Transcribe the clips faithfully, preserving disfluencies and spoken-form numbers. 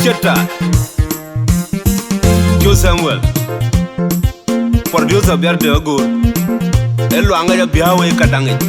Director, Joe Samuel. Producer, Biar de Agoor. E luaŋ aja biawe ka daŋic.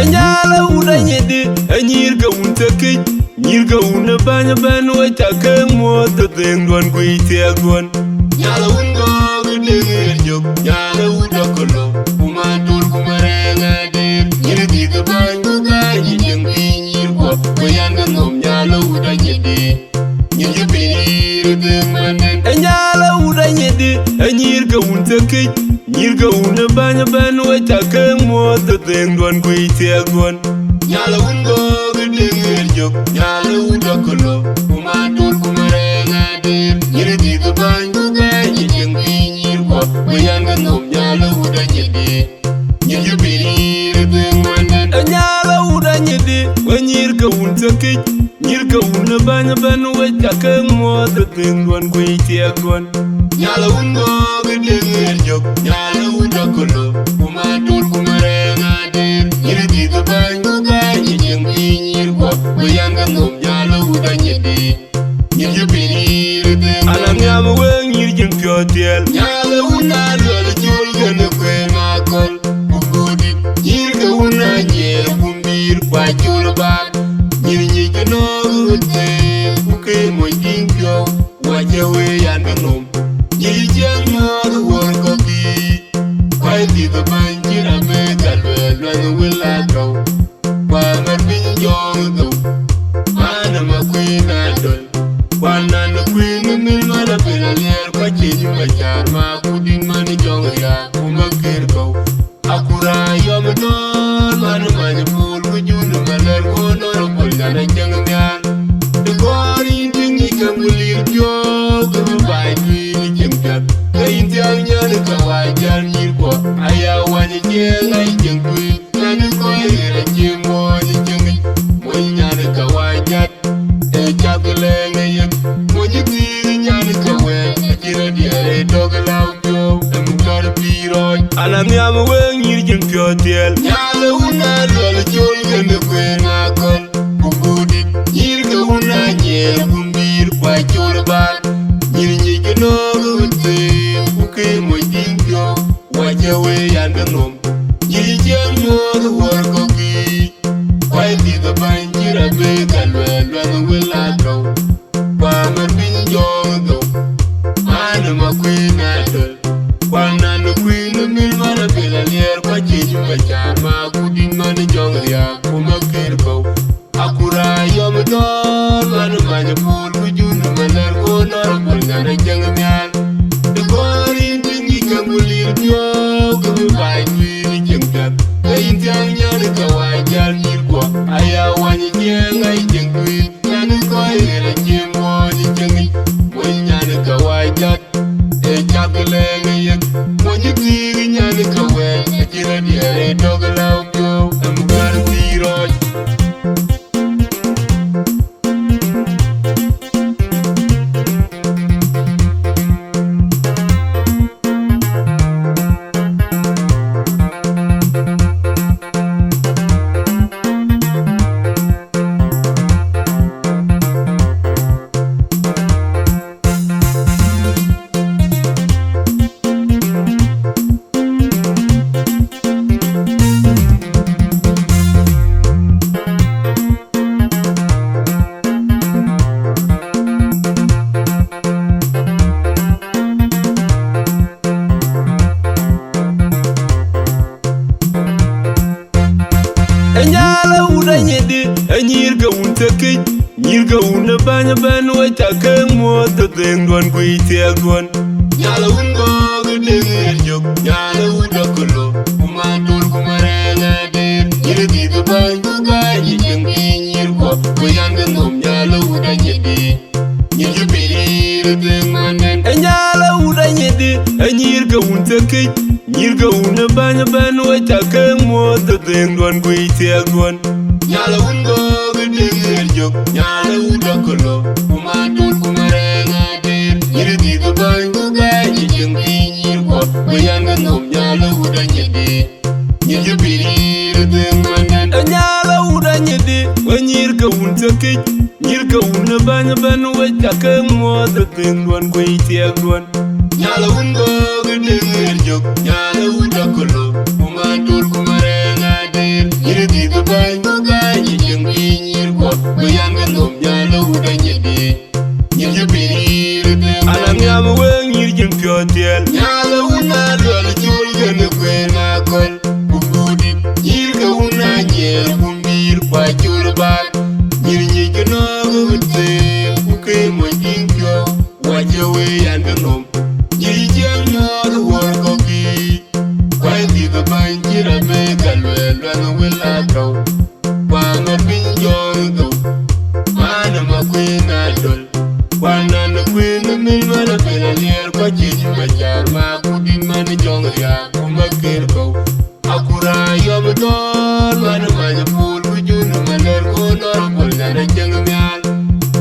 Enyala uda nyidi, enyir ke wun tekic, nyir ke wun e bany ben we ca ke muoth de dheŋ duon kuic thiek duon. Nyala wun gog deŋ er jok, nyala uda kolo, kuma tur kuma reŋa dir. Nyir di ke bany ku gany nyi jeng bi nyir kuo, ku yan ke nom nyala uda nyidi. Nyir ke piny ir dheŋ manen. Enyala uda nyidi, enyir ke wun tekic, nyir ke wun e bany ben we ca ke muoth de dheŋ duon kuic thiek duon. Nyala wun gog deŋ er jok, nyala uda kolo, kuma tur kuma reŋa dir. Nyir di ke bany ku gany nyi jeng bi nyir kuo, ku yan ke nom nyala uda nyidi. Nyir ke piny ir dheŋ manen. Enyala uda nyidi, we nyir ke wun tekic, nyir ke wun e bany ben we ca ke muoth de dheŋ duon kuic thiek duon. Nyala wun gog deŋ er jok, nyala uda kolo, kuma tur kuma reŋa dir. Nyir di ke bany ku gany nyi jeng bi nyir kuo, ku yan ke nom nyala uda nyidi. Nyir ke piny ir dheŋ. Ana nhiam weŋ nyir jeng piɔ̈ɔ̈th tiɛɛl. Nyala wun a luɔl col kene kueer makol, ku kudit. Nyir ke wun a nyiɛɛr kumbir kua col baat. Nyir nyic ke nɔɔk ɣöt thëëk, ku ke moc diŋ piɔ̈u. Wace we yan ke nom. Nyir ciɛŋ nyuɔɔth wuɔr kɔki. Kuai dhith bäny cï rame ka luɛɛl luɛɛl wël a tɔ̈u. Kuan mar piny jɔŋ dhou. Man ma kuïn a döl. Kuan nan kuïn mil man a pil a liɛɛr kua cï nyuc a car ma kudït man jɔŋ riaak ku ma kër kɔ̈u. Akura yɔm dɔɔr man many pul ku jun ma lɛr ku nɔr pul nyan a cäŋ nhial. Të kɔɔr yïn tïŋ ŋic käŋ ku lir piɔ̈u ke bï baai tuic në cieŋ piath. Ke yïn thiäŋ nyan ke waai jal nyïïr kuɔ aya wany cieŋ ŋac cieŋ tuic. Nyan kɔc ɣer acï muɔɔny cieŋ ŋic. Mony nyan ke waai jat. Ee cath lɛɛŋ ë yen, mony thiëëk nyan ke wɛɛt, acï rɔt diɛɛr ë tök lau piɔ̈u, ë muk tɔ̈r pïïr rɔɔc. Ana nhiam weŋ nyïïr cïn piɔ̈ɔ̈th tiɛɛl. Nyal ë wun aa luɔl col kën ë kueer ŋa kɔl, ku guudït, nyïïr ke wun aa nyiɛɛr gumbïïr, ku acol baar. Nyïïr nyic ke nöök ë wun thëëk, ku ke mony dïŋ piɔ̈u, wac ë wëë yan ke nhom. Nyïïr ciɛɛŋ nyuɔɔth ë wuɔ̈r kɔ̈k yiic. Kuai dhith bäny cï rɔt bï ka luɛɛl luɛɛl wël a tɔ̈u. Kuan mar piny jɔŋ dhou. Man ma kuïn a döl. Kuan nan kuïn mil man a pil a liɛɛr kua cï nyuc a car ma kudït man jɔŋ riaak ku ma kër kɔ̈u. Akura yɔm dɔɔr man many pul ku jun ma lɛr ku nɔr pul nyan a cäŋ nhial. Të kɔɔr yïn tïŋ ŋic käŋ ku lir piɔ̈u ke bï baai tuic në cieŋ piath. Ke yïn thiäŋ nyan ke waai jal nyïïr kuɔ aya wany cieŋ ŋac cieŋ tuic. Nyan kɔc ɣer acï muɔɔny cieŋ ŋic. Mony nyan ke waai jat. Ee cath lɛɛŋ ë yen. Mony thiëëk nyan ke wɛɛt acï rɔt diɛɛr ë tök lau piɔ̈u. Ë muk tɔ̈r pïïr rɔɔc. Enyal ë wut anyidi, enyïïr ke wun thiekic, nyïïr ke wun ë bäny ëbɛ̈n, we ca keek muɔ̈th tëdheŋduɔ̈n ku yic thiɛɛkduɔ̈n. Nyal ë wun gɔ̈ɔ̈k ë deŋ ë jök, nyal ë wut akölö, ku man Nyïïr dhïth bäny ku gäny ë cieŋ piny nyïïr kuɔ, ku yan ke nhom nyal ë wut anyïdï. Nyïïr cï piny rïïr ë thëŋ man nɛn. Ë nyal ë wut anyïdï, ë nyïïr ke wun thiekic, nyïïr ke wun ë bäny ëbɛ̈n we ca keek muɔ̈th ë dhëŋduɔ̈n guic thiɛɛkduɔ̈n. Nyal ë wun gɔ̈k ë dëŋ ɣer jök, nyal ë wut akölö, ku man dul ku marɛɛŋ adir. Nyïïr dhïth bäny ku gäny ë cieŋ piny nyïïr kuɔ, ku yan ke nhom nyal ë wut anyïdï. Nyïïr cï piny rïïr ë thëŋ man nɛn. Ë nyal ë wut anyïdï, we nyïïr ke wun thiekic, nyïïr ke wun ë bäny ëbɛ̈n we ca keek muɔ̈th ë dhëŋduɔ̈n guic thiɛɛkduɔ̈n. Nyal ë wun gɔ̈k ë dëŋ ɣer jök, nyal ë wut akölö, ku man dul ku marɛɛŋ adir. Nyïïr dhïth bäny ku gäny ë cieŋ piny nyïïr kuɔ, ku yan ke nhom nyal ë wut anyïdï. Nyïïr cï piny rïïr ë thëŋ. An, anhiam wek nyïïr cïn piɔ̈ɔ̈th tiɛɛl. Nyal ë wun aa luɛl col kën ë kueen aköl, ku kuurdït. Nyïïr ke wun aa nyiɛɛr ku mbïïr, ku acol baar. Nyïïr nyic ke nɔ̈k ë wut thëëk, ku ke mony dïŋ piɔ̈u, wac ë wëi an, ke nhom. Nyïïr cï ciɛɛŋ nyuɔɔth ë wuɔ̈r kɔ̈k yiic. Kuany dhïth bäny cï rɛ̈t bɛ̈ɛ̈i ka luɛɛl luɛl ë wël aa tɔ̈u. Kuan ë piny jɔɔk thou, man ë makuën adöl. Kuan nɔn ë kuën ë mil man ë piny aliɛɛr, ku acï cï macar ma ku dït man ë jɔŋ riääk ku makër kɔ̈u. Akura yɔm ë dɔ̈ɔ̈r man ë many ë pul, ku jun ë malɛ̈r ku nɔr ë pol nɛn ë cieŋ nhial.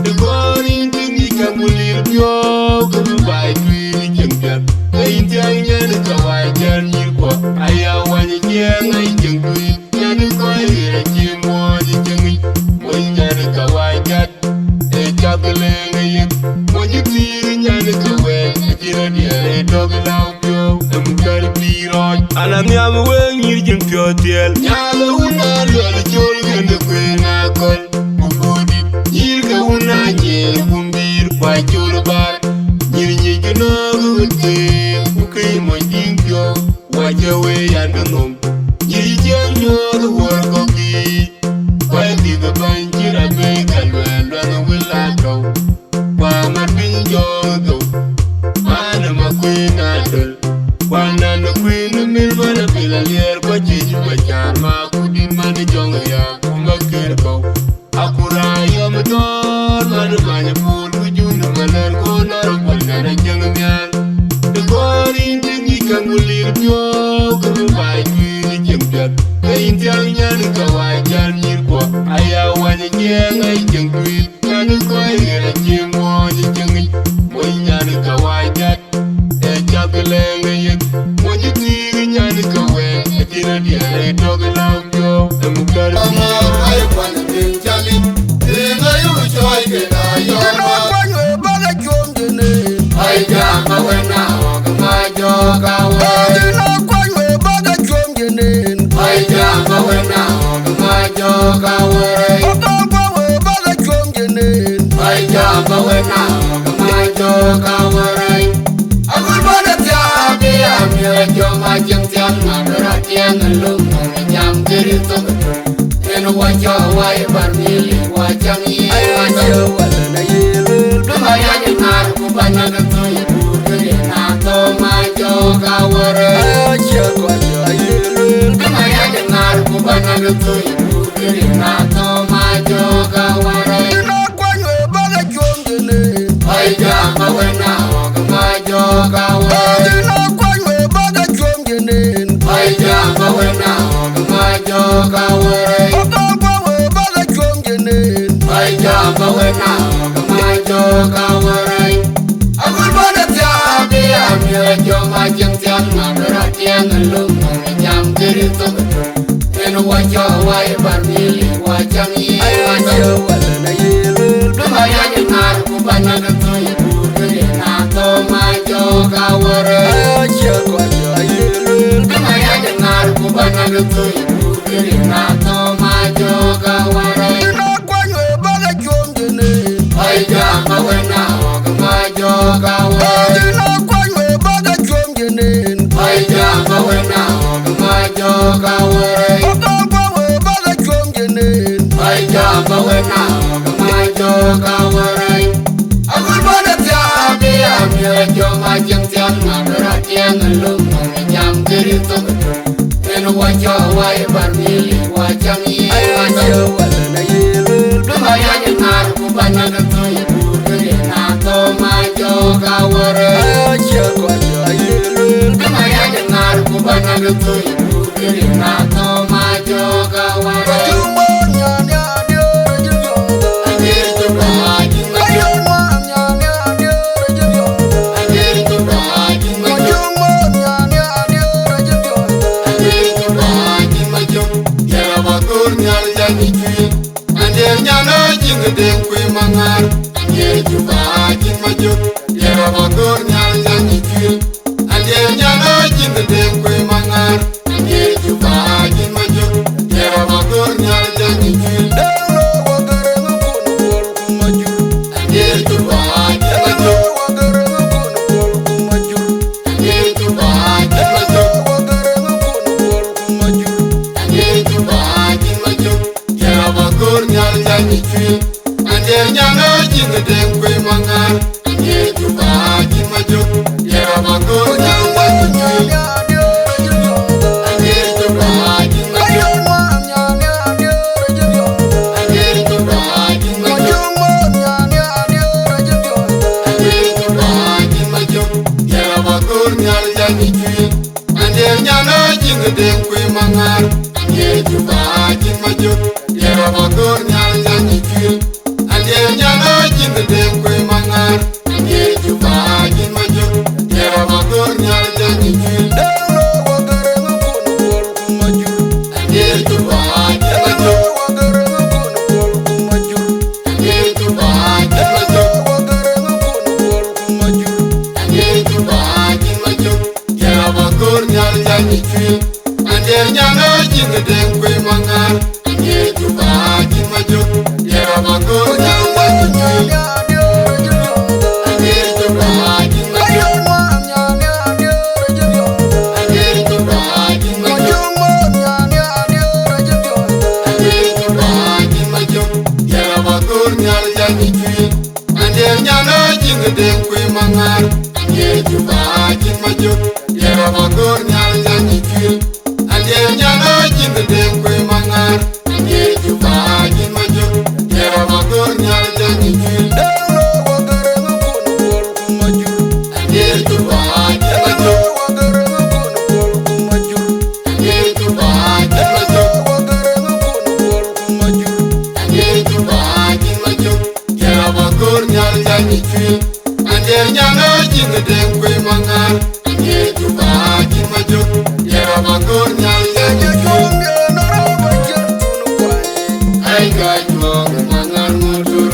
Të gɔ̈ɔ̈r yïn të ŋic käŋ ku lir piɔ̈u, ke bï baai tuiir ë cieŋ piɛth. Ke yïn thiäŋ nyan ë kawac jän nyïïr kuɔ, aya wany ë ciɛɛŋ ë cieŋ tuiir. Nyan ë kɔc ɣer acï muɔɔny ë cieŋ yic, mony nyan ë kawac jät, ee cath ë leŋ ë yen. Mony ë thiëëk nyan ë kawɛɛc, acïn adiɛɛr ë tök ë lääu piɔ̈u, ë mukär pïïr rɔɔc. An, anhiam wek nyïïr cïn piɔ̈ɔ̈th tiɛɛl. Nyal ë wun aa luɛl col kën ë kueen aköl, ku kuurdït. Nyïïr ke wun aa nyiɛɛr ku mbïïr, ku acol baar. Nyïïr nyic ke nɔ̈k ë wut thëëk, ku ke mony dïŋ piɔ̈u. Wac ë wëi an, ke nhom. Nyïïr cï ciɛɛŋ nyuɔɔth ë wuɔ̈r kɔ̈k yiic. Kuany dhïth bäny cï rɛ̈t bɛ̈ɛ̈i ka luɛɛl luɛɛl ë wël aa tɔ̈u. Kuan ë piny jɔɔk thou, man ë makuën adöl. Kuan nɔn ë kuën ë mil man ë pil aliɛɛr, ku acï cï macar ma ku dït man ë jɔŋ riääk ku makër kɔ̈u. Akura yɔm ë dɔ̈ɔ̈r man ë many ë pul, ku jun ë malɛ̈r ku nɔr ë pul nɛn ë cieŋ nhial. Të gɔ̈ɔ̈r yïn të ŋic käŋ ku lir piɔ̈u, ke bï baai tuiir ë cieŋ piɛth. Ke yïn thiäŋ nyan ë kawac jän nyïïr kuɔ, aya wany ë ciɛɛŋ ë cieŋ tuiir. Nyan ë kɔc ɣer acï muɔɔny ë cieŋ yic, mony nyan ë kawac jät. Ee cath ë leŋ ë yen, mony ë thiëëk nyan ë kawɛɛc, acïn adiɛɛr ë tök ë lääu piɔ̈u, ë mukär pïïr. Ai, kuany ë piny calic, rin ayuk cɔɔc ke na yɔm. Kuany we bäk acuɔm jënë. Ai, jam bä wën na ɣɔk ma jɔk awëi. Rin akuany we bäk acuɔm jënë. Ai, jam bä wën na ɣɔk ma jɔk awëi. Bä bä we bäk acuɔm jënë. Ai, jam bä wën na ɣɔk ma jɔk awëi. Agul bä na thiaak bï amiɔ̈c jɔm acïn thiaŋ na bï rɔt tiɛŋ ë lum. Jam Kërtho. Yen wacɔ wai barmili wacam yi. Ai, wacɔ wala na yelul. Duma ya di nar ku bana ga tui bur kiri na to ma jo ka wara. Ai, wacɔ wala yelul. Duma ya di nar ku bana ga tui bur kiri na to ma jo ka wara. Ina kwany we baga chuom jene. Ai, jam ba wena ka ma jo ka wara. Ina kwany we baga chuom jene. Ai, jam ba wena ka ma jo ka wara. Papa kwa we baga chuom jene. Ai, jam ba wena ka ma jo ka wara. Agul bana tia bia mi jo ma jam tia na ra tia na lu jam Kërtho. Yen wacɔ wai barmili wacam yi. Ai, wacɔ wala na yelul. Duma ya di nar ku bana ga tui bur kiri na to ma jo ka wara. Ai, wacɔ wala yelul. Duma ya di nar ku bana ga tui bur kiri na to ma jo ka wara. Ina kwany we baga chuom jene. Ai, jam ba wena ka ma jo ka wara. Ina kwany we baga chuom jene. Ai, jam ba wena ka ma jo ka wara. Papa kwa we baga chuom jene. Ai, jam ba wena ka ma jo ka wara. Agul bana tia bia mi jo ma jam tia na ra tia na lu jam Kërtho. Yen wacɔ wai barmili wacam Andier nyana cïn dëŋ kuëë maŋar, andier Juba cïn majök, dier abagör nhial jany cuil. Andier nyana cïn dëŋ kuëë maŋar, andier Juba cïn majök, dier abagör nhial jany cuil. Dëŋ lo wagär ŋa kun kuɔl ku majur. Andier Juba cïn majök. Dëŋ lo wagär ŋa kun kuɔl ku majur. Andier Juba cïn majök. Dëŋ lo wagär ŋa kun kuɔl ku majur. Andier Juba cïn majök. Dier abagör nhial jany cuil. Andier nyana cïn dëŋ kuëë maŋar. Andier Juba cïn majök. Dier abagör nhial jany cuil. Andier Juba cïn majök. Andier Juba cïn majök. Andier Juba cïn majök. Dier abagör nhial jany cuil. Andier nyana cïn dëŋ kuëë maŋar. Andier Juba cïn majök. Dier abagör nhial jany cuil. Andier nyana cïn dëŋ kuëë maŋar. Andier Juba cïn majök. Dier abagör nhial jany cuil. Dëŋ lo wagär ŋa kun kuɔl ku majur. Andier Juba cïn majök. Dëŋ lo wagär ŋa kun kuɔl ku majur. Andier Juba cïn majök. Dëŋ lo wagär ŋa kun kuɔl ku majur. Andier Juba cïn majök. Dier abagör nhial jany cuil. Andier nyana cïn dëŋ kuëë maŋar. Andier Juba cïn majök. Dier abagör nhial jany cuil. Andier Juba cïn majök. Andier Juba cïn majök. Andier Juba cïn majök. Dier abagör nhial jany cuil. Andier nyana cïn dëŋ kuëë maŋar. Andier Juba cïn majök. Dier abagör nhial jany cuil. Andier nyana cïn dëŋ kuëë maŋar. Andier Juba cïn majök. Dier abagör nhial jany cuil. Dëŋ lo wagär ŋa kun kuɔl ku majur. Andier Juba cïn majök. Dëŋ lo wagär ŋa kun kuɔl ku majur. Andier Juba cïn majök. Dëŋ lo wagär ŋa kun kuɔl ku majur. Andier Juba cïn majök. Dier abagör nhial jany cuil. Andier nyana cïn dëŋ kuëë maŋar. Andier Juba cïn majök. Dier abagör nhial jany cuil. Ai ka juɔk maŋar ŋutur.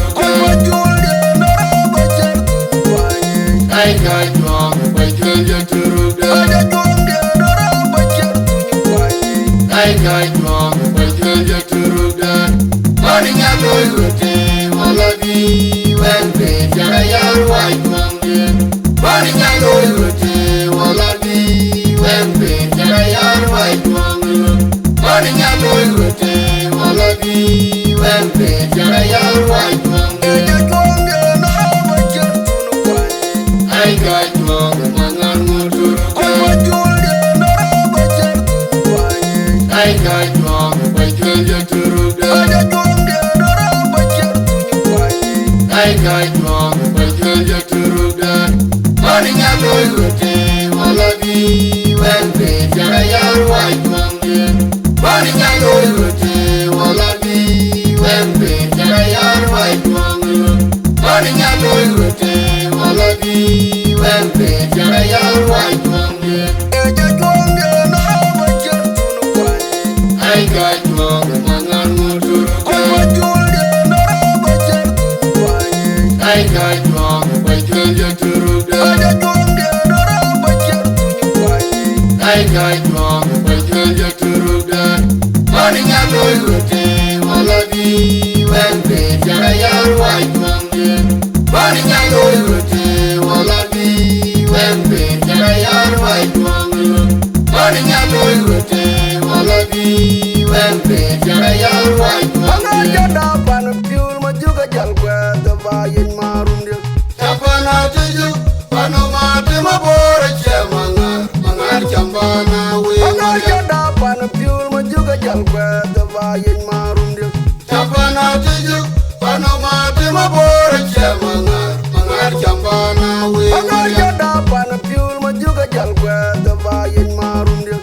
Ai ka juɔk ba juël jɔ turuk dä. Ai ka juɔk ba juël jɔ turuk dä. Bani nya loi rote wala bi wɛn pe jara yar wai tuang de. Bani nya loi rote wala bi wɛn pe jara yar wai tuang de. Bani nya loi rote wala bi wɛn pe jara yar wai tuang de. Ai ka juɔk maŋar ŋutur. Ai ka juɔk ba juël jɔ turuk dä. Ai ka juɔk ba juël jɔ turuk dä. Bani nya loi rote wala bi wɛn pe jara yar wai tuang de. Bani nya loi rote wala bi wɛn pe jara yar wai tuang de. Bani nya loi rote wala bi wɛn pe jara yar wai tuang de. Ai ka juɔk maŋar ŋutur. Ai ka juɔk ba juël jɔ turuk dä. Ai ka juɔk ba juël jɔ turuk dä. Bani nya loi rote wala bi wɛn pe jara yar wai tuang de. Bani nya loi rote wala bi wɛn pe jara yar wai tuang de. Bani nya loi rote wala bi wɛn pe jara yar wai tuang de. Aŋar jada pan piul ma juga jal kuɛth ba yeny marum de. Chapana tiju, pano mate mabora che mangar, mangar chambana we. Aŋar jada pan piul ma juga jal kuɛth ba yeny marum de. Chapana tiju, pano mate mabora che mangar, mangar chambana we. Aŋar jada pan piul ma juga jal kuɛth ba yeny marum de.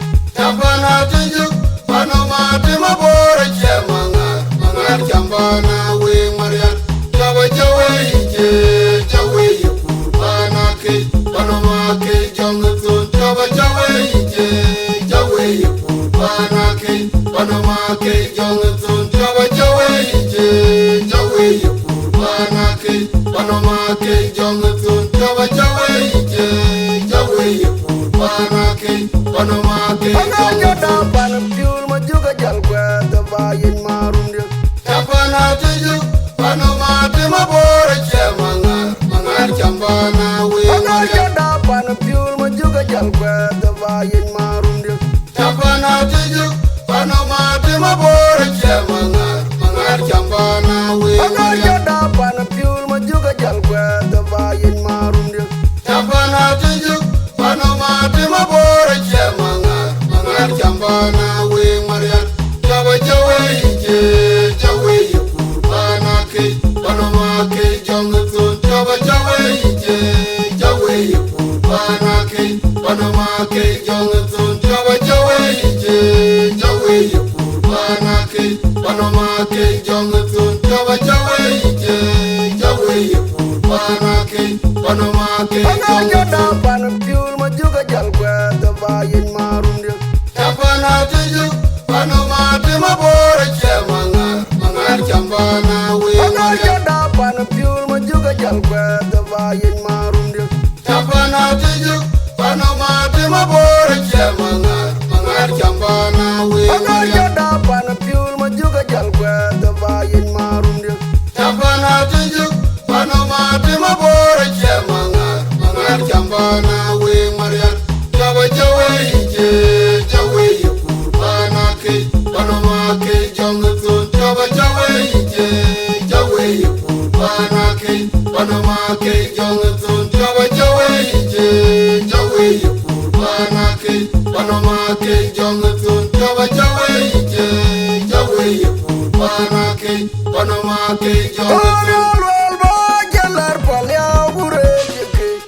Aŋar jɔt da pan piul ma juk a jal kuɛth ba yic ma rumdiɛ̈. Ca pan a tëju, pan ma tim a bor a ciɛ maŋar, maŋar cam pan a wëŋ. Aŋar jɔt da pan piul ma juk a jal kuɛth ba yic ma rumdiɛ̈. Ca pan a tëju, pan ma tim a bor a ciɛ maŋar, maŋar cam pan a wëŋ. Aŋar jɔt da pan piul ma juk a jal kuɛth ba yic ma rumdiɛ̈. Ca pan a tëju, pan ma tim a bor a ciɛ maŋar, maŋar cam pan a wëŋ Marial. Ca ba ca wëi yic, ca wëi ye pur pan a kec, pan ma kec jɔŋ thon. Ca ba ca wëi yic, ca wëi ye pur pan a kec, pan ma kec jɔŋ thon. Ca ba ca wëi yic, ca wëi ye pur pan a kec, pan ma kec jɔŋ thon. Ca ba ca wëi yic, ca wëi ye pur pan a kec, pan ma kec jɔŋ thon. Aŋar jɔt da pan piul ma juk a jal kuɛth ba yic ma rumdiɛ̈. Ca pan a tëju, pan ma tim a bor a ciɛ maŋar, maŋar cam pan a wëŋ. Aŋar jɔt da pan piul ma juk a jal kuɛth ba yic ma rumdiɛ̈. Ca pan a tëju, pan ma tim a bor a ciɛ maŋar, maŋar cam pan a wëŋ. Aŋar jɔt da pan piul ma juk a jal kuɛth ba yic ma rumdiɛ̈. Ca pan a tëju, pan ma tim a bor a ciɛ maŋar, maŋar cam pan a wëŋ Marial. Ca ba ca wëi yic, ca wëi ye pur pan a kec, pan ma kec jɔŋ thon. Ca ba ca wëi yic, ca wëi ye pur pan a kec, pan ma kec jɔŋ thon. Ca ba ca wëi yic, ca wëi ye pur pan a kec, pan ma kec jɔŋ thon. Ca ba ca wëi yic, ca wëi ye pur pan a kec, pan ma kec jɔŋ thon. Ɣɔn ya luel ba jël lɛ̈r pal ya ku rëëc ye kec.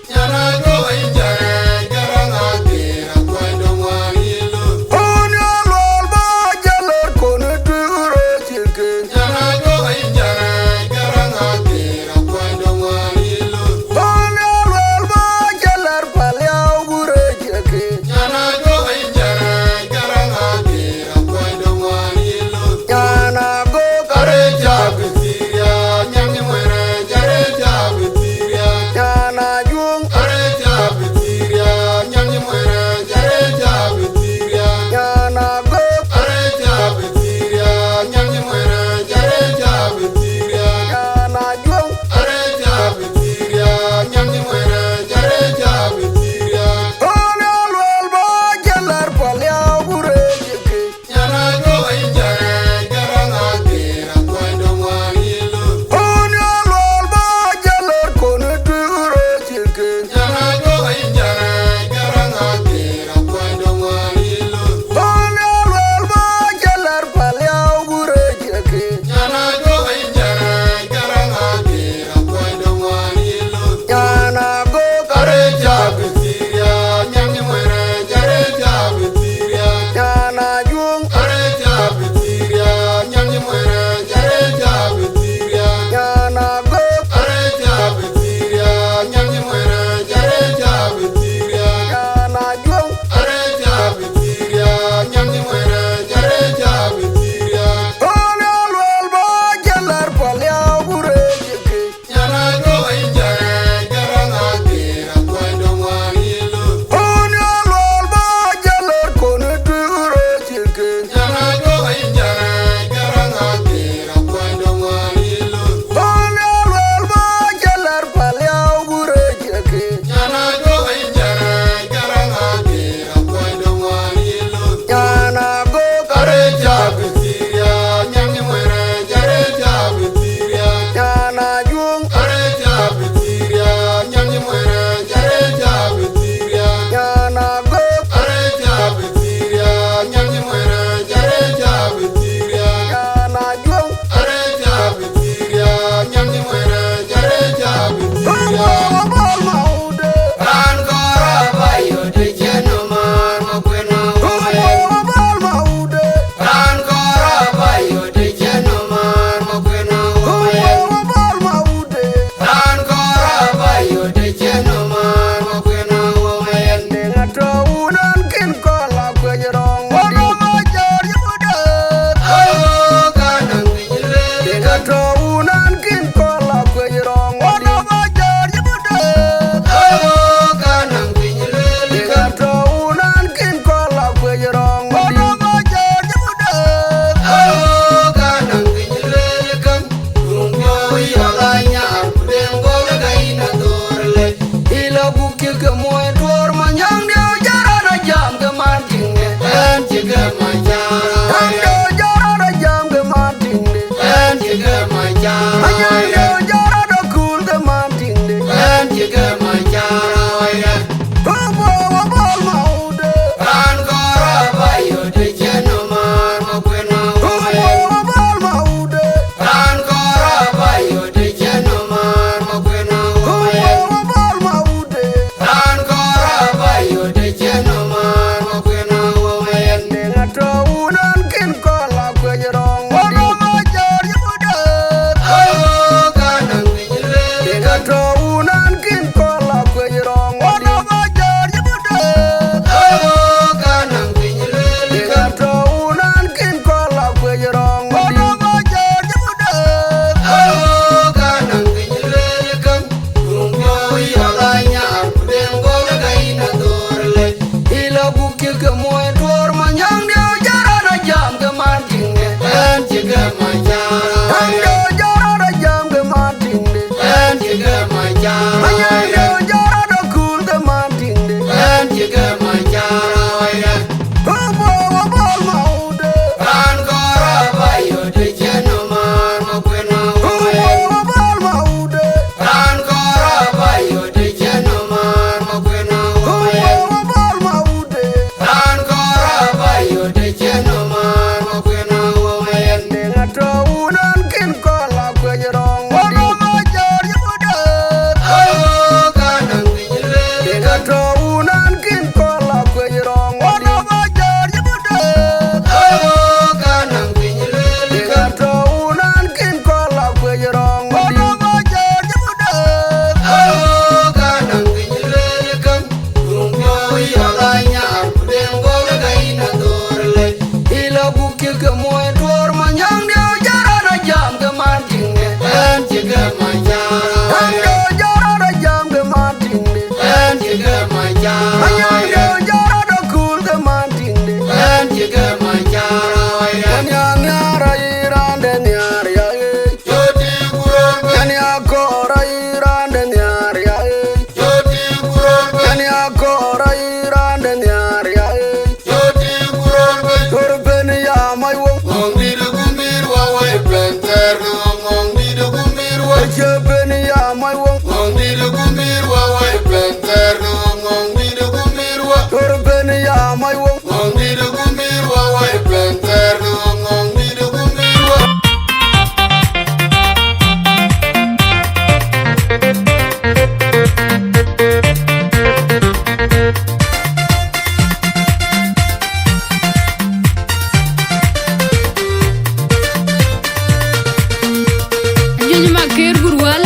Ajuëc Makër Gurwal,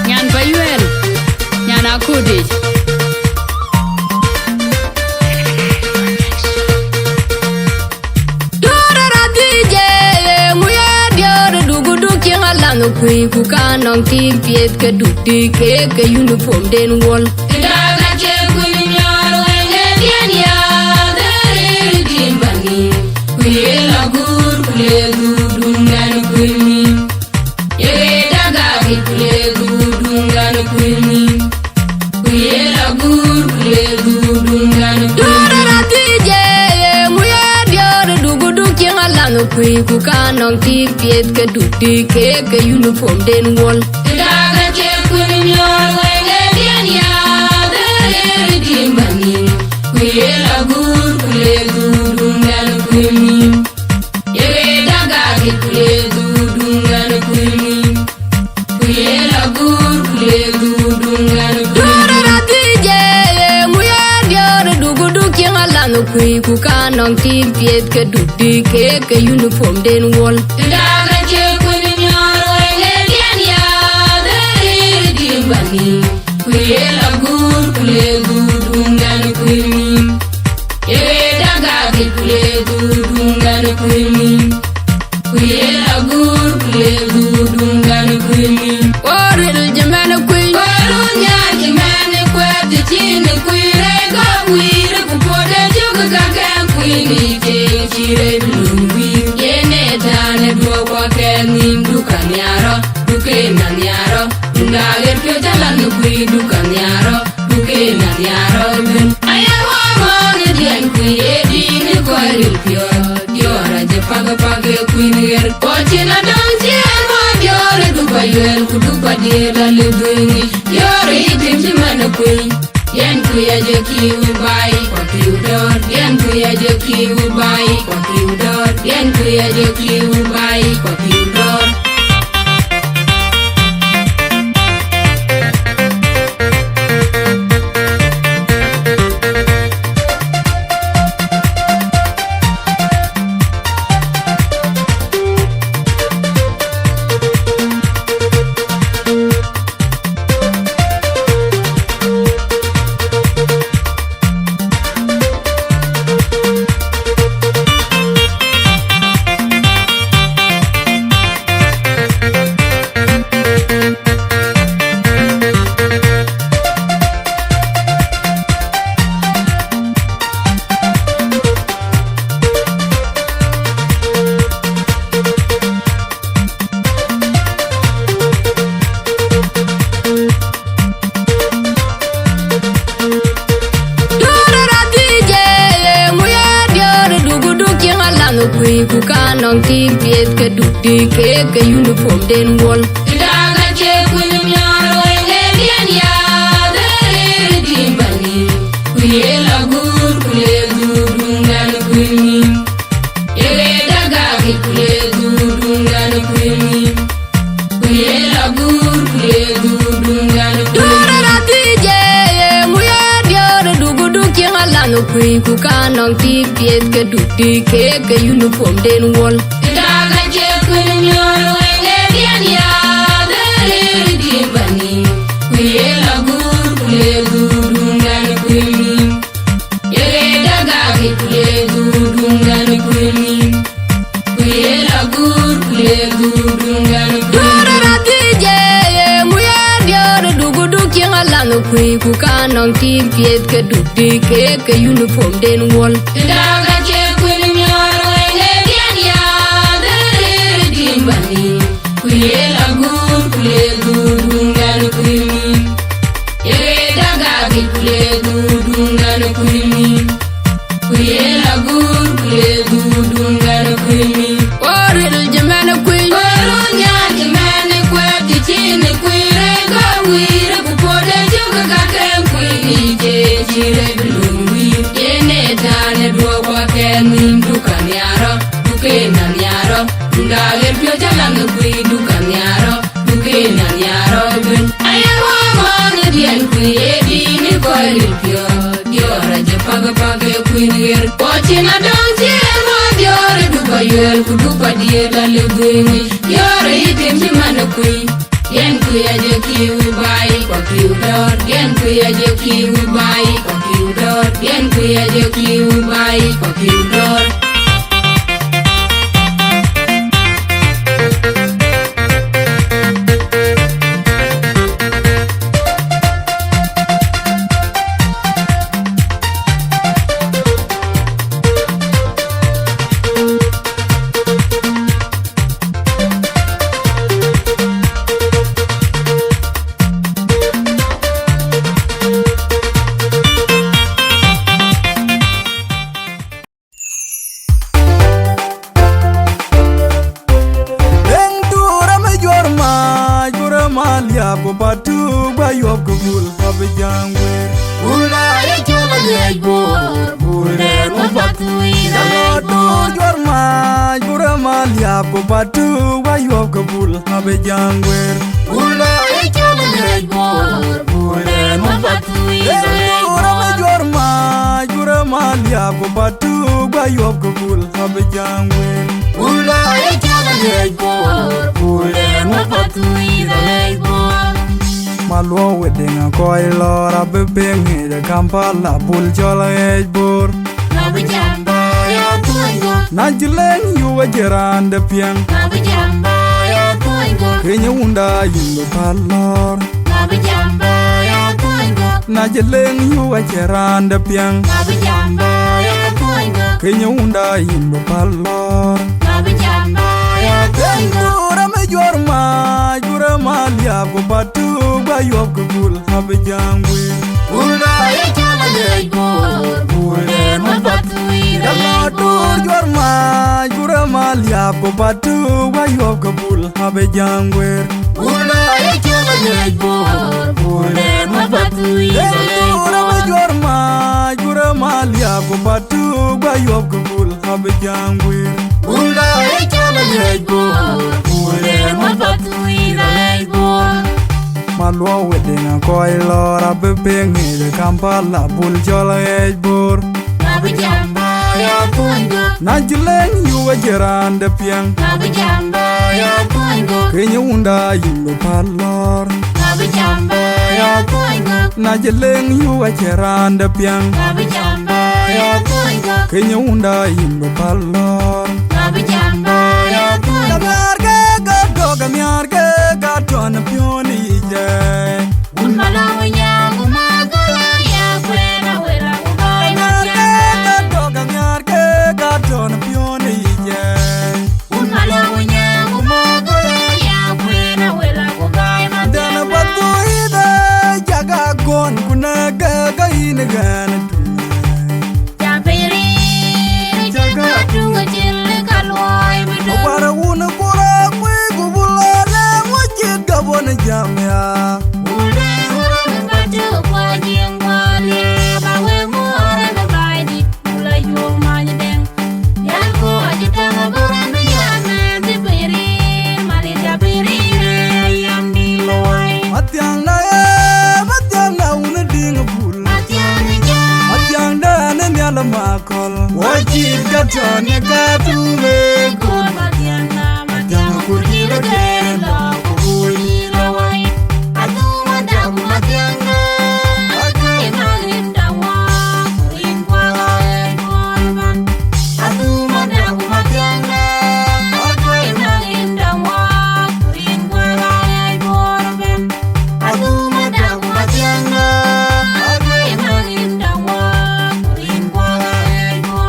nyan Payuɛl, nyan Akodic. Diöör rɔt dhïc, ee ŋu ye diöör duk, duk cieŋ alan kuëi, ku ka nɔŋ tik piɛth ke duk tik ke, ke uniform den wuɔl. Kë dak acie kuëi miɔɔr wëŋ ë diɛn ya, dhëër ë rin bäni, ku ye lɔ guur, ku le dhuk duŋdan kuëi. Ye ɣet agak yic, ku le dhuk duŋdan kuëi. Ku ye lɔ guur, ku le dhuk duŋdan kuëi. Diöör rɔt dhïc, ee ŋu ye diöör duk, duk cieŋ alan kuëi, ku ka nɔŋ tik piɛth ke duk tik ke, ke uniform den wuɔl. Kë dak acie kuëi miɔɔr wëŋ ë diɛn ya, dhëër ë rin bäni, ku ye lɔ guur, ku le dhuk duŋdan kuëi. Ye ɣet agak yic, ku le dhuk duŋdan kuëi. Ku ye lɔ guur, ku le dhuk duŋdan kuëi. Diöör rɔt dhïc, ee ŋu ye diöör duk, duk cieŋ alan kuëi, ku ka nɔŋ tik piɛth ke duk tik ke, ke uniform den wuɔl. Kë dak acie kuëi miɔɔr wëŋ ë diɛn ya, dhëër ë rin bäni, ku ye lɔ guur, ku le dhuk duŋdan kuëi. Ye ɣet agak yic, ku le dhuk duŋdan kuëi. Ku ye lɔ guur, ku le dhuk duŋdan kuëi. Wo ril cï mɛn kuëi. Wo ril nyar cï mɛn kuɛth, cïn kuëi rɛc gɔ̈k wïïr, ku puɔ̈de cök kakɛn kuëi ni cieŋ cï rɛc luny wïïr. Yen ee tɛ̈n ë duɔ̈k wakɛn nïm, duk anhiarɔ, duk en anhiarɔ. Duŋda ɣer piöc alan kuëi, duk anhiarɔ, duk en anhiarɔ ëbën. Aya wä mɔ̈ɔ̈th ë diɛn kuëi, ee dïn ë kɔc ril piɔ̈ɔ̈th. Diöör acï path path ë kuïn ɣer. Kɔc cïn adöŋ cï ɣɛn wä diöör ë duk ayuɛl, ku duk adiëër alë dhuëëŋ yic. Diöör ë tim cï man ë kuëi. Diɛn kuëi ajëk kiu baai, ku akiu dɔ̈ɔ̈r. Diɛn kuëi ajëk kiu baai, ku akiu dɔ̈ɔ̈r. Diɛn kuëi ajëk kiu baai, ku akiu dɔ̈ɔ̈r. Kuiku ka nɔŋ tik piɛth ke duk tik ke ke uniform den wol. Daga ce kun miɔɔr wëŋ e diɛn ya dherir dimbani. Ku ye la gur ku le dur duŋdan kuini. Ye daga ki ku le dur duŋdan kuini. Ku ye la gur ku le dur duŋdan kuini. Dur ra dhije ye ŋu ye diɔɔr duk duk cieŋ alan kuiku ka nɔŋ tik piɛth ke duk tik ke ke uniform den wol. Daga ce kun miɔɔr wëŋ e diɛn ya dherir dimbani. Ku ye la gur ku le dur duŋdan kuini. Ye daga ki ku le dur duŋdan kuini. Ku ye la gur ku le dur duŋdan kuini. Dur ra dhije ye ŋu ye diɔɔr duk duk cieŋ alan kuiku ka nɔŋ tik piɛth ke duk tik ke ke uniform den wol. Daga ce kun miɔɔr wëŋ e diɛn ya dherir dimbani. Ku ye la gur ku le dur duŋdan kuini. Ye daga ki ku le dur duŋdan kuini. Ku ye la gur ku le dur duŋdan kuini. Oril jemɛn kuini. Orun ya jemɛn kuat ti chin kuire ka wir ku pode juk ka ken kuini je chire bilun wir. Ye ne tane duok wa ken nim dukan yaro. Duke na nyaro, dunda lir pio jalan kui duka nyaro, duke na nyaro ben. Aye wa mane dien kui e dini koi lir pio. Diora je paga paga e kui ni yer. Kochi na dong je ma diora dupa yer ku dupa die da le dini. Diora itim ji mane kui. Dien kui aje kiu bai kwa kiu dor. Dien kui aje kiu bai kwa kiu dor. Dien kui aje kiu bai kwa kiu dor. Deng tu rame juɔr mac, ku rama liap ku patu, gua yuɔp ku bul, abï jaŋ guer. Bul da ye cɔl a liec bor, bul dɛn mu patu. Deng tu juɔr mac, ku rama liap ku patu, gua yuɔp ku bul, abï jaŋ guer. Bul da ye cɔl a liec bor, bul dɛn mu patu. Deng tu rame juɔr mac, ku rama liap ku patu, gua yuɔp ku bul, abï jaŋ guer. Bul da ye cɔl a liec bor, bul dɛn mu patu, da liec bor. Ma luɔk we deŋ a kɔc lɔɔr abï piŋ ŋic ë Kampala, bul cɔl a ɣɛɛc bor. Abï jam ba ya tuɔny gɔ̈k. Na cï leŋ yuk acïn raan de piɛŋ. Abï jam ba ya tuɔny gɔ̈k. Keny ë wunda yïn bï päl lɔɔr. Abï jam ba ya tuɔny gɔ̈k. Na cï leŋ yuk acïn raan de piɛŋ. Abï jam ba ya tuɔny gɔ̈k. Keny ë wunda yïn bï päl lɔɔr. Abï jam ba ya tuɔny gɔ̈k. Deng tu rame juɔr mac, ku rama liap ku patu, gua yuɔp ku bul, abï jaŋ guer. Bul da ye cɔl a liec bor, bul dɛn mu patu. Deng tu juɔr mac, ku rama liap ku patu, gua yuɔp ku bul, abï jaŋ guer. Bul da ye cɔl a liec bor, bul dɛn mu patu. Deng tu rame juɔr mac, ku rama liap ku patu, gua yuɔp ku bul, abï jaŋ guer. Bul da ye cɔl a liec bor, bul dɛn mu patu, da liec bor. Ma luɔk we deŋ a kɔc lɔɔr abï piŋ ŋic ë Kampala, bul cɔl a ɣɛɛc bor. Abï jam ba ya tuɔny gɔ̈k. Na cï leŋ yuk acïn raan de piɛŋ. Abï jam ba ya tuɔny gɔ̈k. Keny ë wunda yïn bï päl lɔɔr. Abï jam ba ya tuɔny gɔ̈k. Na cï leŋ yuk acïn raan de piɛŋ. Abï jam ba ya tuɔny gɔ̈k. Keny ë wunda yïn bï päl lɔɔr. Abï jam ba ya tuɔny gɔ̈k. Amiaar ke ka tɔ̈, amiaar ke ka tɔ̈ në piɔ̈n yic ë. Wun Malɔŋ Nyaŋ ku Magula ya kuɛɛn awël ku gɔ̈i. Amiaar ke ka tɔ̈, amiaar ke ka tɔ̈ në piɔ̈n yic ë. Wun Malɔŋ Nyaŋ ku Magula ya kuɛɛn awël ku gɔ̈i. Dɛn ba dhuɔ̈i de jaga gɔn ku nɛ̈k ke ka yïn ë ɣɛn ë tuŋ. Jam piny rïïr, jaga tuŋ acïn lë Ka tɔ̈ në ka tume kor Mathiäŋ na, Mathiäŋ kur cï lɔ kër lɔ ku bul yï lɔ wai. Adhum ada ku Mathiäŋ na, ajuɛc na rinda wä, ku rin kuaŋ aɣɛc bor ëbɛ̈n. Adhum ada ku Mathiäŋ na, ajuɛc na rinda wä, ku rin kuaŋ aɣɛc bor ëbɛ̈n. Adhum ada ku Mathiäŋ na, ajuɛc na rinda wä, ku rin kuaŋ aɣɛc bor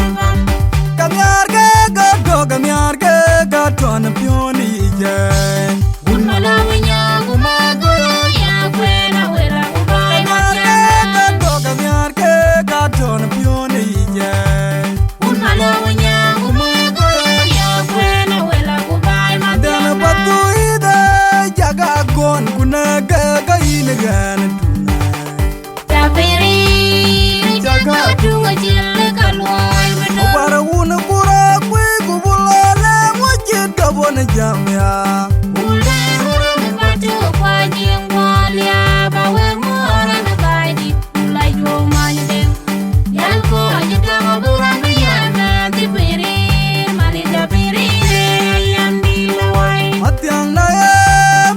ëbɛ̈n. Ka nhiaar ke ka tɔ̈, ka nhiaar ke ka tɔ̈ në piɔ̈n yic ë. Wun Malɔŋ Nyaŋ ku Maguɔ̈r ya kuɛɛn awël ku baai Mathiäŋ. Ka nhiaar ke ka tɔ̈ në piɔ̈n yic ë. Wun Malɔŋ Nyaŋ ku Maguɔ̈r ya kuɛɛn awël ku baai Mathiäŋ. Dɛn Pathuyith ë cak agɔn ku nɛ̈k ke ka yïn ɣɛn tuŋ. Capirin, caka tuŋ acil ka luɔi bï döŋ. Awär wun kura kuëë ku bul lɔ lɛ̈ŋ wä cït ka bɔ̈ në jam ya. Bul dɛ̈ rurë në batu kuany jiŋ kuɔl ya, ba wek ŋuɔɔr në baai dït, bul a juɔ̈u many dɛ̈. Yɛn kɔc ë tɔŋ abï rɔt bï yɛn mɛnh cï pirin, man ë capirin ë yɛn dï luɔi. Mathiäŋ na ye,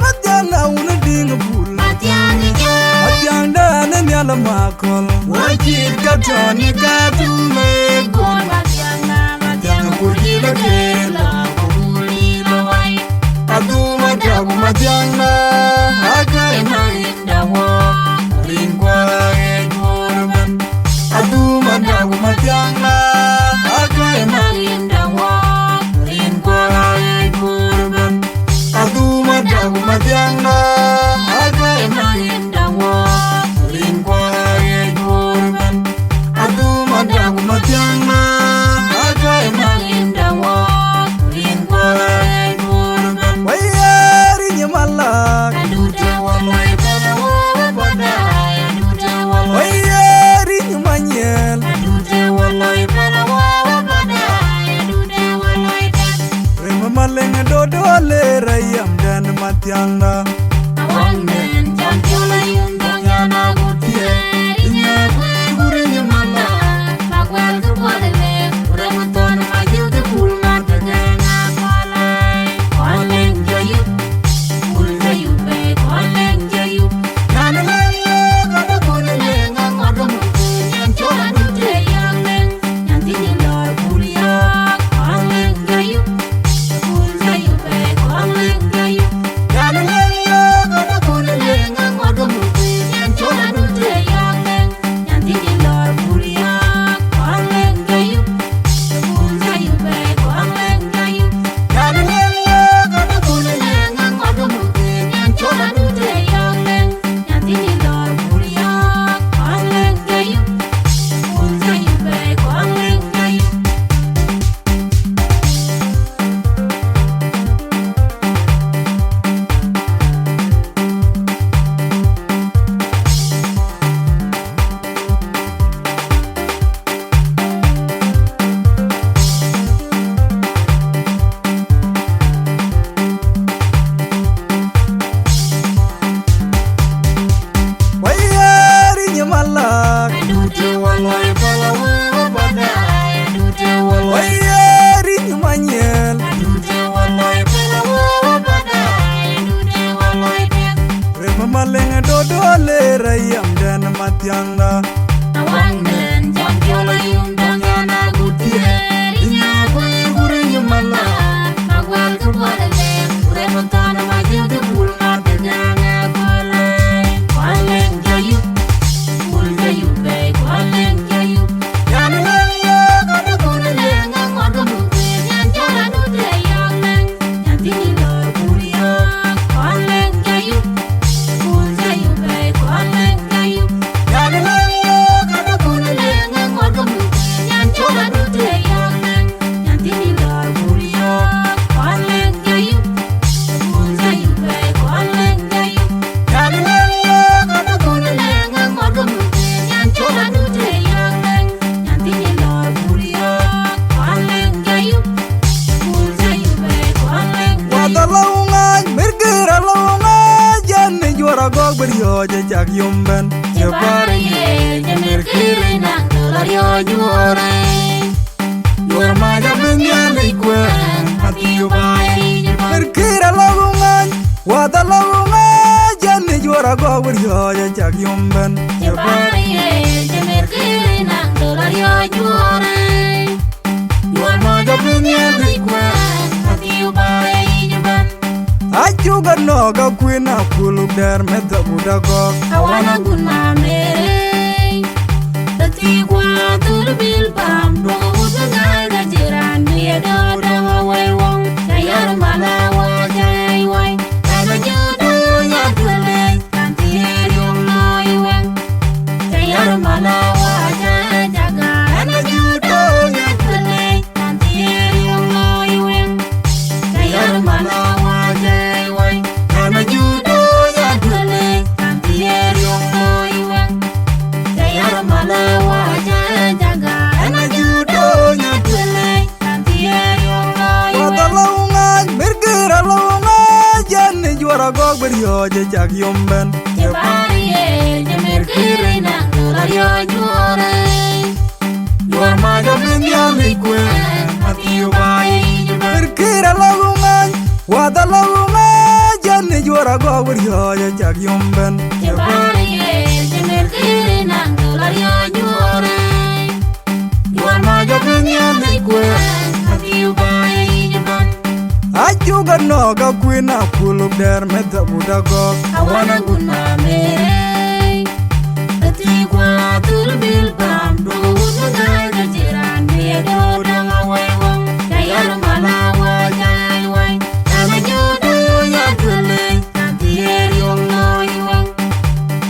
Mathiäŋ na wun ë diŋ bul. Mathiäŋ ë jɔ. Mathiäŋ dɛ̈ në nhial ma kɔl. Wä cït ka tɔ̈ në ka tume kor Mathiäŋ na, Mathiäŋ kur cï lɔ kër lɔ ku bul yï lɔ wai. Adhum ada ku Mathiäŋ na, ajuɛc na rinda wä, ku rin kuaŋ aɣɛc bor ëbɛ̈n. Adhum ada ku Mathiäŋ na, ajuɛc na rinda wä, ku rin kuaŋ aɣɛc bor ëbɛ̈n. Adhum ada ku Mathiäŋ na, ajuɛc na rinda wä, ku rin kuaŋ aɣɛc bor ëbɛ̈n. Adhum ada ku Mathiäŋ na, ajuɛc na rinda wä, ku rin kuaŋ aɣɛc bor ëbɛ̈n. Wai ye riny malak. Adut ë wä loi bɛ̈n wä wä bɔ̈ daai, adut ë wä loi. Wai ye riny manyel. Adut ë wä loi bɛ̈n wä wä bɔ̈ daai, adut ë wä loi tɛ̈n. Rem malɛŋ dodo le rayam dɛn Mathiäŋ na. Awäŋden jam piɔl ayum dɔŋ yan agut thiëër, inya kuëë ku riny malak. Bak wɛl kë puɔl ë lek, ku rem thɔn ma jil kë pul ma të gɛn a kuɔl ai. Kuɔl lɛŋ jɔ yup, pul jɔ yup, eh, kuɔl lɛŋ jɔ yup. Yan lɛŋ lek, adë kun lɛŋ aŋɔt muk, yan cɔl adut ë yɔŋ lɛŋ. Wai ye riny malak. Adut ë wä loi bɛ̈n wä wä bɔ̈ daai, adut ë wä loi. Wai ye riny manyel. Adut ë wä loi bɛ̈n wä wä bɔ̈ daai, adut ë wä loi tɛ̈n. Rem malɛŋ dodo le rayam dɛn Mathiäŋ na. Awäŋden jam piɔl ayum dɔŋ yan agut thiëër, inya kuëë ku riny malak. Bak wɛl kë puɔl ë lek, ku rem thɔn ma jil kë pul ma të gɛn a kuɔl ai. Kuɔl lɛŋ jɔ yup, pul jɔ yup, eh, kuɔl lɛŋ jɔ yup. Yan lɛŋ lek, adë kun lɛŋ aŋɔt muk, yan cɔl adut ë yɔŋ lɛŋ. Juɔ̈r agɔ̈k bï riɔ̈ɔ̈c ë cak yom bɛ̈n. Cï bär ye, cï mïr kïr ë naŋ döl ariɔ̈ɔ̈c juɔ̈ɔ̈r ë. Juɔ̈r mac abï Nhialic kuɛɛn, Mathiu bä yic bä. Mïr kïr alɔ̈k ŋäny, wäth alɔ̈k ŋäny, jɛn ë juɔ̈r agɔ̈k bï riɔ̈ɔ̈c ë cak yom bɛ̈n. Cï bär ye, cï mïr kïr ë naŋ döl ariɔ̈ɔ̈c juɔ̈ɔ̈r ë. Juɔ̈r mac abï Nhialic kuɛɛn, Mathiu bä yic bä. Acuk anɔ̈k akuën akuluk dɛ̈r meth agut agɔ̈k. Awan agut mamerei. Tëthiik kuathur bil pam, duɔ̈k wut ŋäi ka cï raan bï ye dɔ̈ɔ̈r däŋ awei wöŋ. Ca yär mala wa ca yai wai, raan ajut dööny atuëlei, raan thiëër yöŋ looi wëŋ. Ca yär mala wa ca yai caka, raan ajut dööny atuëlei. Wäth alɔ̈u ŋäny, mïr kïr alɔ̈u ŋäny, jɛn ë juɔ̈r agɔ̈k bï riɔ̈ɔ̈c ë cak yom bɛ̈n. Cï bär ye, cï mïr kïr ë naŋ döl ariɔ̈ɔ̈c juɔ̈ɔ̈r ë. Juɔ̈r mac abï Nhialic kuɛɛn, Mathiu bä yic bä. Mïr kïr alɔ̈u ŋäny, wäth alɔ̈u ŋäny, jɛn ë juɔ̈r agɔ̈k bï riɔ̈ɔ̈c ë cak yom bɛ̈n. Cï bär ye, cï mïr kïr ë naŋ döl ariɔ̈ɔ̈c juɔ̈ɔ̈r ë. Juɔ̈r mac abï Nhialic kuɛɛn, Mathiu bä yic bä. Acuk anɔ̈k akuën akuluk dɛ̈r meth agut agɔ̈k. Awan agut mamerei. Tëthiik kuathur bil pam, duɔ̈k wut ŋäi ka cï raan bï ye dɔ̈ɔ̈r däŋ awei wöŋ. Ca yär mala wa ca yai wai, raan ajut dööny atuëlei, raan thiëër yöŋ looi wëŋ.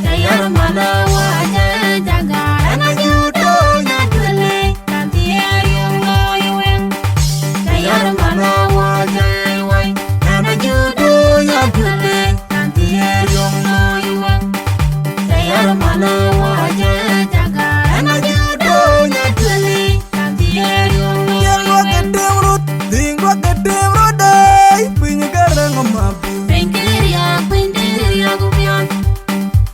Ca yär mala wa ca yai caka, raan ajut dööny atuëlei, raan thiëër yöŋ looi wëŋ. Ca yär mala wa ca yai wai, raan ajut dööny atuëlei, raan thiëër yöŋ looi wëŋ. Ca yär mala wa ca yai caka, raan ajut dööny atuëlei, raan thiëër yöŋ looi wëŋ. Yen wak ë tim rot, dhïŋ wak ë tim rot, dai, piny ke rɛ̈ŋ ë math. Piny ke riääk, piny ke riääk ë piɔ̈n.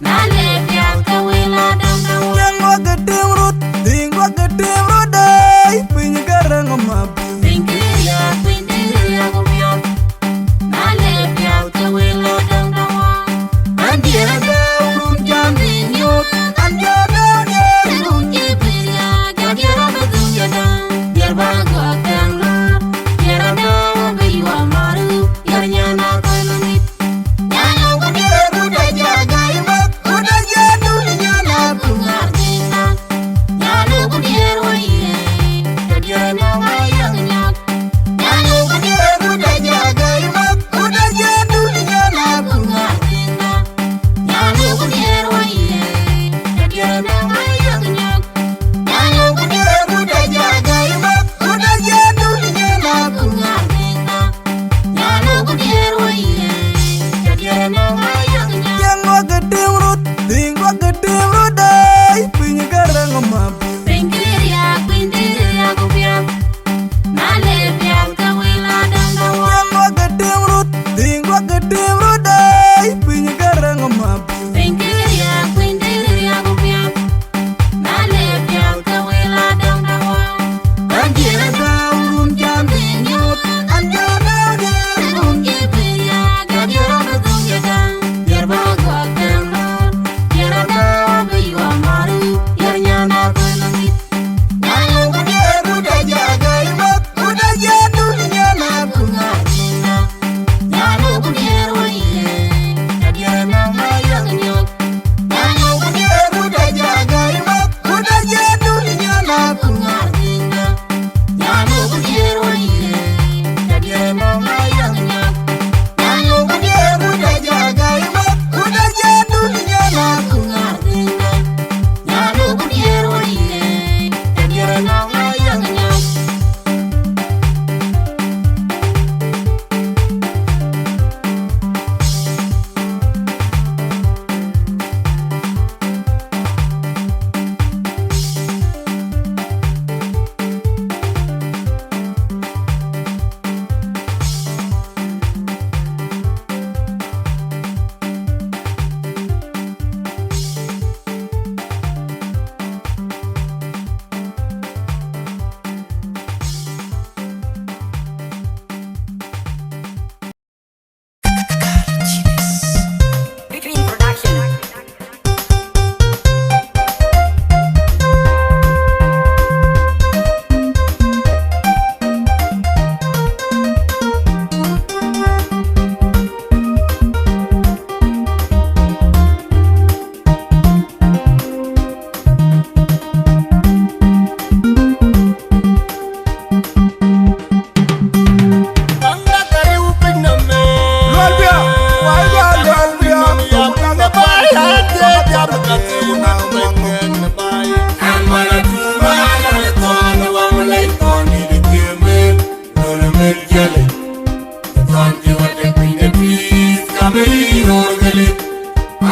Na le piath ke wël adäŋ däŋ. Yen wak ë tim rot, dhïŋ wak ë tim rot, dai, piny ke rɛ̈ŋ ë math. Piny ke riääk, piny ke riääk ë piɔ̈n. Na le piath ke wël adäŋ däŋ. An diɛɛr adäŋ run jam piny yök. An diɛɛr adäŋ diɛɛr run cï piny riääk. Jɔ diɛɛr abï dhuk jadäŋ. Diɛɛr bä gɔ̈k däŋ lor. Diɛɛr adäŋ abï yuɔm maru. Diɛɛr nyan akɔ̈l mit.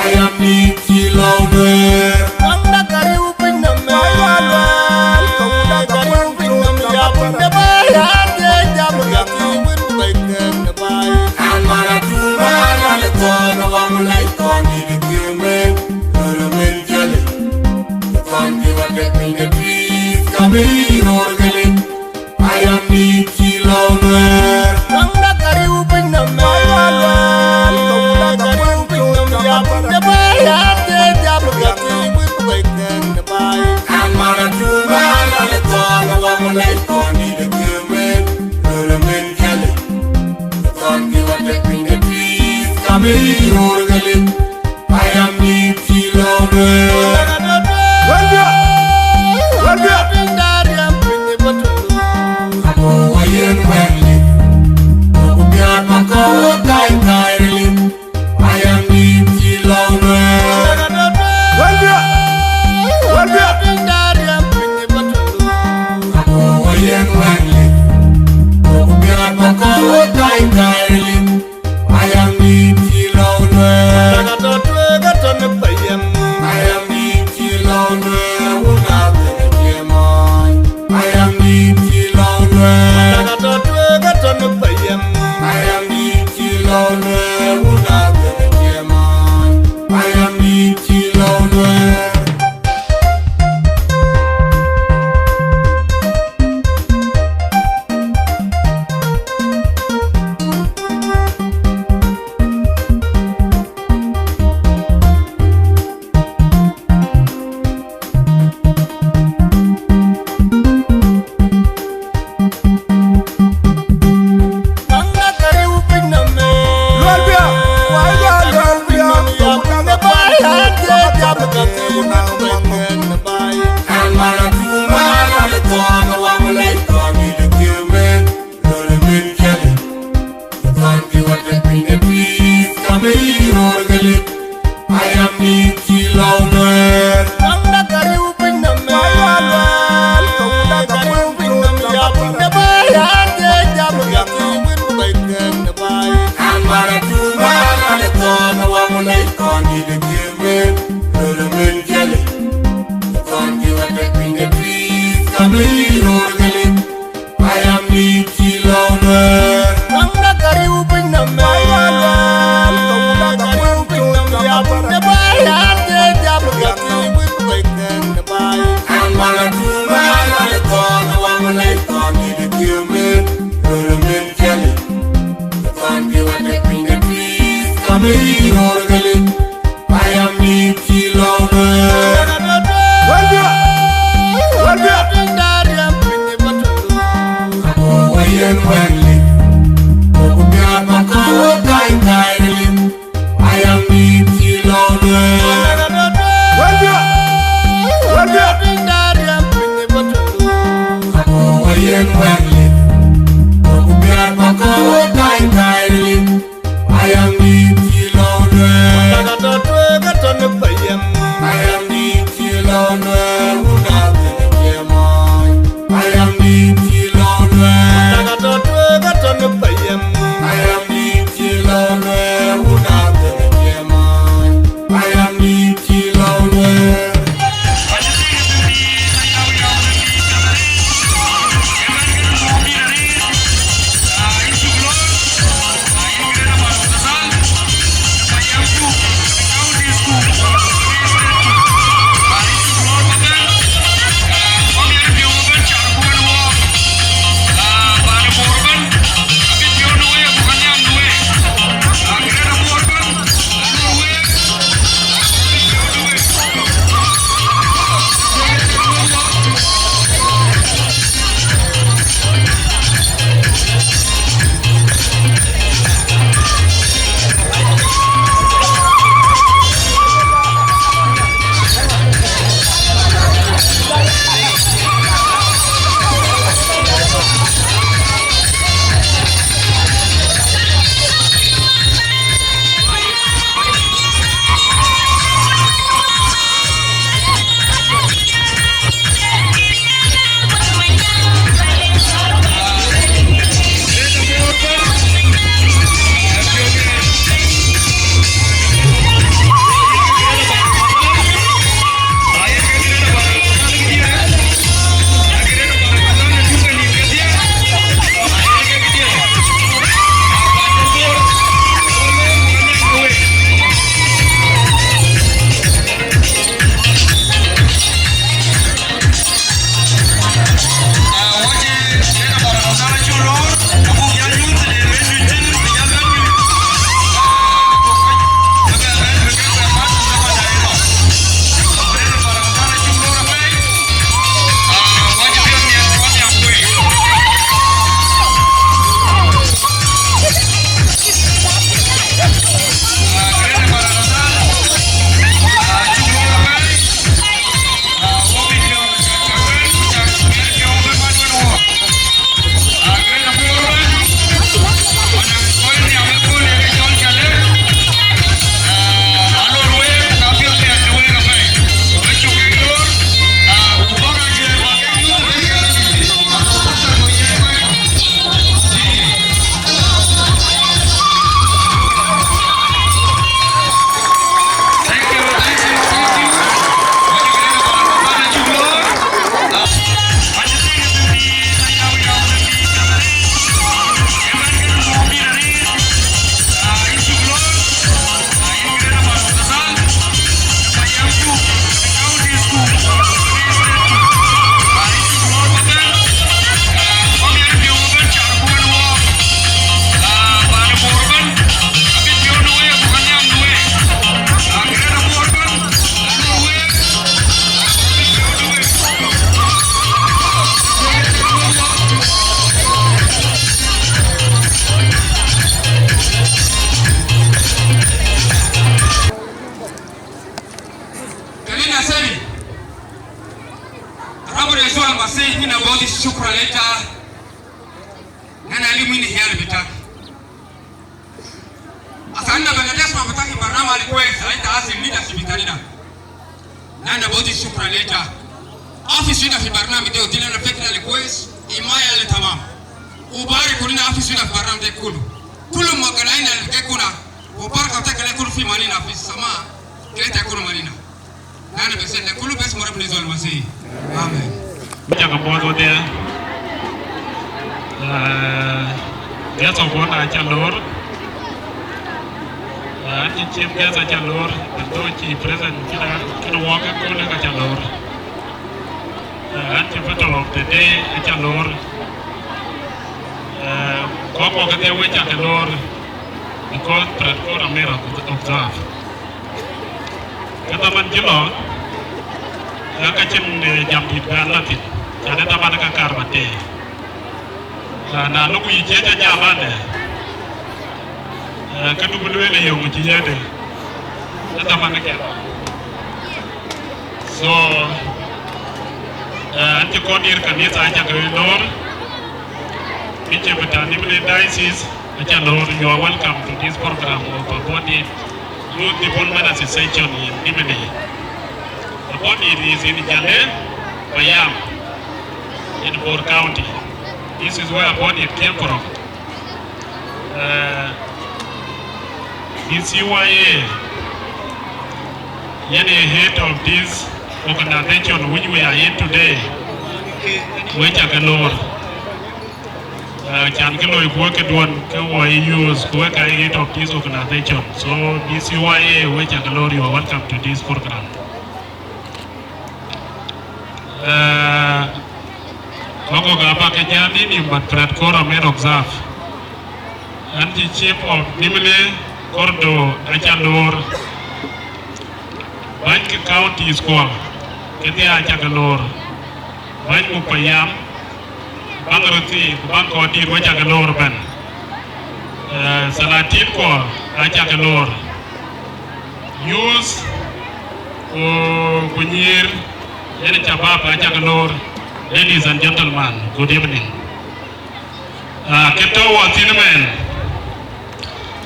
Ayam ni ci lɔu Nuɛɛr. Kaŋda ka riu piny nɔm ë. Kaŋda ka riu piny nɔm ya bun de ba ya de jam ya ki win bai kek de bai. An mara tu mara le ton wa mu lai ton ni de ki men. Lolo men jale. Ton ki wa de piny de trees ka me ror gele. Ayam ni ci lɔu Nuɛɛr. Kaŋda ka riu piny nɔm ë. Kaŋda ka riu piny nɔm ya bun de ba ya de jam ya ki win bai kek de bai. An mara tu mara le ton wa mu lai ton ni de ki men. Lolo men jale. Ton ki wa de piny de trees ka me ror gele. Ayam ni ci lɔu Nuɛɛr. Warbia, warbia. Amo wa yen wɛn li. Ku biar ma ko kai kai li. Ayam ni ci lɔu Nuɛɛr. Warbia, warbia. Amo wa yen wɛn li. Ku biar ma ko kai kai li. Ayam ni ci lɔu Nuɛɛr. Ayam ni ci lɔu Nuɛɛr. Wuna bene jemɔny. Ayam ni ci lɔu Nuɛɛr. Ayam ni ci lɔu Nuɛɛr. Wuna bene jemɔny. Ayam ni ci lɔu Nuɛɛr. Ayam ni ci lɔu Nuɛɛr. Kaŋda ka riu piny nɔm ë. Kaŋda ka riu piny nɔm ya bun de ba ya de jam ya ki win bai kek de bai. An mara tu mara le ton wa mu lai ton ni de ki men. Lolo men jale. Ton ki wa de piny de trees ka me ror gele. Ayam ni ci lɔu Nuɛɛr. Kaŋda ka riu piny nɔm ë. Kaŋda ka riu piny nɔm ya bun de ba ya de jam ya ki win bai kek de bai. An mara tu mara le ton wa mu lai ton ni de ki men. Lolo men jale. Ton ki wa de piny de trees ka me ror gele. Ayam ni ci lɔu Nuɛɛr. Shukran leta. Nana limu ini hiyal bita. Asa anina bana tasma bita fi barnamij al kwes, ita asil leadership bitana. Nana bodi shukran leta. Afi shida fi barnamij de, udina na fikra al kwes, imaya al tamam. Ubarik ulina afi shida fi barnamij de kulu. Kulu magalaina al ke kuna, ubaraka ta kale kulu fi manina fi sama, kale ta kulu manina. Nana bes le kulu bes murab nizol masi. Amen. Mucha ka buɔth wodhie. Eh, guest of honor aca lor. Eh, an cï chief guest aca lor. Although cï present kina, kina wɔk ke kule ka ca lor. Eh, an cï battle of the day aca lor. Eh, kɔk wɔ kedhie we ca ke lor. Because Pret Kor Amir observe. Ke dhaman cï lɔ, ya ka cïn, eh, jam dït bɛ̈n la thïn, cän ë dhaman ka kar ba tëë. Na, na lok yic cie ca jam ande, eh, ke du bï lueel ë yöŋ cï yede, ë dhaman ke lɔ. So, eh, an cï kɔn diɛɛr kanitha aca ke lor, bï cï bï tän Nimule Diocese, aca lor, you are welcome to this program of Abodit Youth Development Association in Nimule. Abodit is in Jale, Payam, in Bor County. This is where Abodit came from. Uh, B C Y A, yani head of this organization which we are in today, we ca ke lor. Uh, cän ke loi kuɔ ke duɔn ke wɔ youth kuɔ ka head of this organization. So B C Y A, we ca ke lor, you are welcome to this program. Uh, kɔk wɔ ka ba ke jam nïn, but Pret Kor Amir observe. An cï chief of Nimule Kordo aca lor. Bäny ke counties kuɔ kedhie aca ke lor. Bäny muk Payam, baŋ röthii ku baŋ kɔc dït we ca ke lor ëbɛ̈n. Eh, salatin kuɔ aca ke lor. Youth ku, ku nyïïr, yen shabab aca ke lor. Ladies and gentlemen, good evening. Ah, ke tɔ̈ wɔ thïn ëmën,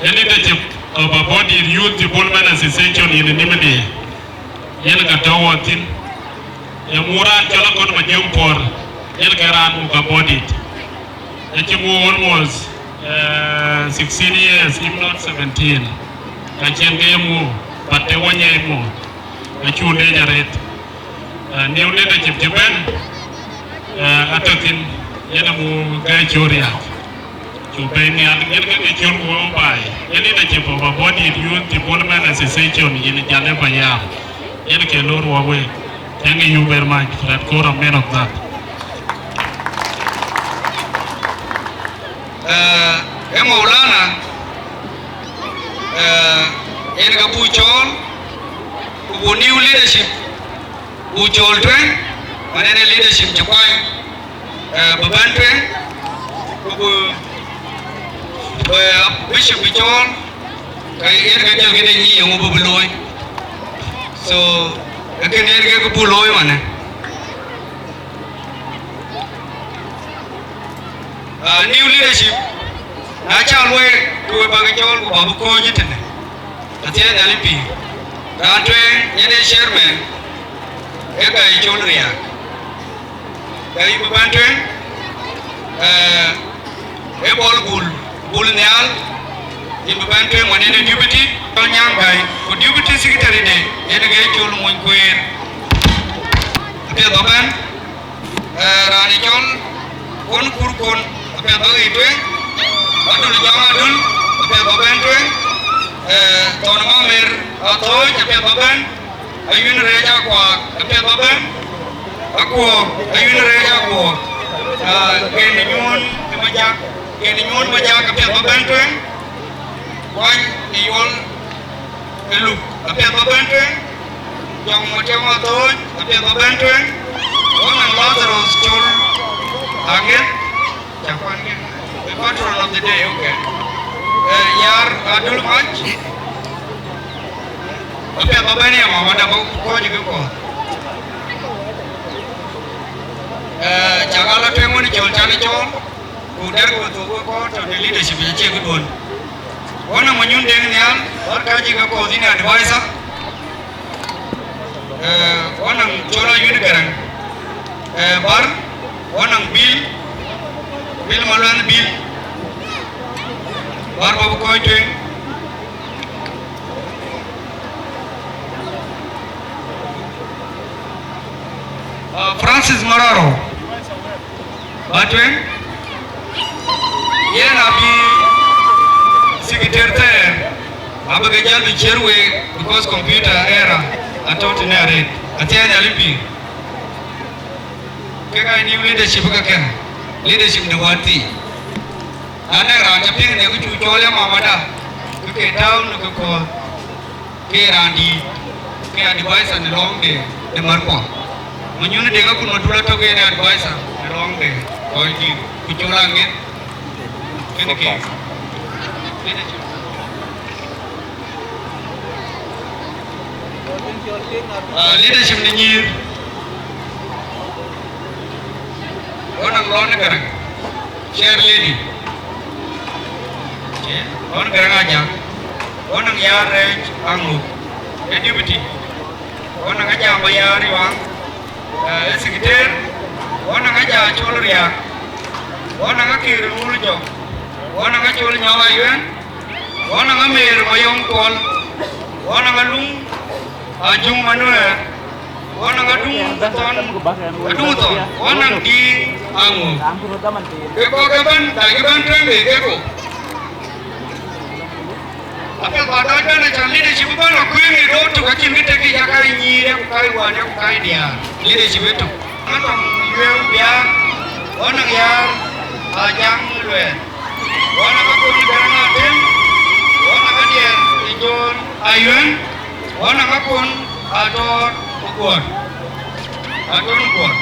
ë leadership of Abodit Youth Development Association in Nimule, yen ka tɔ̈ wɔ thïn. Ë muk raan cɔl Akɔn Majöŋ Puɔr, yen ke raan muk Abodit. Acï muk almost, eh, sixteen years, if not seventeen. Ka cïn ke ye muk, but të wɔ nyai muk, acuk leec arëët. Eh, new leadership cï bɛ̈n, eh, atɔ̈ thïn, yen amu ke cöör riääk. Cuk bɛ̈i nhial, yen ke ke cöör ku wëu baai. Yen leadership of Abodit Youth Development Association in Jale Payam. Yen ke lor wɔ wek. Thank you very much. Pret Kor Amir observe. Eh, e Maulana, eh, yen ka buk cɔɔl, ku buk new leadership buk cɔɔl tueŋ, man yen ë leadership cï kuany, eh, bï bɛ̈n tueŋ, ku bï, bï, bishop bï cɔɔl, ka yen ka jɔl këde nyic eeŋö bï bï looi. So, ee kënë yen ke buk looi manë. Ah, new leadership, na cä lueel, ke we bä ke cɔɔl, ku bä bï kɔ̈ɔ̈c ëtënë. Athiɛɛn Nhialic pïïr. Raan tueŋ, yen ee chairman, ee Gäi Col Riääk. Gäi bï bɛ̈n tueŋ, eh, ee Bol Bul, Bul Nhial, yïn bï bɛ̈n tueŋ, wën yen ee deputy, Col Nyaŋ Gäi, ku deputy secretary de, yen ee Gäi Col Mony Kueer. Apiɛth bä bɛ̈n. Eh, raan ë cɔl Kuɔn Kur Kuɔn, apiɛth bä ɣet tueŋ. Adul Jɔŋ Adul, apiɛth bä bɛ̈n tueŋ. Eh, Thɔn Mamer Athooc, apiɛth bä bɛ̈n. Ayuën Rɛɛc Akuaak, apiɛth bä bɛ̈n. Akuɔɔk, Ayuën Rɛɛc Akuɔɔk. Ah, Gen Nyuɔɔn ë Majak, Gen Nyuɔɔn Majak, apiɛth bä bɛ̈n tueŋ. Kuany ë Yuɔl ë Luk, apiɛth bä bɛ̈n tueŋ. Jɔŋ Mutiɔŋ Athooc, apiɛth bä bɛ̈n tueŋ. Ɣɔn Lazarus Col Aŋeth, cä kuan ke, the patron of the day, okay. Eh, Yar Adul Mac, apiɛth bä bɛ̈n ya mama da bä kɔc ke kɔ̈th. Eh, cak ala tueŋ wën cɔl can cɔl, ku dɛ̈r ku thok wek kɔɔr tɔ̈ në leadership acie këduön. Wën a Manyun Deŋ Nhial, wär ka cï ke kɔɔth yïn advisor. Eh, wën a cɔl Ayuen Garaŋ, eh, Bär, wën a Bil, Bil Maluɛnh Bil, Bär bɔ̈ bï kɔc tueŋ. Uh, Francis Mararo, ba tueŋ, yen abï secretary thɛɛr, abï ke jäl bï ciër week, because computer error atɔ̈ tënë arëët, athiɛɛny alipi. Ke ka new leadership ke kë, leadership de wäthii. Na nɛ̈k raan ca piŋ në kë cuk cɔɔl ya mamada, ke ke tääu në ke kɔ̈ɔ̈th. Ke raan dïït, ke advisor në lɔŋ de, de märkuɔ. Manyun de ka kun Matula tök en advisor në lɔŋ de kɔc dïït, ku col aŋen. Kën ke. Ah, leadership në nyïïr. Wën a Lɔn Garaŋ, chair lady. Lɔn Garaŋ Ajak. Wën a Yar Rɛɛc Aŋuk, ë deputy. Wën a Ajak Mayar Yuaŋ, eh, ë secretary. Wën a Ajak Col Riak. Wën a Kir Wul Jɔk. Wën a Col Nyɔk Ayuɛn. Wën a Mer Mayɔŋ Kuɔl. Wën a Luŋ Ajuŋ Manuɛɛr. Wën a Aduŋ Thɔn, Aduŋ Thɔn, wën a Diir Aŋu. Ke kɔ̈k ëbɛ̈n, dac ëbɛ̈n tueŋ ke ke kɔ̈k. Apiɛth ba dɔc bɛ̈n, acan leadership ëbɛ̈n akuëëŋ ë röör tök, acïn kë tek yic, aka nyïïr, ku ka wään, ku ka diäär. Leadership ë tök. Ŋa tɔŋ yuëër biäk, wën a Yar Ajaŋ Luɛɛl. Wën a Akon Garaŋ Atem, wën a Diɛɛr ë Jɔn Ayuɛn. Wën a Akon Atɔɔr Guɔt. Atɔɔr Guɔt.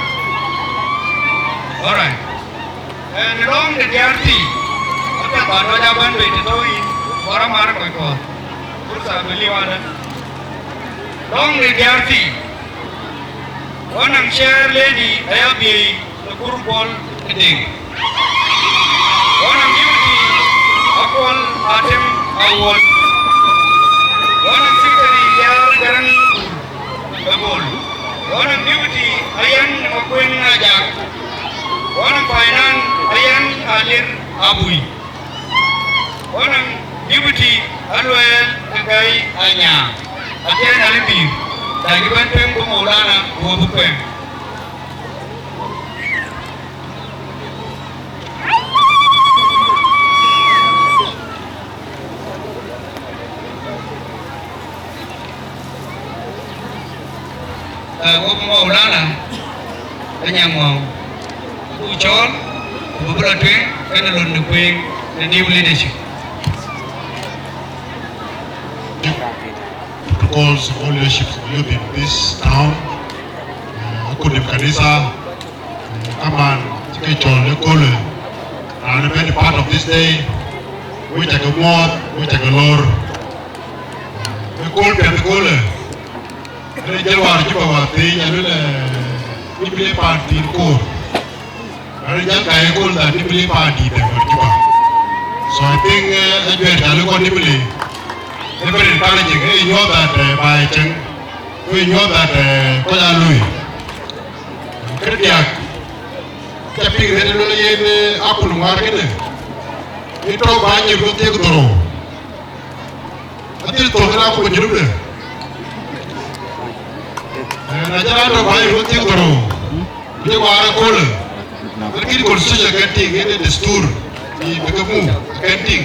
All right. Eh, në lɔŋ de diäär thii, apiɛth ba dɔc abɛ̈n bei të tɔ̈u yïn, bɔ̈ rɔt mar kɔc kɔ̈ɔ̈th. Fursa bï liu alë. Lɔŋ de diäär thii, wën a chair lady aya biei. Kur Bol Deng. Wën a deputy Akol Atem Awol. Wën a secretary Yar Garaŋ Kur Bol. Wën a deputy Ayan Makuën Ajak. Wën a finance Ayan Alir Abui. Wën a deputy Aluɛɛl Gai Anyaŋ. Athiɛɛny alipi, dac ëbɛ̈n tueŋ bï Maulana, ku wɔ bï kuɛŋ. Eh, wok Maulana, Anyaŋ Ŋɔŋ, ku cɔɔl, ku bï bï lɔ tueŋ, kenë lon në kueŋ, në new leadership. Protocols of all leaderships of youth in this town. Eh, akutnhim kanisa, eh, kaman cï ke cɔl ëköölë. Raan ëbɛ̈n part of this day, wek cä ke muɔɔth, wek cä ke lor. Eh, ëkööl piɛth ëköölë. Ënë jël wäär Juba wäär thiëëc, aluel, eh, Jubilee paan thiin koor. Ënë jal ka ye goal that Jubilee party de wër Juba. So I think, eh, ajuɛɛr ca lëk kɔn Jubilee, ë very encouraging, ë nyuɔɔth that, eh, ba ye cieŋ, ku ë nyuɔɔth that, eh, kɔc aa lui. Këde diäk, ca piŋ rëët luel yen, eh, apul ŋuan kënë, ë tɔ̈u ba nyïïr röt thiëk dhorou. Adhil thok raan ku Junub de. Eh, na jɔl raan tɔ̈ bäny röt thiëk dhorou, ku jɔ waar ëköölë. Lakin constitution akën tïŋ, yen ë desturi bï ke muk akën tïŋ.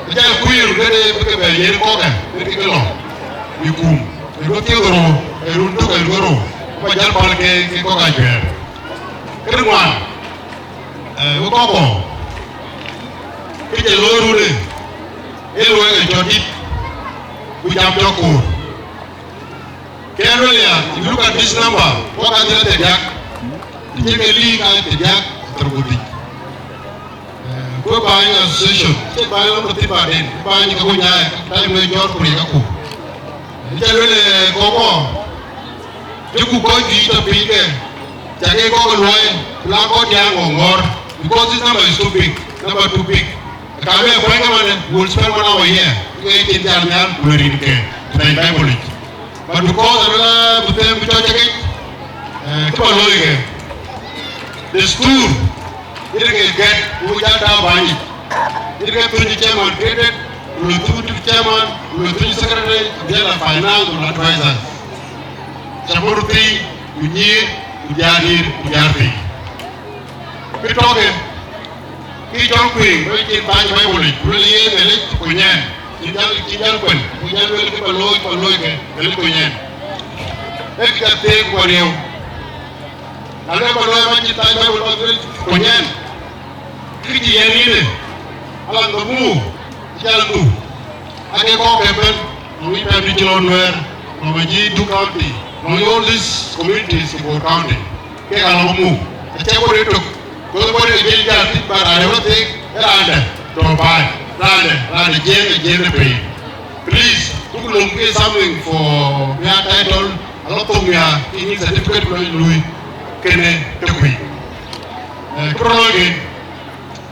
Bï jal kuiir këde bï ke bɛ yiën kɔ̈kë, bï ke lɔ, bï kum. Ë röt thiëk dhorou, ë run tök, ë run rou, ku ba jal päl ke, ke kɔ̈k ajuɛɛr. Këde ŋuan, eh, wek kɔc kɔ̈k, kë cï looi run ë, ee luɔi ke cɔl dït, ku jam cɔk koor. Kɛn luel ya, if you look at this number, wok adhil athiërdiäk, të cï ke liik aa thiërdiäk, thiërŋuan ku dhïc. Eh, ku bäny association, cï bäny lɔ ke thïn baden, bäny ke ku nyaai, time ë jɔt ku riɛk aku. Cï luel, eh, kɔ̈k kɔ̈k, cï ku kɔc juëc tɔ̈ piny ke, Cak ke kɔ̈k luɔi, ku la kɔ̈k diäŋ ŋɔ̈ɔ̈r, because this number is too big, number too big. Ka bɛ kuɛ̈n ke manë, we will spend one hour here. Ke cïn jal nhial, ku le rin ke, ku bɛ̈ny Bible yic. But because of the, bï them bï cɔc cak yic, eh, kë ba looi ke. Desturi, yen ke gɛ̈t, ku jal tääu bäny yic. Yen ke thöny chairman created, ku le thöny chairman, ku le thöny secretary, ku jal a finance, ku advisors. Cak bɔ̈ röt thïn, ku nyïïr, ku jal nyïïr, ku jal thïn. Kë tɔ̈ ke, kë cɔl kuëëŋ, wek cïn bäny Bible yic, ku luel yen Nhialic ku nyɛn, cïn jal, cïn jal kuɛ̈n, ku jal luel kë ba looi, kë ba looi ke, Nhialic ku nyɛn. Ee kë ca theek ku riëëu. Na le ba looi man cïn bäny Bible ba luel ku nyɛn, kë cï yɛn yïnë, ala nɔm muk, jal ndu. Ake kɔ̈k ke bɛ̈n, nɔm yï pɛ̈n dït cï lɔ Nuɛɛr, nɔm ajiëc Duk County, nɔm yï all these communities in Bor County. Kek alɔ muk, acie bɔ̈ rëër tök, because bɔ̈ rëër ajiëc jal thïn, but I don't think ë raan dɛ̈ tɔ̈ bäny, raan dɛ̈, raan dɛ̈ jiëëŋ, ajiëëŋ de pei. Please, duk lom ke something for me a title, alɔ thok me a, ke nyin certificate lɔ lui, kënë tök wïc. Eh, kë rɔt looi ke,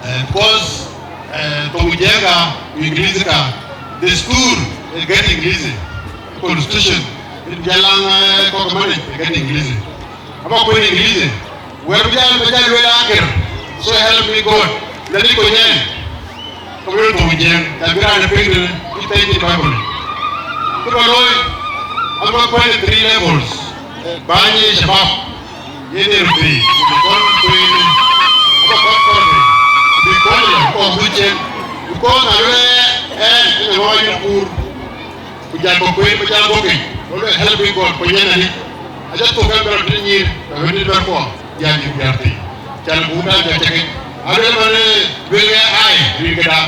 Eh, because, eh, thoŋ Jiëëŋ ka, English ka, desturi, eh, gɛ̈t English, constitution, in jalaŋ, eh, kɔ̈k managed, eh, gɛ̈t English. Aba kuɛ̈n English, wɛ̈t bï jal, bï jal lueel akër, so help me God, Nhialic ku nyɛn. Ka bï röt thoŋ Jiëëŋ, ka bï raan ë piŋ tënë, bï thɛɛc cï Bible. Kë ba looi, aba kuɛ̈n three levels, eh, bäny ë shabab. Yen ë röt thii, bï kɔn kueen, abä kɔn kɔn thii, bï kɔn ya kɔk dhuc cen, bï kɔn a luɛɛl ɛn ë ŋɔɔc yïn kuur, ku jal kɔk kueen bï jal bɔ̈ kec, ku luɛɛl help me God, ku nyɛn ani, ajɔ thok ɛn bɛ rɔt të nyïïr, bɛ wënde bɛ̈r kuɔ, jal yïn bï röt thii, can buk dan jɔ cäk yic. A luɛɛl man ë lueel ë ai, rin këda,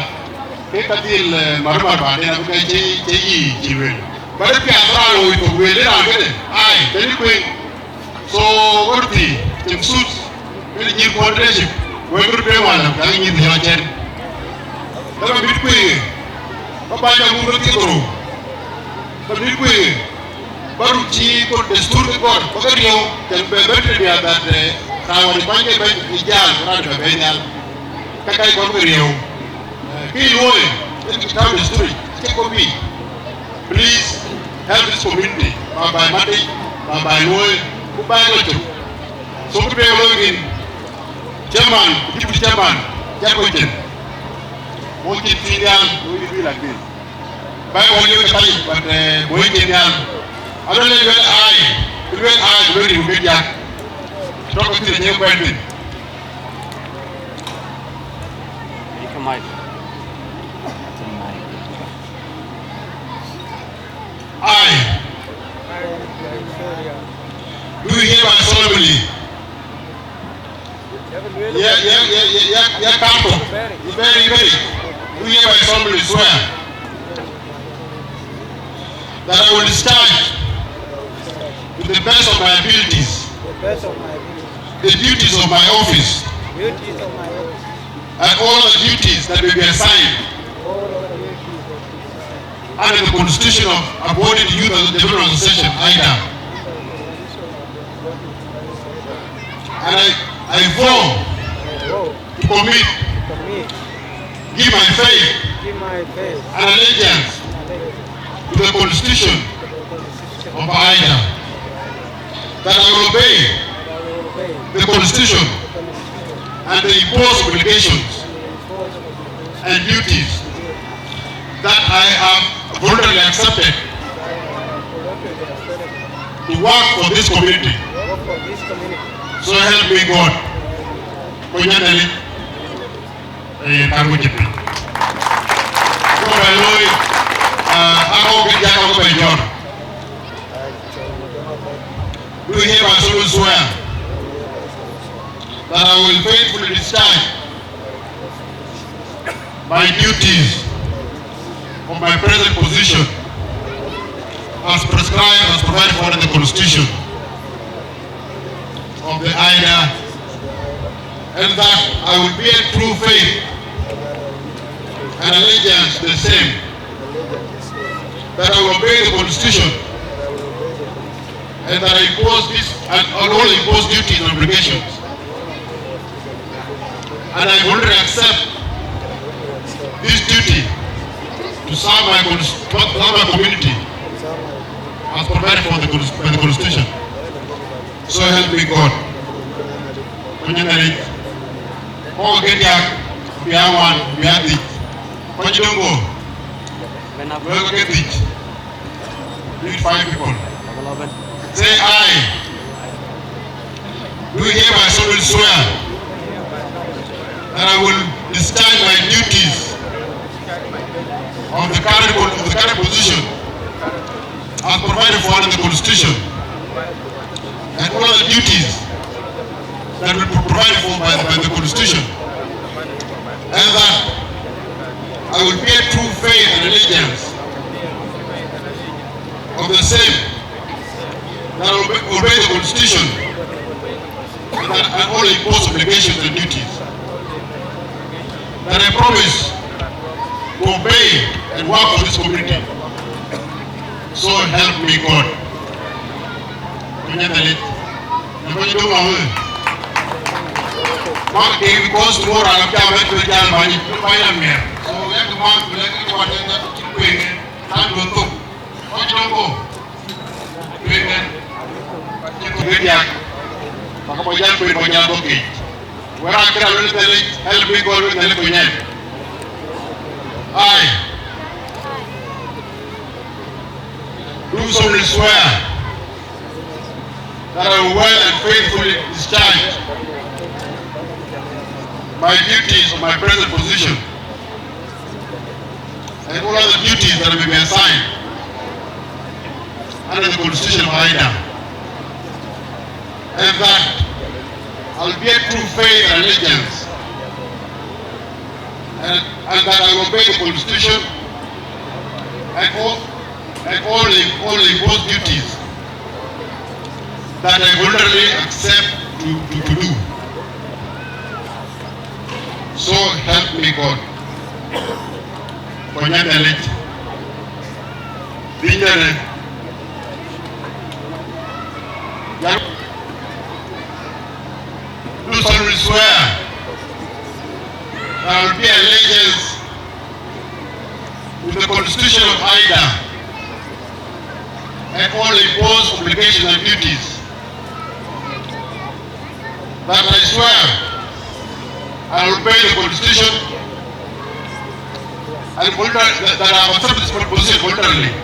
ke ka dhil, eh, mar mar ba den abï ke cï, cï yï cï lueel. Ba de piath raan looi thok lueel ë raan këde, ai, jal yï kueen. So, wërthi, cïn suit, kënë nyïïr kuɔn leadership, wek röt bɛ wal, ka nyïïr yɔ cɛn. Ka ba mit kuëë, ba ba jam röt thith rou. Ba mit kuëë, ba röt cï kɔn desturi ke gɔ̈t, ba ke riëëu, cɛn bɛ bɛ̈n të diaal that, eh, raan wën kuany ke bɛ̈ny ë jäl, raan bɛ bɛ̈ny nhial. Ka kac kɔn ke riëëu. Eh, kë luɔi, ë kë tääu desturi, cï kɔn bï. Please help this community. Ba bai matic, ba bai luɔi, ku bai lɔ cök. So kë bɛ luɔi rin, chairman, deputy chairman, jak kɔc cin. Wɔ cin thiin nhial, wɔ cin thiin like this. Bai wɔ liu ke palic, but, eh, wɔ cin nhial. Alɔ le luel ai, luel ai, luel rin ke diak. Tɔk ke thil nyɛ kuɛn thin. Make a mic. I do hereby solemnly. Yeah, yeah, yeah, yeah, yeah, yeah, Kanto. Very, very. Do hereby solemnly swear that I will discharge to the best of my abilities the duties of my office and all the duties that may be assigned under the constitution of Awarded Youth Development Association, AYDA. And I, I vow to commit, give my faith and allegiance to the constitution of AYDA, that I will obey the constitution and the imposed obligations and duties that I have voluntarily accepted to work for this community. So help me God. Ku nyɛn Nhialic, eh, kan ku cït piny. Ku bɛ looi, ah, akɔ̈k kë diäk akɔ̈k bɛ jɔt. Do hereby solemnly swear that I will faithfully discharge my duties of my present position as prescribed, as provided for in the Constitution of the AYDA, and that I will bear true faith and allegiance to the same, that I will obey the Constitution And that I impose this and all impose duties and obligations. And I voluntarily accept this duty to serve my, cons- to serve my community as provided for the, cons- by the Constitution. So help me God. Kony Nhialic. Kɔc ke diäk, bï a ŋuan, bï a dhïc. Kɔc döŋ go. Wek ke dhïc. Need five people. Say I. Do hereby solemnly swear that I will discharge my duties of the current, of the current position as provided for in the Constitution and all other duties that will be provided for by the, by the Constitution, and that I will bear true faith and allegiance of the same, that I will obey the Constitution and all imposed obligations and duties, that I promise to obey and work for this community. So help me God. Kony Nhialic. Na kony döŋ awë. Mak ke, because tomorrow I'm coming to jal bany, bany la mier. So we have to mark the next one that you bring. Kan döŋ thok. Kony döŋ go. Bring them. Bring them. Baka bɔ jal bring bɔ jal bɔ ke. Wera kira lul Nhialic, help me God, lul Nhialic, kony en. I do solemnly swear that I will well and faithfully discharge my duties of my present position and all other duties that may be assigned under the Constitution of Aida, and that I'll bear true faith and allegiance, and, and that I will obey the Constitution and all, and all, all imposed duties that I voluntarily accept to, to, to do. So help me God. Kony Nhialic. Bï Nhialic. Do solemnly swear that I will bear allegiance to the Constitution of Aida and all imposed obligations and duties. That I swear I will obey the Constitution and voluntar- that, that I have accepted this position voluntarily,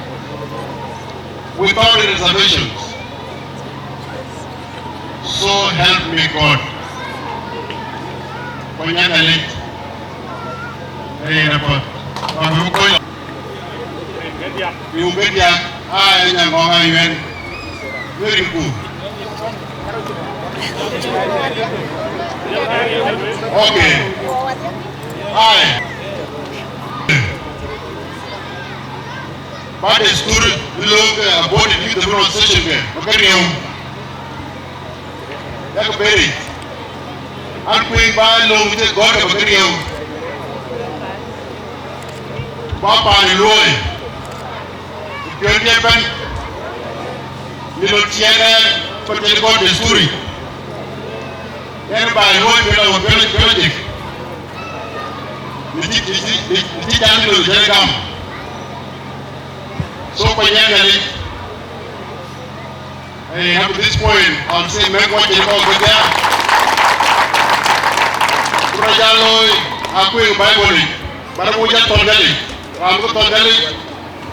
without any reservations. So help me God. Kony Nhialic. Ee, na pa. Pa, pa, kony. Yum ke diäk, ai, nya ŋɔŋ ayuɛn. Very good. Okay. Ai. Ba desturi lok, eh, about the youth development session ke, ba ke riɛu. Yak beri. An kuiŋ ba lok cï gɔ̈t ke ba ke riɛu. Ba paan luɔi. Piööny ëbɛ̈n, në lon cï en ë, kɔc cï kɔc desturi. En ba luɔi piɔ̈n awä piɔ̈n, piɔ̈n jik. Në cï, në cï, në cï jam në lon cï en gam. So, kɔc yen Nhialic. Eh, up to this point, I'm saying, make what you call good there. Kura jalo, aku Bible ni. Bara mu jat thon gali. Ram ko thon gali.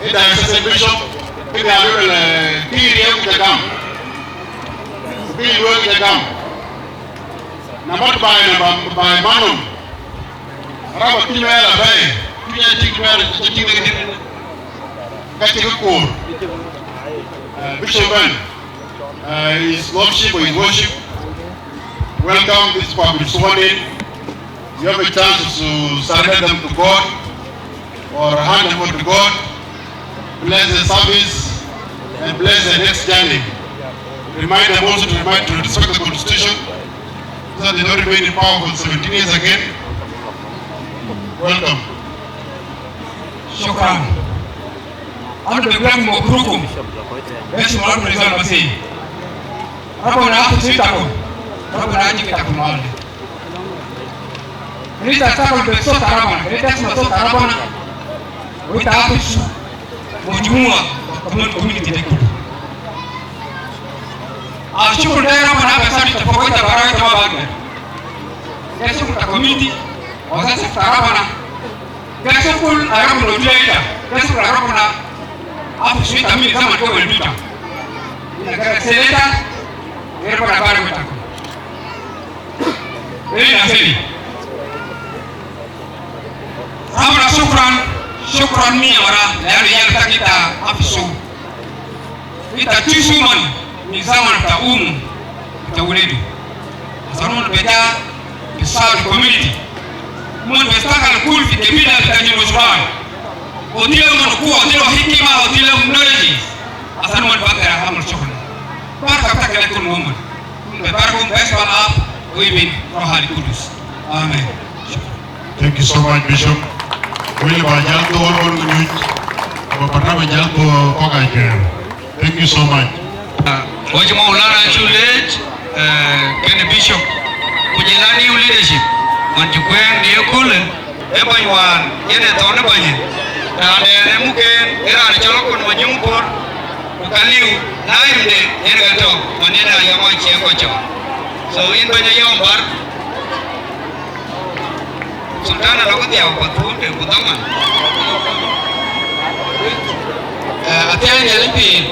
Ida assistant bishop. Ida alu le kiri ya kuja kam. Kiri ya kuja kam. Na bat bai, na bai manum. Raba kunya la bai. Kunya tik mera tik ni. Ka cï ke koor. Uh, Bishop Ben, uh, His Lordship or His Worship, welcome this public sworn in. You have a chance to surrender them to God or hand them over to God. Bless the service and bless the next journey. Remind them also to remind to respect the Constitution so that they don't remain in power for seventeen years again. Welcome. Shukran. Anu bekulang mabrukum. Besi malam rizal masih. ربنا أحسن تقوم. ربنا أجيب تقوم. Minister, tackle بصوت ربنا، ليه تسمع صوت ربنا؟ وانت عارف شو؟ مجموعة كمان community ده كله. الشغل ده ربنا بس انت فوق، انت برا، انت ما بقدر. ده شغل بتاع community، وده شغل بتاع ربنا. ده شغل ربنا جاي ده. ده شغل ربنا. عارف شو انت من زمن قبل بيتا. انت قاعد سيلتا، غير بنا بارك بتاعكم. Ina seni. Amra, shukran, shukran mia mara, lanu yaltak ita afisu. Ita tisuman min zaman ta um, ta wuledu. Asan umon beja, bisal community. Umon bestagal kul fi kabila ta Junub Sudan. Odilo umon kuwa, odilo hikima, odilo knowledge. Asan umon bagdar amal shukul. Barka bitakum le kul umon. Bebarakum besm al Ab, u Ibin, Ruhal Kudus. Amen. Shukran. Thank you so much, Bishop. Wili ba jal dor wan ku nyuc, ba barnaba jal dor kok ajuɛɛr. Thank you so much. Wec Maulana cu leec, eh, kene Bishop, ku jël a new leadership, man cï kuɛɛŋ në ye köölë, ee bäny wään, yen ee thɔn ë bäny. Raan dɛɛr ee muk en, ee raan cɔl Akon Manyuŋ Bor, ku ka liu, na yïmde, yen ke tɔ, man yen ayɔm acie kɔc cɔk. So, yïn bɛ̈ny ayɔm bär, Sultan alɔ ke dhiau path thuɔɔu de ku dhaman. Eh, athiɛɛi Nhialic pïïr.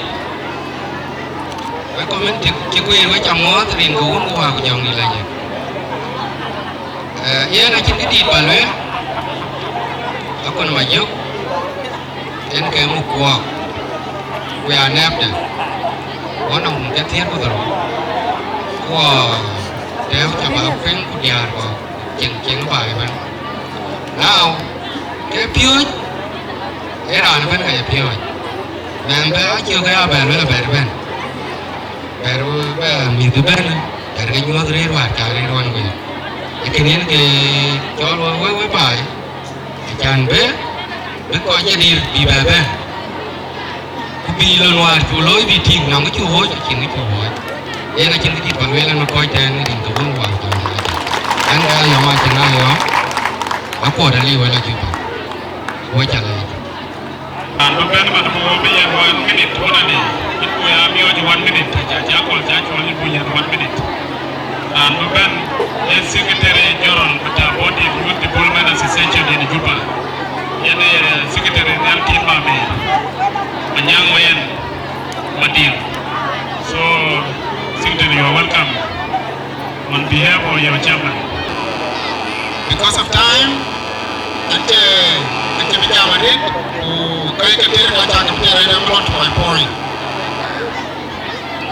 Wek community cï guiir, wek ca muɔɔth rin ke wun ku wä ku jɔŋdït lajik. Eh, yen acïn këdït ba lueel. Akon Majök. Yen ke muk kuɔɔk, ku ya nɛɛpde, ɣɔn nɔŋ ke thiëër ku dhorou, ku tɛ̈ɛ̈u ca ba kueŋ ku diäär kɔ̈k, cieŋ cieŋ baai ëbɛ̈n. Now, ke piööc, ee raan ëbɛ̈n ka ye piööc. Mɛnh bɛ acï ke ya bɛ luel abɛ̈r ëbɛ̈n. Bɛ̈r bɛ mïth ëbɛ̈n, bɛ̈r ke nyuɔ̈th rëër wäär cak rëër ɣɔn wël. Ee kën yen ke cɔl wek, wek, wek baai. Acan bï, bï kɔc ë dir bï bɛ bɛ̈n, ku bï lon wäär cuk looi bï tïŋ, nɔŋ kë cuk wööc, acïn kë cuk wööc. Yen acïn këdït ba lueel ɛn ë kɔc tɛ̈ɛ̈n rin ke wun wäär tɔ̈. Ɛn ka yɔm acïn a yɔm, akuɔt aliu wël acï bä. Wek ca leec. Raan bï bɛ̈n man bï wɔ bï yɛn one minute, wun ani, bï ku ya miɔɔc one minute, aca, aca kɔl, aca cɔl yï bï yɛn one minute. Raan bï bɛ̈n, ee Secretary General bï ta Body Youth Development Association in Juba. Yen ee Secretary Nhial Tit Mamer, Manyaŋ Mayen Madiŋ. So, Secretary, you are welcome. On behalf of your chairman. Because of time, ënte, ënte bï jam arëët, ku kɔc ke tëër ka cak ke tëër, and I'm not to my point.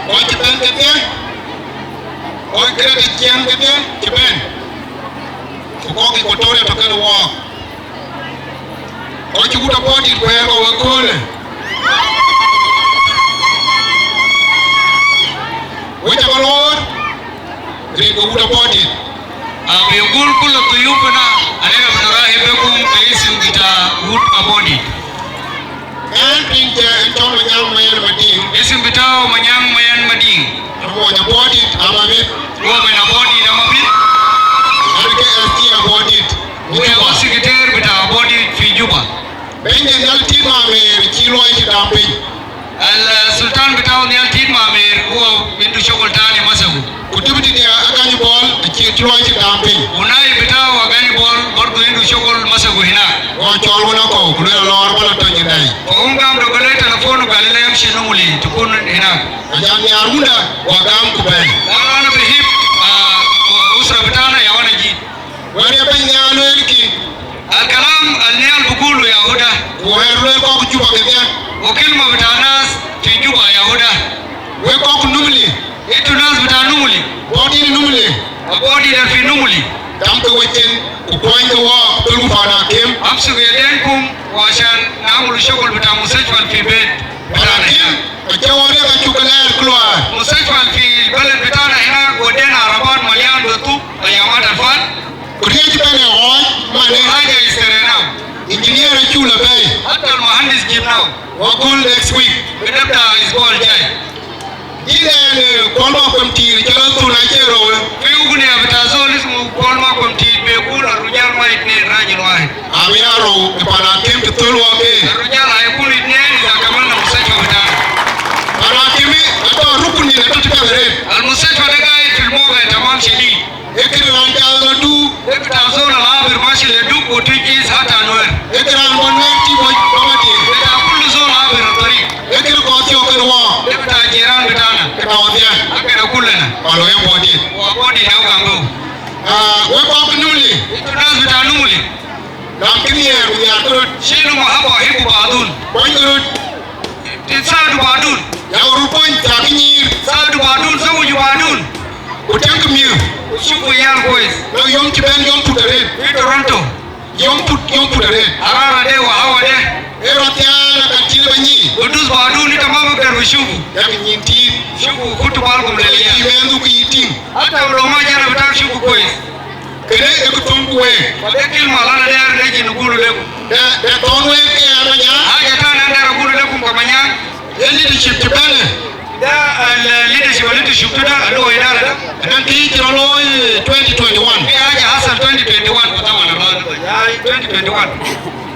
Kɔc cï bɛ̈n kedhie, kɔc Greater Jiëëŋ kedhie cï bɛ̈n, ku kɔc Equatoria tɔ̈ kenë wɔɔk. Kɔc cï wut abɔ̈ dït kuɛɛr kɔ̈u ëköölë. Wek ca bä loor, rin ke wut abɔ̈ dït. Abï gul kula dhuyufna, alena binarahi bekum be isim bita wut abɔ̈ dït. Ɛn piny cɛ ɛn cɔl Manyaŋ Mayen Madiŋ. Isim bitau Manyaŋ Mayen Madiŋ. Amuɔny abɔ̈ dït ama bï. Huwa min abɔ̈ dït ama bï. Ɛn ke S G abɔ̈ dït. Huwa secretary bita abɔ̈ dït fi Juba. Bɛ̈ny de Nhial Tit Mamer cï luɔi cï dam piny. Al, eh, Sultan bitau Nhial Tit Mamer huwa indu shogol tani masagu. Ku deputy de Agany Bol acï luɔi cï dam piny. Wa naib bitau Agany Bol bardu indu shogol masagu hinak. Go cɔl wun akɔ̈u, ku lueel lɔɔr bä lɔ tony ë nɛi. Fa hum gam do gale telefon u gal ila yamshi Numuli tukun hinak. Acan nhiaar wunda, wa gam ku bɛ̈ɛ̈i. Ana bihib, ah, usra bitana ya wana jid. Wɛ̈t ë bɛ̈ny Nhial lueel kï. Al kalam al Nhial bugulu ya huda. Ku wɛ̈t lueel kɔc Juba kedhie. Wa kilma bita nas fi Juba ya huda. Wek kɔc Numli. Itu nas bita Numli. Bɔ̈ dït Numli. Abɔ̈ dït al fi Numli. Tamkë wecin, ku kuɔnykë wɔɔk, pelku pan akim. Amsiku yedinkum, wa ashan namulu shogol bita mustashfa al fi bet. Pan akim, acie wɔ riɛk acuk ke lɛɛr kuluaar. Mustashfa al fi beled bitana hinak, wadena arabat malian be tub, ayamat al fat. Ku riɛc bɛ̈n ë ɣɔɔc, mane. Haja isterena. Engineer acuk lɔ bɛ̈ɛ̈i. Hatta al muhandis jibna. Wa gul next week. Binabda isbu al jai. Yïn ɛn, eh, Paul Makuem Tiit, cɔl athun acie rou. Fi ugnia bita zol ismu Paul Makuem Tiit, bikul arujal ma itnen rajil wahid. Abï ya rou ë pan akim të thöl wɔ ke. Arujal hayakun itnen idha kamalna mustashfa bitana. Pan akim atɔ̈ rukun nyin atɔ̈ të piɛth arëët. Al mustashfa de gaid fil mawqi tamam shadid. Ee këde raan cath ëlä du. De bita zol al abir mashi le Duk u Twic East hata Nuer. Ee këde raan bɔ̈ Nuer tï bɔ̈ bɔ̈ Madiŋ. Bita kullu zol abir tarik. Ee këde kɔc thiɔ̈k kënë wɔ. De bita jiran bitana. Ke tɔ̈ dhiɛl. Akëde kullena. Wa looi abɔ̈ dit. Wa abɔ̈ dit ya gam bou. Ah, wek kɔc Nimule. Itu nas bita Nimule. Lam kë nhiɛɛr ku nhiaar kë röt. Shilu mahaba hibu badun. Kuany kë röt. Tisadu badun. Ya röt kuany, thaak kë nyïïr. Sadu badun, zawuju badun. Ku tiɛŋkë miëth. Shufu yal kwes. Na yom cï bɛ̈n yom put arëët. Fi Toronto. Yom put, yom put arëët. Harara de wa hawa de. Ee rɔt thiaan akan cïn ë bä nyiic. Wa dus badun ita ma bagdar bi shufu. Yak nyin tiit. Shufu khutu balkum lil iyal. Yï mɛnhdu kë yï tïŋ. Hata lo ma jana bitak shufu kwes. Kënë ë kë thöŋ ku week. Wa de kilma al ana dayir naji nugulu lekum. De, de thɔ̈n week ke an Manyaŋ. Haja tani ana dayir agulu lekum ka Manyaŋ. Ee leadership cï bɛ̈n ë. Da al leadership, al leadership tu da, al huwa idara da. Ënɔŋ kë cï rɔt looi twenty twenty-one. Fi haja hasal twenty twenty-one, fi zaman al-madi. Ya, twenty twenty-one.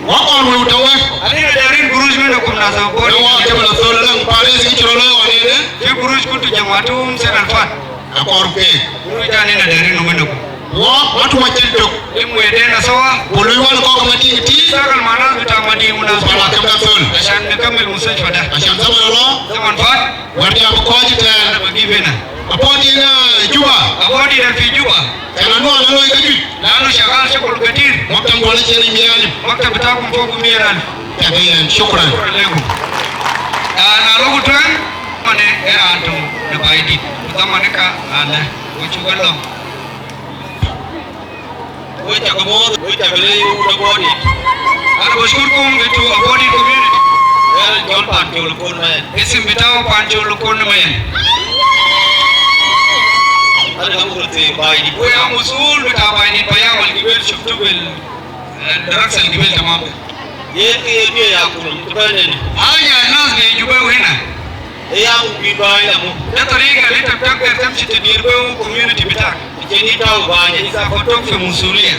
Wa kɔn wëu tɔ̈ wek. Anina dairin gurush minakum nas Abodi. Wa ke bala thol lang pares kë cï rɔt looi wa nene. Fi gurush kuntu jamatuhum sena al fat. Akɔr ke. Gurush da anina dairin minakum. Wa watu wa cin tök. Lim wedena sawa. Ku lui wan kɔ̈k Madiŋ tï. Sagal ma nas bita Madiŋ u nas. Bala kam da thöl. Ashan nikamil mustashfa da. Ashan zaman lo. Zaman fat. Wärdiɛ̈ abï kɔc ëtɛ̈ɛ̈n. Ana bagif hina. Abɔ̈ dit, eh, Juba. Abɔ̈ dit al fi Juba. Kana nuan aloi ka juëc. Lanu shagal shokol katir. Maktab duɔn acïn miɛt alip. Maktab bitakum fogu miɛt alip. Tabii, shukran. Shukran lekum. Ah, na loku tueŋ, mane e raan töŋ në Baidit. Ku dhamane ka alë, ku cuk lɔ. Wek cak muɔ̈ɔ̈th, wek cak leec wut Abɔ̈ dit. Ana bashkurkum intu Abɔ̈ dit community. Ɣɛn jɔl Pancol Kon Mayen. Isim bitau Pancol Kon Mayen. Ana ka murti Baidit. Wek a musul bita Baidit, payam al gibel shuftu bel, eh, darasa al gibel tamam. Yen kë ye bï ya kum të bɛ̈n en. Haja nas bi jubeu hina. Ë ya kum bï bäny la mu. De tariga li ita btagder tamshi tidir beu community bitak. Cïn yï tääu bäny. Iza khutuk fi musuliya.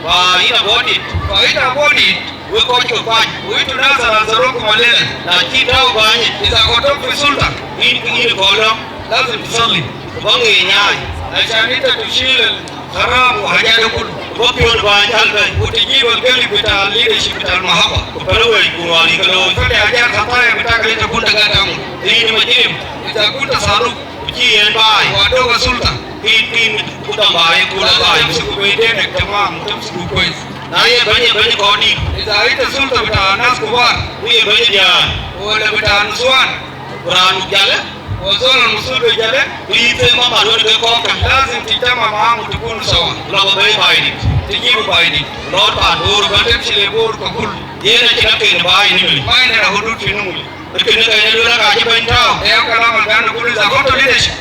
Fa ita Abɔ̈ dit. Fa ita Abɔ̈ dit. Wek kɔc ke kuany. Wa itu nas al anzarukum al lela. Na cï tääu bäny. Iza khutuk fi sulta. Yïn, yïn kɔc lɔ. Lazim tusalli. Bä ŋic nyaai. Ashan ita tushil al kharab wa hajat de kulu. Bä piɔ̈n bäny jäl bɛ̈n. Wa tijib al galib bita al leadership bita al mahaba. Ku päl wëi ku ŋuan yï ke looi. Päl hajat khataya bita al ita kunta gaid tamul. Yïn ma jirim. Ita kunta saluk. Ku cï yen baai. Wa doga sulta. Kin, kin ku dam baai, ku dam baai. Tamsiku bi idenek tamam, tamsiku kwes. Na ye bɛ̈ny, ye bɛ̈ny kɔn dït. Ita ita sulta bita nas kubar. Ku ye bɛ̈ny diäär. Wala bita nuswan. Ku raan muk jalë. Wa zol al musul be jalë. Ku yï them amat wën ke kɔ̈k kä. Lazim tijtama maahum wa tukunu sawa. Lɔ bä bɛ̈i Baidit. Tijibu Baidit. Lɔt pan Bor bä. Tamshi le Bor ka kul. Yen acïn aken baai Nimule. Ma indana hudud fi Nimule. Kënë ka yen luel aka cï bɛ̈ny tääu. Ya kalam al gana kulu iza khutuk leadership.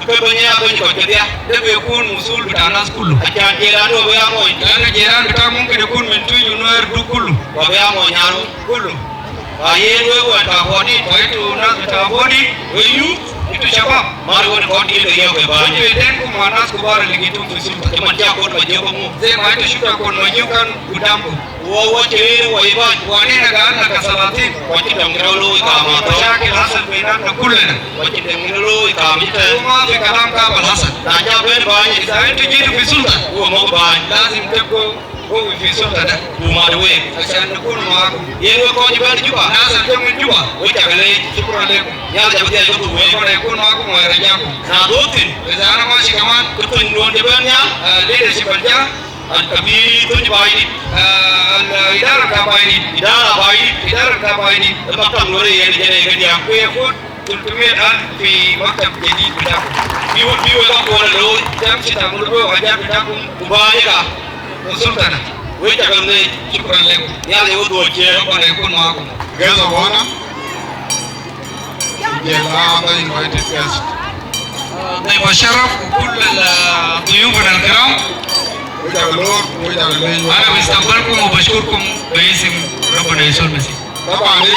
Ke bɛ̈ny ya bɛ̈ny kɔc kedhia. De be kun musul bita nas kulu. Acan jiran do be ya mony. Lanu jiran bita mumkin yakun min Twic u Nuer Duk kulu. Wa be ya mony nyaru. Kulu. Wa yen wek wɛ̈t ka Abɔ̈ dit. Wa itu nas bita Abɔ̈ dit. Wek youth. Itu shabab. Mar wën kɔn dït ke yɔ̈k ë bäny. Be den kum wa nas kubar al ligitum fi sulta. Cï man cä kot ma jiök amu. Zai ma itu shufta kon ma jiök kan gudamkum. Wo, wo cï rëër woi bäny. Wa nina gaadna ka salatin. Wa cï dɔm kërë looi kam ë thɔ̈k. Mashakil hasal bainatna kullana. Wa cï dɔm kërë looi kam ë thɔ̈k. Wa ma fi kalam kam al hasal. Na cä bɛ̈n bäny. Iza intu jitu fi sulta. Wo mɔ̈k bäny. Lazim tabgo. Wo fi sulta da. Ku mat week. Ashan nakun maakum. Yen wek kɔc bɛ̈n Juba. Nas al jɔ min Juba. Wek cak leec. Shukran lekum. Nhialic abï dhiɛl ke thuk week. Rabbana yakun maakum wa rajakum. Na dhuk thïn. Iza ana mashi kaman. Ke thöny duɔ̈n cï bɛ̈n nhial. Ah, leadership al ja. An ka bï thöny Baidit. Ah, al, ah, idara ta Baidit. Idara Baidit. Idara ta Baidit. Ë maktab nuɔ̈r yen jënë ke diäk. Ku yakun. Tulutumia alf fi maktab jadid bitakum. Bï wek, bï wek apuɔl ë looi. Tamshi tamul be hajat bitakum. Ku bäny ka. Wa sultana. Wek cak leec. Shukran lekum. Nhialic wo dhuɔ̈k ciëën. Rabbana yakun maakum. Guest of honor. Jël other invited guest. Dayif al sharaf wa kull al, ah, duyufana al kiram. Wek cak loor, wek cak leec. Ana bistakbalkum wa bashkurkum bi isim Rabbana Yesua al Masih. Taban, eh.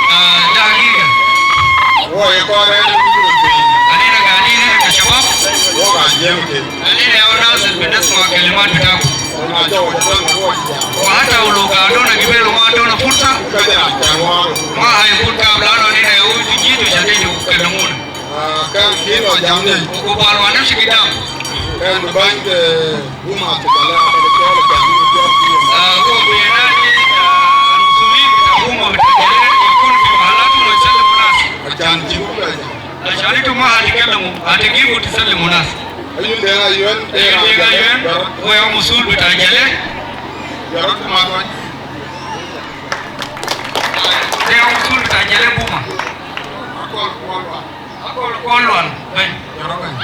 Ah, da hagiga. Wo ye kɔɔr en. Anina gaadin hina. Anina ya unasir binasma kalimat bitakum. Wa hata ulu gadona gibel ma adona fursa. Ma hayakun kab lano anina ya uju jitu shadid ukalimuna. Kan kilo jamni. Ukubal wa namshi gidam. Kan bank Buma fi Gale, ah, huwa bi yanadi, ah, al-musulin bita Buma bita Gale yakun fi mahalatu wa yusallimu nas. Ashan jibu. Ashan itum ma hatikalamu, hatigibu tusallimu nas. Ayun de ayun, ayun de ayun, huwa ya musul bita Gale. Ya Rabbi ma tuan. De ya musul bita Gale Buma. Akol, akol, akol. Akol Kuol Lual, bɛ̈ny. Yɔrɔ bɛ̈ny.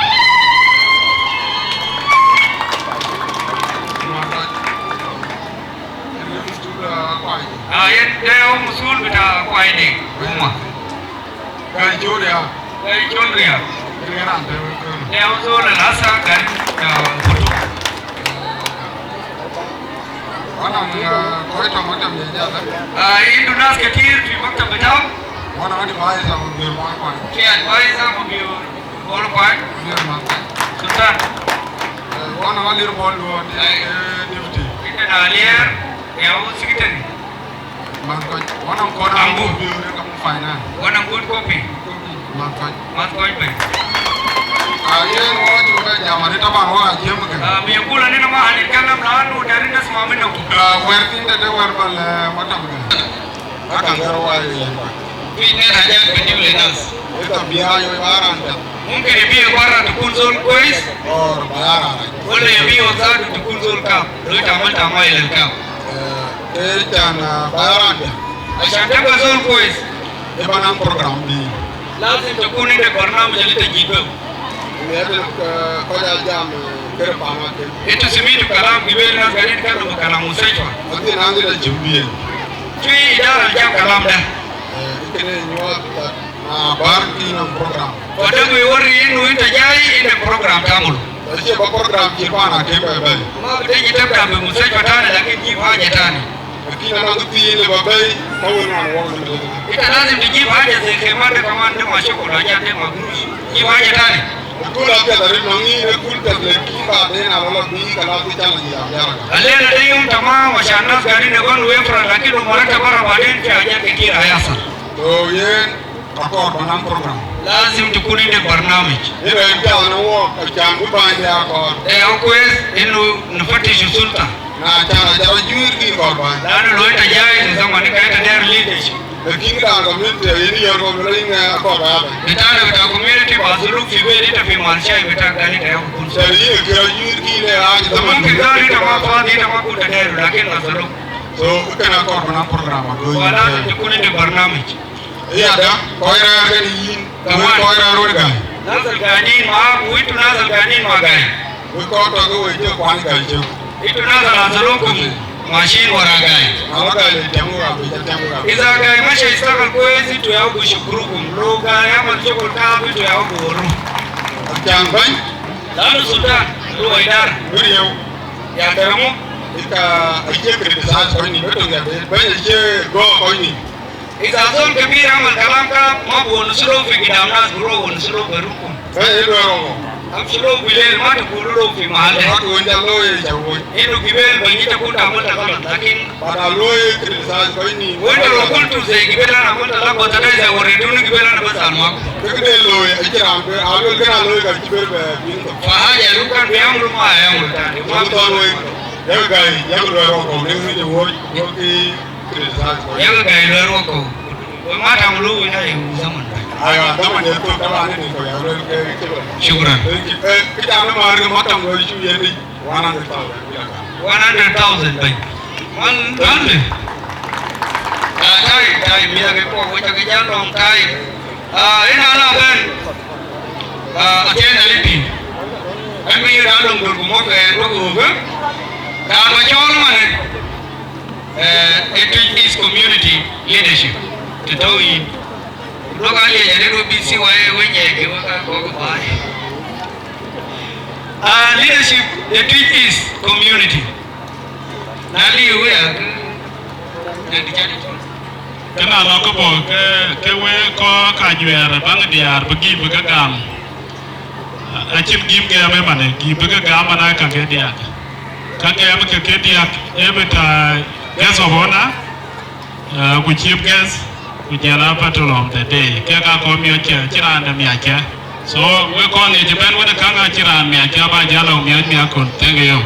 Ah, yen de ya musul bita Akuaidek Buma. Gai Col Riak. Gai Col Riak. Yen ran te wek. De ya musul al hasa gai, ah, Putu. Wana, ah, kɔc tɔ̈ maktab de jala. Ah, indu nas ketir fi maktab bitau. Wana, wana advisor mudhir ma kwan. Fi advisor mudhir ma kwan. Mudhir ma kwan. Sultan. Eh, wana, wana lir bol do, eh, deputy. Inda na lir, ya u secretary. Math kɔc, wana kɔn ambu. Ambu biur ka mu finance. Wana good copy. Math kɔc. Math kɔc bɛ̈ny. Ah, yen wɔ cuk bɛ jam, ani taban wɔ a jiɛm kɛ. Ah, bi yaqul anina ma hanitkalam lanu darin nasma minnakum. Ah, wɛr thin tete wɛr bal, eh, matam kɛ. Akan gɛr wɔ a yen. Fi nen hajat bidib le nas. Ita biya yo bara anta. Mumkin yabi bara tukun zol kwes. Or bara. Wala yabi wazadu tukun zol kab. Lo ita amal ta ma ilal kab. Eh, Ke can, ah, bayaran de. Ashan tabga zol kwes. De banan program di. Lazim takun indak barnamij al ita jib bih. Ina de, eh, kɔc al jam, eh, kere pama ke. Intu simitu kalam gibel nas gadin kalam kalam mustashfa. Ati nan de jim biye. Fi idara al jab kalam da. Eh, ikene nyuwa bita. Ah, bar ki nan program. Wa da bi wari inu inta jai indak program tamulu. Acie ba program cï paan akïm bɛ bɛ̈i. Ma bi tëc tabda bi mustashfa tani, lakin jib haja tani. Lakin ana kë thiin lë ba bɛ̈i, ka wën wan wok në bɛ̈i. Ita lazim tijib haja zai kemande kaman, de ma shokol haja de ma gurush. Jib haja tani. Kul apiɛth arëët nɔŋ yïn, ee kul piɛth, lakin baden ala lɔ bï kalas bï challenge ya biara. Alena de yom tamam, ashan nas gadin yagonu wefra, lakin lo marata bara baden fi hajat ketir hayasal. So yen Akɔɔr bä naŋ program. Lazim tukun indak barnamij. Ënë en piath në wok, acan bï bäny de akɔɔr. De ya kwes inu nufatishu sulta. Na can aca rɔ juiir kï kɔɔr bäny. Lanu lo ita jai fi zaman ka ita der leadership. Lakin dan community yen yɔr kɔɔr bï la yïn akɔɔr bä ya bɛ̈ny. Bitana bita community ma zuluk fi beit ita fi mal shai bita gani ta ya hukun. Can yïn kï rɔ juiir kï le aac zaman. Mumkin zatu ita ma fadi ita ma kunta deru, lakin ma zuluk. So, ëkënë akɔɔr bä naŋ program ago. Wa lazim tukun indak barnamij. Yada, kɔc rɛ̈ɛ̈r kën yïn, kaman, kɔc rɛ̈ɛ̈r wën gäi. Nas al gadin maak, wa intu nas al gadin ma gäi. Wek kɔc tɔ̈ ke we jɔ kuany gäi cök. Intu nas al azalokum mashin wara gäi. Na la gäi le tiɛm wek abï, ca tiɛm wek abï. Iza gäi masha ishtagal kwes, intu ya bi shukrukum. Lo gäi amal shokol kaab, intu ya bi woru. Acan bäny. Lanu sultan, lo idara. Wirieu. Ya karamu. Ika acie criticize kɔc nïm, ëtök ya de, bäny acie gɔɔk kɔc nïm. Iza zol kebir amal kalam ka ma bi wonusu lo fi gidam nas, bi rua wonusu lo fi rum kum. Ka ye luel roko. Amshu lo bilel, ma tukulu lo fi mahal de. Watu wenda lo ye chawo. Inu gibel bäny ita kunta amalta galat, lakin. Bada lo ye criticize kɔc nïm. Wenda lo kuntu zai gibel ana amalta lagbata de, iza warituni gibel ana basal makum. Kek de lo ye, aci ram be, a luel kena lo ye ka ci ber be bin to. Fa haja lu kan bi amulu ma ya amulu tani. Ma bi ton we. Yaka gäi, yaka luel roko, ne wi de wo, wo ki. Yaka gäi luel roko. Wa ma tamulu ina yu zaman. Aywa, zaman ya to, taban ni ko ya luel ke, ke. Shukran. Eh, kita ma ma ga matam lo shu yendi one hundred thousand. One hundred thousand bäny. Mal, mal. Ah, time, time, mi ake ko, wo chake jal long time. Ah, ina na ben. Ah, atien alipi. Ami yu da long dur ku mo ke, ko ku ga. Ka ma chol mane. Eh, e Twic East Community Leadership, të tɔ̈u yïn. Duɔ̈k aliɛc arëët we bï C Y A we nyiɛɛi ke wek aa kɔ̈k ë baai. Ah, leadership de Twic East Community. Na liu wek, ke, ke dï cä dï tɔ̈u. Kënë alɔ ke bɔ̈ ke, ke wek kɔc ajuɛɛr baŋ diäär bï gïïp bï ke gam. Acïn gïm gɛm ëmënë, gïm bï ke gam man aa ka ke diäk. Ka gɛm ke ke diäk, ee bï ta guest of honor, eh, ku chief guest, ku jɔl a battle of the day. Kek aa kɔn miɔ̈c cï, cï raan de miac cä. So, wek kɔn ŋic ëbɛ̈n wën ë käŋ acï raan miac cä ba jäl lɔ miɔ̈c miäk kön. Thank you.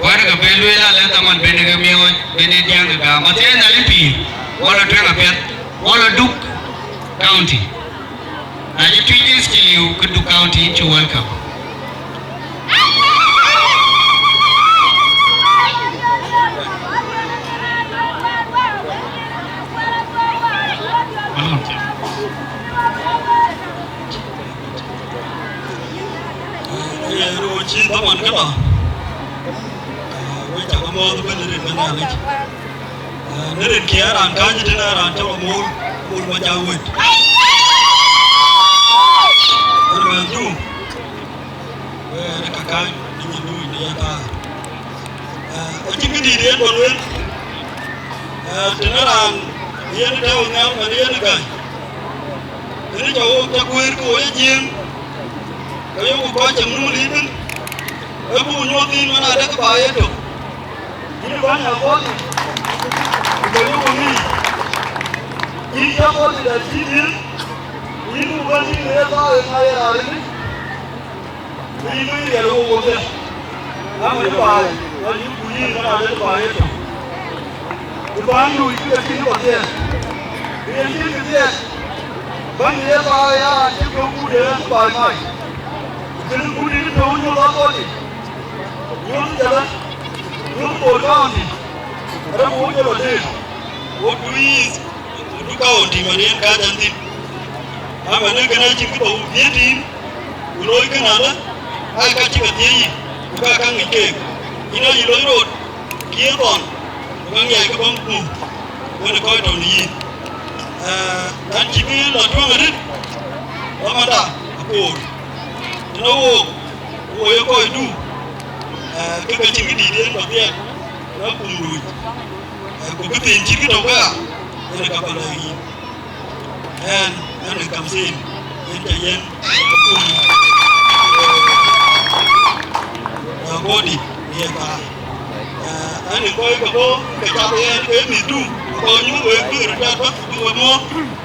Wɛ̈t ke bï lueel alë dhaman bɛ̈n ke miɔ̈c, bɛ̈n ë diäŋ ke gam. Athiɛɛi Nhialic pïïr, wala tueŋ apiɛth, wala Duk County. Na cï Twic East cï liu, ke Duk County yïn cï welcome. Ee, röör cï dhaman kënë, ee, wek cä ke mɔ̈ɔ̈th ëbɛ̈n rin ke Nhialic. Ee, në rin kiɛɛr raan kääc tënë raan cɔl Amol, Amol Majaŋ Wet. Ëmɛn du, wek ë ka kääc në nyin du në ye thaar. Ee, acïn këdïït yen bä lueel. Ee, tënë raan yen tɔ̈u nhial man yen gäny. Kënë cä wok cä guëër ke wo ye Jiëëŋ, ke yok kɔc cï mum liic ëbɛ̈n, ke buk nyuɔɔth thïn man adek ba ye tök. Yïn bäny Abodi, ku bɛ̈ny ku ŋic, yïn cä Abodi dɛ̈t cï dhiëëth, yïn ku bɛ̈ny yïn ë thaar ë ŋa ye raan ënë? Bï yïn bï riɛl ë wok wodhie, aŋic baai, ayï ku yïn man adek baai ë tök. Ku bäny luui kë ke cïn kɔ̈th thiɛɛl, ku yen cïn kë thiɛɛl, bäny ë baai aa cï kɔ̈k kut ë baai mac. Ku kënë kut yïn tɔ̈u nyuɔ̈th Abodi, nyuɔ̈th Jalä, nyuɔ̈th Bor County, arëk wok jɔl lɔ dëër, wok du yïth. Ku du county man yen kääc an thïn. Aman ë kënë acïn kë ba wok dhiëëth thïn, ku looi kënë alë, aa ka cï ke thiëëc yï, ku ka ka ŋic keek. Yïn ayï lony rot, kiëër thɔn, ku ka ŋiɛc kë bäm ku, wën ë kɔc tɔ̈u në yïn. Ee, an cï bï lɔ tueŋ arëët, bä manda akoor. Tënë wook, ku wo ye kɔc du, ee, ke ka cïn këdïït yen ba dhiɛɛk, na kum luuc. Ee, ku këthiin cït kë tɔ̈u këya, yen ë ka bä lɛ̈k yïn. Ɛn, ɛn ë kamthiin, yen cä yen kum, ee, Abodi në ye thaar. Ee, ɛn ë kɔc ke bɔ̈, ke cath yen ke mïthdu, ku kɔc nyuɔ̈th wek bï röt jat bäth, bï we mɔ̈ɔ̈r,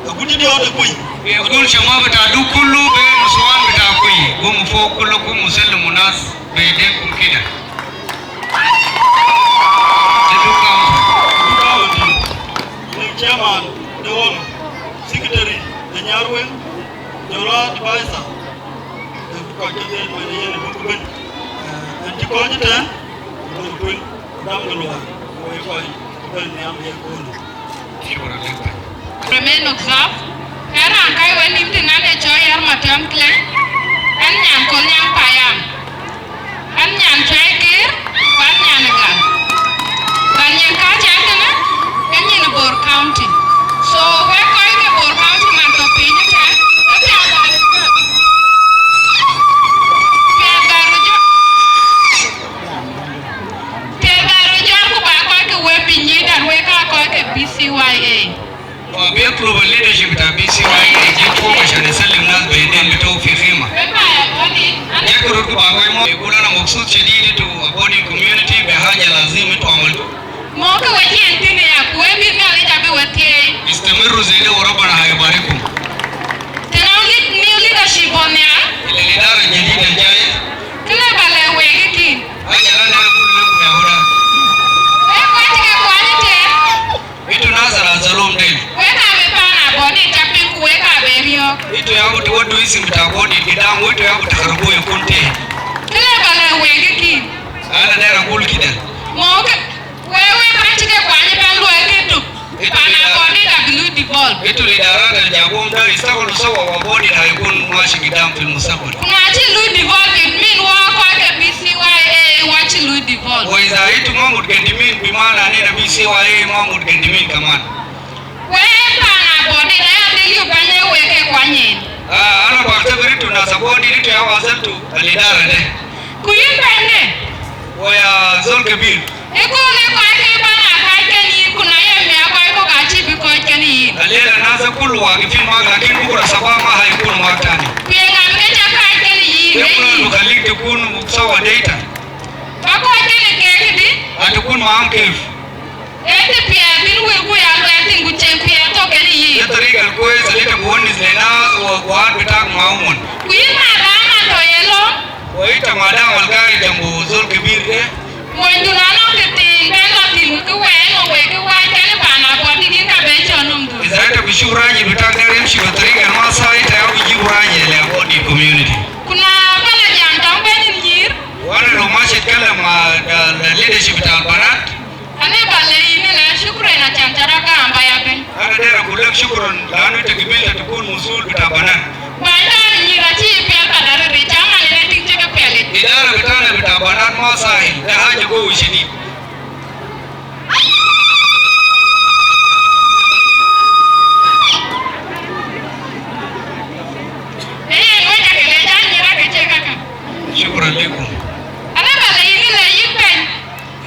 agut cï diɔ̈ɔ̈t ë kuc. Yekul shamab bita Duk kullu be nusuwan bita kuc, gumu fok kullukum wa sallimu nas be edekum kida. Në Duk County. Duk County, në chairman de ɣɔn, secretary de Nyarweŋ, jɔl a advisor de kɔc kedhie man yen ë Duk ëbɛ̈n. Ee, ɛn cï kɔc ëtɛ̈ɛ̈n, ku tueŋ, ku dam ke luɔi, ku woi kɔc ëbɛ̈n nhiam ye köölë. Shukran lek. Remain observed. Ee raan kai we nïm tïŋ an, ee cɔl Yar Matiam Klein, ɛn nyan Kolnyaŋ Payam, ɛn nyan Cuai Kiir, ku ɛn nyan ë Gal. Gal nyin kääc ɛn tënë, ke nyin Bor County. So, wek kɔc ke Bor County man tɔ̈ piny ëtɛ̈ɛ̈n, ke piath bä röt jɔt. Piath bä röt jɔt. Piath bä röt jɔt ku ba kɔc ke we piny yic, dan wek aa kɔc ke B C Y A. وبيطلب ال leadership بتاع B C Y A يجيب فوق عشان يسلم ناس بعدين بتوع في خيمة. Jaku rot ku ba kɔc mɔ̈ɔ̈r. يقول أنا مبسوط شديد إنتوا Abodi community بحاجة لازم إنتوا عملتوا. Mɔ̈kkë we cï en tënë ya, ku we mïth Nhialic abï we thiëëc. استمروا زي ده وربنا هيبارككم. Tënë lead-, new leadership bɔ̈ nhial. إلى الإدارة الجديدة الجاية. Kë le ba lɛ̈k wek ë kïn. حاجة أنا أقول لكم يا هدى. Ee kɔc cï ke kuany ëtɛ̈ɛ̈n. Itu nasar azalom del. Wek aa bï paan Abodi cak piŋ ku wek aa bï riɔ̈ɔ̈k. Itu ya mtu wadu isim bita Abodi gidam, itu ya mtu karabu ya kunte. Kë le ba lɛ̈k wek ë kïn. Ana dera gul kida. Mɔ̈kkë, wek, wek aa cï ke kuany ëbɛ̈n luɔi ke tuk. Itu paan lidara-, Abodi da bï lui devolve. Itu lidarat al jabum da istabalu sawa wa Abodi da ikun mashi gidam fil mustakbal. Ku na cï lui devolve, it mean wa kɔc ke B C Y A wa cï lui devolve. Wa iza itu ma mutgadimin, bi maana anina B C Y A ma mutgadimin kaman. Wek paan Abodi, na ya dhil yök bɛ̈ny ee wek ke kuany en. Ah, ana baktabir itu nas Abodi, itu ya wazaltu al idara de. Ku yïn bɛ̈nyde. Wa ya zol kabir. Ëkööl ee kɔc ke bän aa kääc kenë yïn, ku na ye miäk kɔc kɔ̈k acïï bï kɔ̈ɔ̈c kenë yïn. Al lela nas kulu wagifin mak, lakin bukura saba ma haikun mak tani. Ku ye ŋa bï ke cä kääc kenë yïn, ee yïn? Tukun muksawa deita. Ba kɔc kene kek di? Atukun maam kef. Eti piɛth bïn wël ku ya luɛɛl thïn ku cïn piɛth tɔ̈ kene yï. Ye tariga al kwes, aleta muhannis le nas wa guad bitak maum. Ku yïn madam atɔ̈ ye lɔ̈ŋ. Wa ita madam al gaid jambu zol kebir de. Monydu na nɔŋ tëthiin bɛ̈n lɔ thïn wek wɛɛr nɔm wek wac kɛn paan Abɔdit yïn ka bɛ cɔl nɔm dhuk. Iza ita bishuf rajil bitak de yimshi bi tariga al ma sah, ita ya bijib rajil le Abɔdit community. Ku na ba la jam tɔŋ bɛ̈n nyïïr. Wa ana lo mashi atkalam ma, ah, leadership bita al banat. Ana ba le yïn le shukran achan ca rɔ gam ba ya bɛ̈n. Ana der agul lek shukran lanu ita gibilta tukun musul bita banat. Bany dan nyïïr acï piɛl ka dare ri cam an ene tik cï ke piɛl yic. Idara bitana bita banat ma sahil, de haja gowi shadid. Ee, yen wec akë lec an nyïïr akë cie kaka. Shukran lekum. Ana ba le yïn le yïn bɛ̈ny.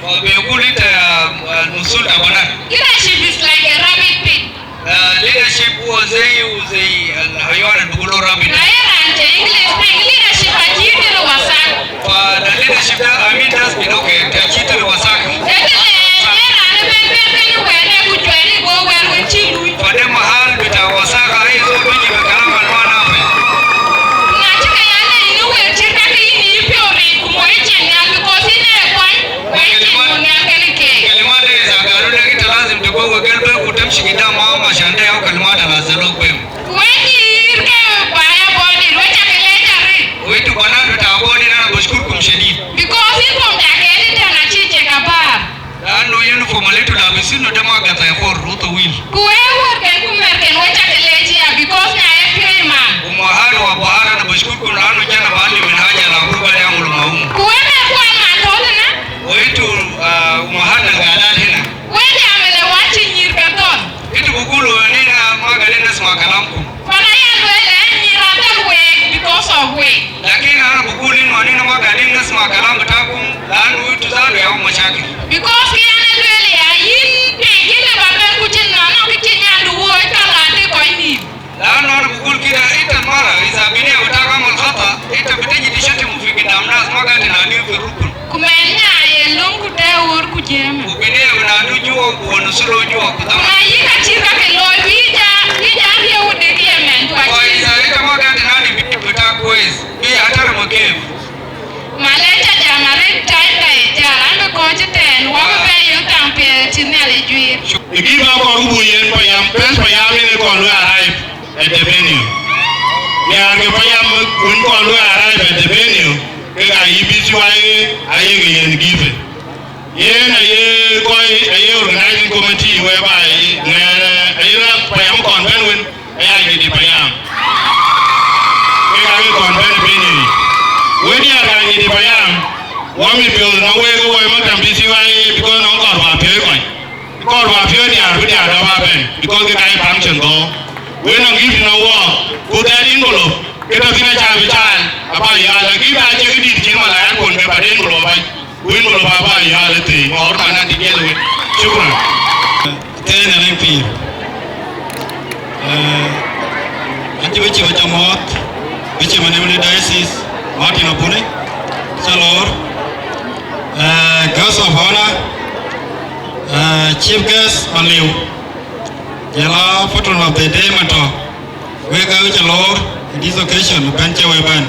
Wa begul ita, ah, al musul ta banat. Leadership is like a rabbit pit. Ah, leadership huwa zai, zai al hayawan al bigulu rabbit. Na ye raan ce English piny, leadership acï tëde wasak. Fa da leadership da, I mean, dustbin, okay, ta cï tëde wasak. Ëtëde, ye raan ëbɛ̈n bɛ̈n kënë wɛ̈ɛ̈r ë ku cuɛ̈ɛ̈r ë go wɛ̈ɛ̈r wën cï lui. Fa de mahal bita wasak, ai zol biji be kalam al ma nafe. Na cï ke ya le yïn wël cït kakë yïn yï piɔ̈u riic ku mɔc cin nhial, because yïn ee kuany. Kalimat, kalimat de iza galu lek ita lazim tigo we gelbek u tamshi gidam maum ashan de yau kalimat al azalok bem. Wek nyïïr ke baya Abɔdit, wek ca ke lec arëët. Wa itu banat bita Abɔdit, ana bashkurkum shadid. Because yïnkum ca ke lec tɛ̈n acï cek abaar. Lanu uniform al itu labisinu de ma gata ya fo, hu tawil. Ku wek wärken ku mɛrken wek ca ke lec ya, because nya ye piööc man. Ummahat wa abbahat, ana bashkurkum lanu jana baallim min haja al abur bada yamulu maum. Ku wek mɛr kuan man tɔ̈u tënë. Wa itu, ah, ummahat al gadat hina. Wek jam le wac cï nyïïr ke thɔn. Itu bugulu anina ma gadin nasma kalamkum. Pan aya lueel ë nyïïr athɛl week because of week. Lakin ana bugulu inu anina ma gadin nasma kalam bitakum, lanu itu zatu yau mashakil. Because kë yan ë lueel ya yïn piny kï le ba bɛ̈n ku cïn nɔn nɔn kë cï nyandu wööc ka ŋaat ë kɔc nïïm. Lanu ana bugul kida, ita al mara iza biniya bitak amal khata, ita biteji tishatimu fi gidam nas, ma gaid tinadiu fi rukun. Ku mɛn nya ye löŋ ku tɛ̈ɛ̈u ɣöör ku jiëëmë. Ku biniya binadu jua ku wanusu lo jua ku dhama. Ku na yïk acït kakë looi, bï ja, bï ja riëëu dek ye mɛn ku acït. Wa iza ita ma gaid tinadi biniya bitak kwes, bihtaram kef. Malɛc ca jam arëët, time da ye jäl, an bï kɔ̈ɔ̈c ëtɛ̈ɛ̈n, wä bï bɛ yök thaŋ piɛth cï Nhialic juiir. Ë gift akɔɔr ku buk yen payam, first payam yen ë kɔn luɔi arrive at the venue. Nhiaar ke payam wën kɔn luɔi arrive at the venue, kek aa yï B C Y A, ayek yen gift. Yen aye kɔc, aye organizing committee whereby ŋɛɛr, aye rap payam kɔn bɛ̈n wën, aya nyiti payam. Kek aake kɔn bɛ̈n ë piny yic. Wek diäär ka nyiti payam, wɔ mit piɔ̈ɔ̈th nɔŋ wek ë wɔ ë maktam B C Y A, because nɔŋ kɔɔr bä piɔ̈ɔ̈c kɔc. Kɔɔr bä piɔ̈ɔ̈c diäär bï diäär dɔ̈p aa bɛ̈n, because kek aa ye function dhɔ̈ɔ̈r. Wek nɔŋ gift nɔŋ wɔ, ku that envelope, ke tɔ̈ thïn acä bï caal, aba yɔ̈ɔ̈l, gift acie kë dït cït malaya kuɔn ke, but envelope abac. Win wala baba ya le te, or mana di gel win. Shukran. Tena ne pir. Eh, anti bichi bacha mot, bichi mane mane diocese, Martin Abune, Chalor, eh, guest of honor, eh, chief guest Maliu, yala patron of the day mato, we ga Chalor, in this occasion, benche we ban.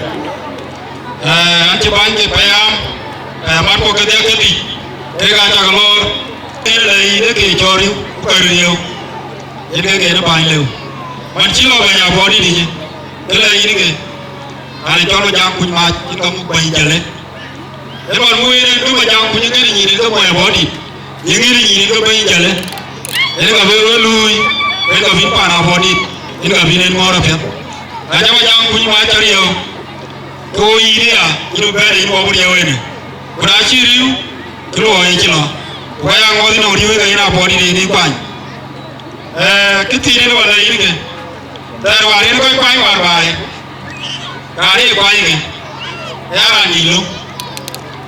Eh, an cï bäny ke payam, payam mat kɔ̈k kedhie kedhie, kek aa cak lɔɔr, kek la yïn ë ke cɔɔr riu, ku ke riëëu, yen ke ken ë bäny lëu. Man cï lɔ bɛ̈ny abɔ̈ dït yic, ke la yïn ke, an ë cɔl Majak Kuc Mac, cïn ka muk bɛ̈ny jëlë. Ë man wëi yen duk Majak Kuc ë ŋiɛ̈n ë nyin ë ke muɔi abɔ̈ dït. Ye ŋiɛ̈n ë nyin ë ke bɛ̈ny jëlë. Yen ka bï wek luui, yen ka bïn paan abɔ̈ dït, yen ka bïn en ŋɔ̈ɔ̈r apiɛth. Na cä Majak Kuc Mac cä riëëu, ke wo yïn ya, yïn bï bɛ̈ɛ̈r yïn wɔ bï riëëu ënë. Ku na cï riëëu, ke luɔi ye cï lɔ. Ku ka ya ŋɔ̈ɔ̈th yïn nɔm riëëu ë ke yïn abɔ̈ dït ë yïn kuany. Eh, kë thiin ënë wala yïn ke, thɛɛr wäär yen kɔc kuany wäär baai, raan ë ye kuany ke, ë ya raan nyic löŋ.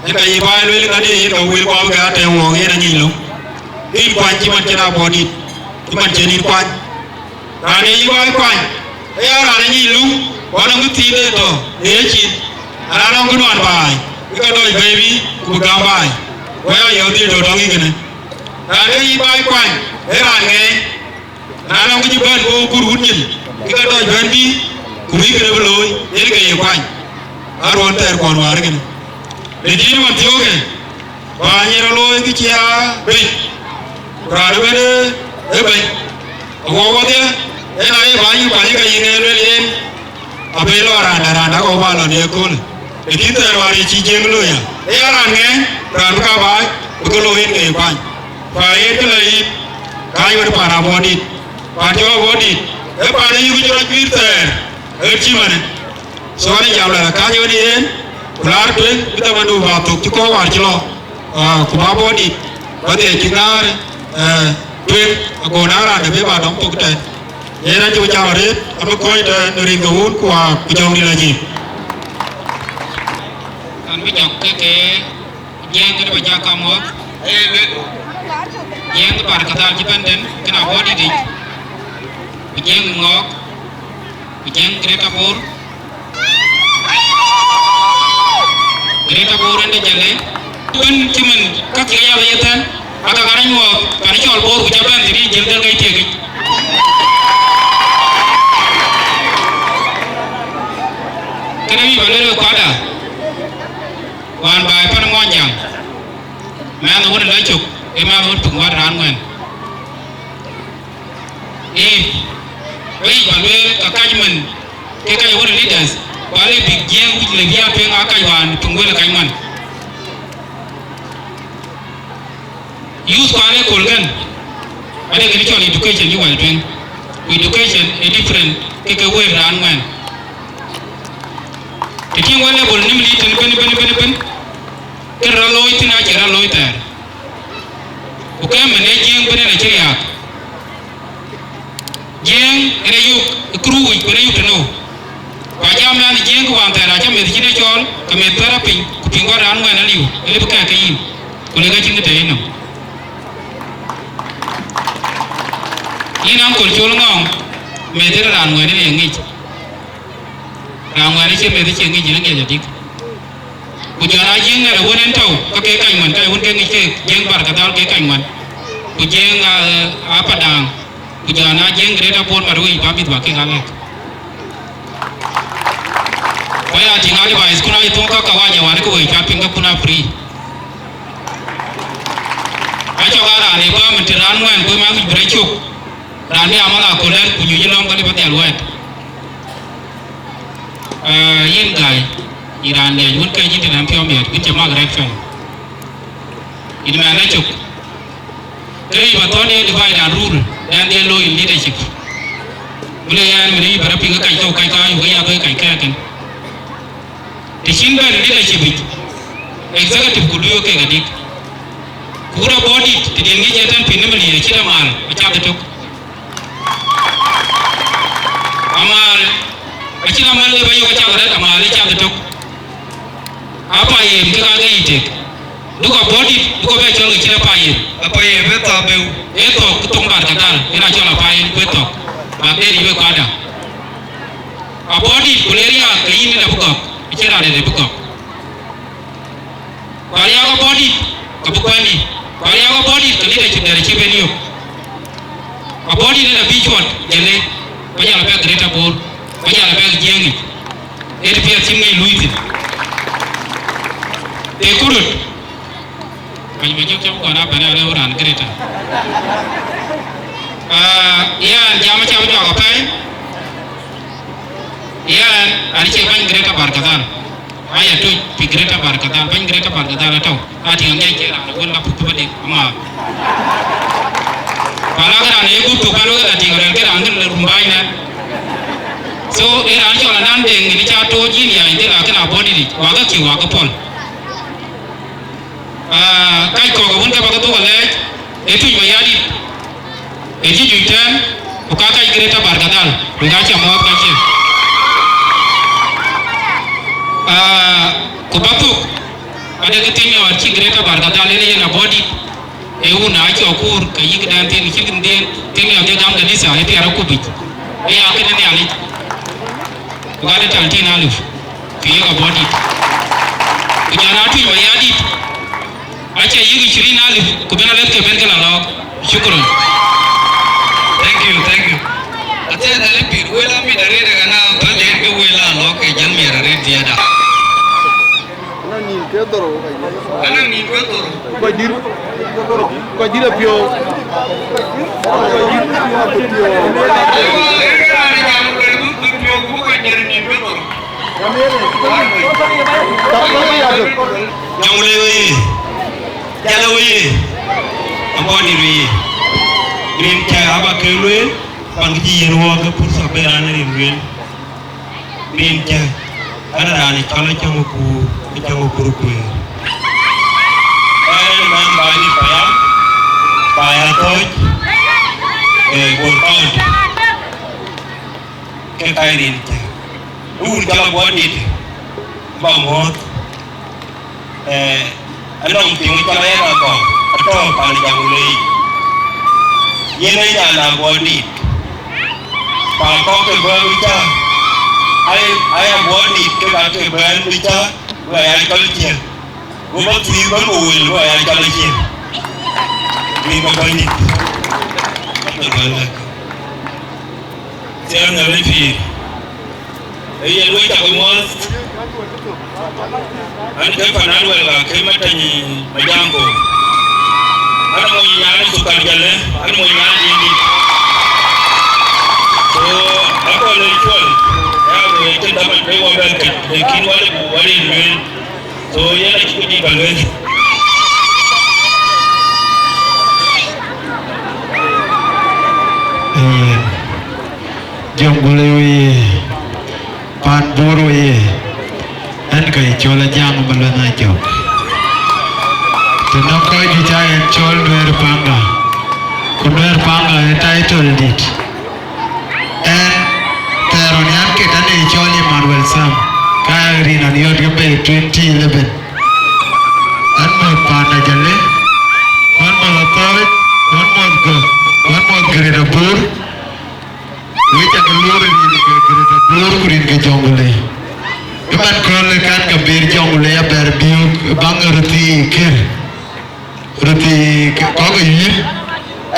Yen ka yï baai lueel ka dï yen ka wël kuɔ bï ke atɛ̈ɛ̈ŋ wɔɔk yen anyic löŋ. Yïn kuany cï man cïn abɔ̈ dït, cï man cïn yïn kuany. Raan ë yï baai kuany, ë ya raan anyic löŋ, ku anɔŋ kë thiin ë tɔ̈ në yecin. Raan nɔŋ kë nuan baai, ke ka dɔc bɛ̈ɛ̈i bï, ku bï gam baai. Wɛ̈ɛ̈r ayɔ̈ɔ̈th dhil tɔ̈ tɔŋ yï kënë. Raan ke yï baai kuany, ee raan ŋɛɛny. Raan nɔŋ kë cï bɛ̈n ku kur wut nyin, ke ka dɔc bɛ̈n bï, ku bï kënë bï looi, yen ke ye kuany. Aruɔn thɛɛr kuɔn wäär kënë. Në cïn man thiöökë, bäny ë rɔt looi kë cï aa bɛ̈ny, ku raan ëbɛ̈n ë bɛ̈ny. Awɔ wɔdhie, en aye bäny kuany ka yïn ë luel yen, abï lɔ raan dɛ̈, raan dɛ̈ akɔ̈u bä lɔ në ëköölë. Ë kï thɛɛr wäär ye cï Jiëŋ looi ya. Ë ya raan ŋɛɛny, raan bï ka baai, bï ke looi yen ke ye kuany. Pa yen kë lɔ yïn, ka yï wën pan abɔ̈ dït. Pan cɔl abɔ̈ dït, ë pan ë yï wïc rɔt juiir thɛɛr, ë ɣet cï manë. So, ɣɛn ë jam lɛ̈k käny ëwën yen, ku laar tueŋ, bï dhamandu bä thök cï kɔ̈u wäär cï lɔ, ah, ku bä bɔ̈ dït, bä dhiɛc cï ŋaar, eh, tueŋ, ago na raan dɛ̈ bï bä dɔm thok tɛ̈n. Yen acï bï cam arëët, abï kɔ̈ɔ̈c tɛ̈n në rin ke wun, ku waak, ku jɔŋdït la jïïk. An bï jɔk ke ke Jiëëŋ kënë bä jak kamuɔ̈th. Jiëëŋ Barkadhal cï bɛ̈n tɛ̈n, kënë abɔ̈ dït yic. Ku Jiëëŋ Ŋɔɔk, ku Jiëëŋ Greater Bor. Greater Bor ëndë jël ë. Bën cï mën ka cï ya ye thɛ̈n, aka ka rɛc muɔɔth, pan cɔl Bor ku cä bɛ̈n thïn jël dhël ka cï tiek yic. Kënë wïc bä lueel we kuada. Wään baai pan Muɔnyjäŋ, mɛnh wën lɔ cök, ee mɛnh wën piŋ wät raan ŋuɛ̈n. Ee, wëi bä lueel ka kac mën, ke kac wën leaders, bä le bïk Jiëëŋ wïc le bï a tueŋ aa kac wään piŋ wël ë kac ŋuan. Youth kuan ë kööl kën, ade kën cɔl education yï wal tueŋ. Ku education ë different ke ke wël raan ŋuɛ̈n. Të tïŋ wal level nim lit tën bën, bën, bën, bën. Kën rɔt looi thïn acï rɔt looi thɛɛr. Ku ke mën ee Jiëëŋ bën en acï riääk. Jiëëŋ en ayuk ë këruuc ku en ayuk tënou. Ku acä mɛnh Jiëëŋ kë wään thɛɛr acä meth cïn ë cɔɔl, ke meth thɛɛr apiny, ku piŋ kɔc raan ŋuɛ̈n aliu, ë lëbï kɛ̈ɛ̈k ke yïn, ku lek acïn kë tɛ̈ yenɔm. Yïn aŋkol col ŋɔɔŋ, meth en raan ŋuɛ̈n en ye ŋic. Raan ŋuɛ̈n acie meth acie ŋic, yen aŋiɛc adik. Ku jɔn aa Jiëëŋ ŋɛ̈t awën en tɔ̈u, ka ke kac ŋuan, kac awën ke ŋic ke Jiëëŋ Barkadhal ke kac ŋuan. Ku Jiëëŋ, ah, Apadaaŋ, ku jɔn aa Jiëëŋ Greater Bor mat wei, bä mïth bä kek aa lɛ̈k. Ku aya tïŋ advice kun aa ye thoŋ ka kawaja wään ke wei cuat piŋ ke kun aa free. Acɔk aa raan ë bä mën të raan ŋuɛ̈n, ku ë man wïc bï rɔt cök. Raan bï amäth aköl ɣɛn, ku nyuc ë lɔ̈ŋ ke lip adhial wɛ̈ɛ̈t. Ah, yïn Gai, yïn raan liɛc wën kɛc yïn tënɔŋ piɔ̈u miɛt, wën cï mak rɛ̈t cuɛ̈ɛ̈ŋ. Yïn mɛn acök. Ke yï bä thɔ̈n ye divide and rule, dɛn dhil looi in leadership. Wël ë yɛn mën yï bä rɔt piŋ ke kac thou, kac ka ayuk ë yath ë kac kɛ̈ɛ̈k kën. Të cïn bɛ̈n leadership yic, executive ku luööi kek adik. Ku rɔt bɔ̈ dït, të diɛn ŋic ë tɛ̈n piny në Mali, acït amal, acath ëtök. Amal, acïn amal ë bä yök acath arëët, amal ë cath ëtök. Apayem kek aake yic tek. Duk abɔ̈ dït, duk abɛ cɔl ke cït apayem. Apayem ë thaabeu. Ë thɔ̈k thoŋ Barkadhal, yen acɔl apayem ku ë thɔ̈k. Bak dɛɛr yic wek kuada. Abɔ̈ dït, ku le riääk, ke yïn ë bï gɔ̈k, acïn raan ë bï gɔ̈k. Ku ariääk abɔ̈ dït, ke bï kuɛ̈n dït. Ku ariääk abɔ̈ dït, ke leadership dɛ̈t acï ben yök. Abɔ̈ dït ënë bï cuɔt, jël ë, ku jal abɛ̈k Greater Bor, ku jal abɛ̈k Jiëëŋ yic. Ë të piɛth cïn ŋic luui thïn. Të ku röt, bɛ̈ny Majök cam kɔn abɛ̈n arëu raan Greater. Ah, yɛn jam acä bï juak apɛi. Yɛn, an cie bɛ̈ny Greater Barkadhal. Aya tuc pi Greater Barkadhal, bɛ̈ny Greater Barkadhal atɔ̈u. Atiŋ aŋiɛc ke raan wën la puth bä dek, ama. Pala ke raan ee gup thok bä luel atiŋ rɛl ke raan ke rum bäny nɛn. So, ee raan cɔl anan deŋ ŋic ca tooc yïn ya, yen dhil akën abɔ̈ dït yic, wakë kiu wakë pɔ̈l. Ah, kac kɔ̈k awën ke bä ke thok alɛɛc, ee tuc Mayardit, ee cï juëc tɛ̈ɛ̈n, ku ka kac Greater Barkadhal, ku ka cä mɔ̈ɔ̈th ka cï. Ah, ku bä thok, ade ke thiëc miɔɔr cï Greater Barkadhal en yen abɔ̈ dït, ee wun aa cɔk kuur, ke yïk dɛn thiëc, cï thiëc miɔɔr dhie gam kanitha, ee piɛɛr akupic, ee ya kënë Nhialic. Ku ka de thaltïn alip, ku yek abɔ̈ dït. Ku jɔl a Tuic Mayardit, acie yïk ishirin alif, ku ben alɛ̈th ke ben ke la lɔɔk. Shukran. Thank you, thank you. Athiɛɛn alipir, wël amit arëët ë ɣana päl den ke wël a lɔɔk ke jël miɛt arëët thiëëda. Anɔŋ nïn ke dhorou. Anɔŋ nïn ke dhorou. Kɔc dït, kɔc dït apiɔ̈u. Kɔc dït apiɔ̈u. Aywa, ë raan ë jam kërë bï piɔ̈u, ku kɔc dït nïn ke dhorou. Jɔŋlei wei, Jalë wei, Abɔ̈dït wei, rin cä aba ke lueel, pan kë cï yen wɔ ke pursa bï raan rin lueel, rin cä, an, raan ë cɔl Acäŋ Kuur, Acäŋ Kuur kueer. Ɛn mɛn Bɔ̈dït paya, paya thɔ̈c, eh, Bor County. Ke kac rin cä. Wun cɔl Abɔ̈dït, ba muɔ̈ɔ̈th. Eh, anɔŋ tiŋ cɔl Ayadakɔŋ, atɔ̈ pan Jɔŋlei. Yen ë nyan Abɔ̈dït. Pa kɔ̈k ke bɛ̈n bï cä. Ai, ai Abɔ̈dït ke ka ke bɛ̈n bï cä, wek aya cɔl Ciëŋ. Go bä thiëëk bä ku wël, wek aya cɔl Ciëŋ. Rin ke Bɔ̈dït. Ke bɛ̈n bï cä. Thiëëŋ Nhialic pïïr. Ee yen wek cak muɔ̈th. An, ke pan Aluɛl ka ke Matany Majaŋ ko. An, mony nyan Thukar Jalë, an, mony nyan Dïndït. So, akɔl ë cuɔl, ya wek të dhaman të wɔ bɛ̈n kët, lakin wal, wal ë lueel. So, yen acï ku dït bä lueel. Ee, Jɔŋlei wei, pan Bor wei, ɛn ka ye cɔl Ajaŋ Maluɛnh Ajɔk. Të nɔŋ kɔc juëc aa ɛn cɔl Nuɛɛr Panga, ku Nuɛɛr Panga ee title dït. Ɛn, thɛɛr ɣɔn yan ket an, ee cɔl Emmanuel Sam, ka rin ɣɔn yɔt ke bei twenty eleven. An, muɔ̈th paan Ajalë, ɣɔn muɔ̈th Athɔ̈ɔ̈c, ɣɔn muɔ̈th Gɔ̈k, ɣɔn muɔ̈th Greater Bor. Wek cak luɔ̈ɔ̈r rin ke Greater Bor ku rin ke Jɔŋlei. Ëmɛn kööl ë kan ka ber Jɔŋlei abɛr biök baŋ röt thii kër. Röt thii kɔ̈k ë yïr,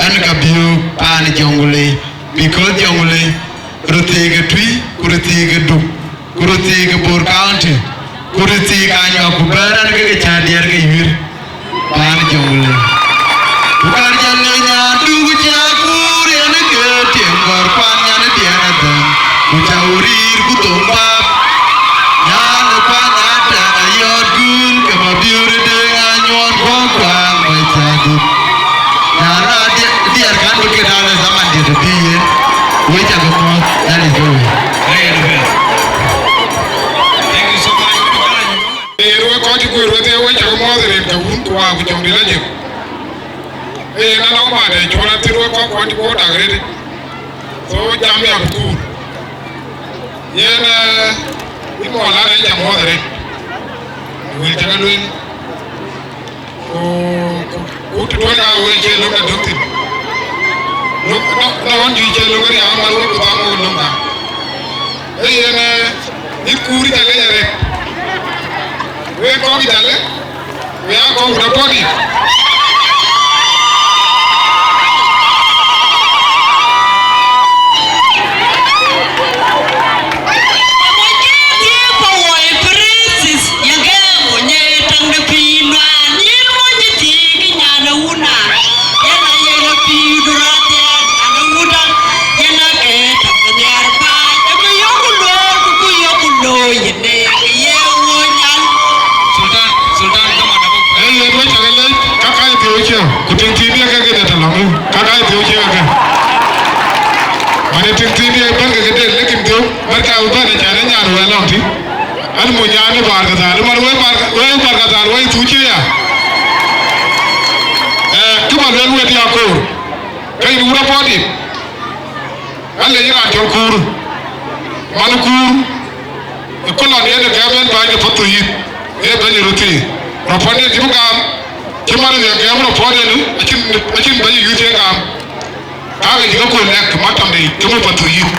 ɛn ka biök paan Jɔŋlei, because Jɔŋlei röt thii ke Tui, ku röt thii ke Duk, ku röt thii ke Bor County, ku röt thii ke Anyuak, ku bɛ̈ɛ̈r ɛn ke ke cä diɛɛr ke yïr. Pan Jɔŋlei. Ku kar jɔl ŋic nyan duk cä kuur yen ke tiɛŋ gɔ̈ɔ̈r kuan nyan ë diɛn adhäŋ. Ku cä wurir ku thöŋ bäp. Nyan ë kuan nyan tɛ̈ŋ ayɔ̈ɔ̈t gul ke Mabiöör ë Deŋ Anyuɔɔn kuɔ̈ŋ kuaŋ bɛ̈c thädït. Nyan ë diɛɛr kan bï ke raan ë dhaman diɛt ë bï yen. Wek cä ke muɔ̈th, that is all. Thank you so much. Ee, wek kɔc cï guëër wedhie, wek cak muɔ̈ɔ̈th rin ke wun ku waa ku jɔŋdït lajik. Ee, na nɔŋ mat ë cuɔl athïn wek kɔc kuɔn cï guɔ̈ɔ̈r dak rëëtic. So, jam ya bï kuur. Yen, ee, yïn mɔ̈ɔ̈r lan ë cak muɔ̈ɔ̈th arëët. Wël cak lueel. Ku, ku, ku të tuɔ̈c aa wël cie löŋ de döŋ thïn. Löŋ, nɔ, nɔ ɣɔn juëc cie löŋ riaak man wek ku dham wek löŋ ka. Ee yen, ee, yïn kuur Jalë arëët. Wek kɔc Jalë, we aa kɔc de Bɔ̈dït. Sultan, Sultan, come on, come on. Ee, yen wec cak lec, ka ka ye piɔ̈u cie, ku tiŋ thiin ye ke gënë të lɔŋ, ka ka ye piɔ̈u cie ke. Man ë tiŋ thiin ye bɛ̈n ke gënë, lekin piɔ̈u, bɛ̈n ka bɛ̈n ë can ë nyan wɛ̈ɛ̈r lɔŋ tï. An, mu nyan ë Bahr el Ghazal, man wek Bahr, wek Bahr el Ghazal, wek thuk cie ya. Ee, kë man wek wet ya koor. Ka yïn wut Abɔ̈dït. An, le yïn raan cɔl Kuur. Man Kuur. Ë kolon yen ë gɛm en bäny de Pathuyith. Ee bɛ̈ny röt thii. Rɔt puɔ̈n yen cï bï gam. Cï man ë gɛm rɔt puɔ̈n yen, acïn, acïn bɛ̈ny yuth yen gam. Ka ke cï ke kol lɛ̈k, matam de, cï mu Pathuyith.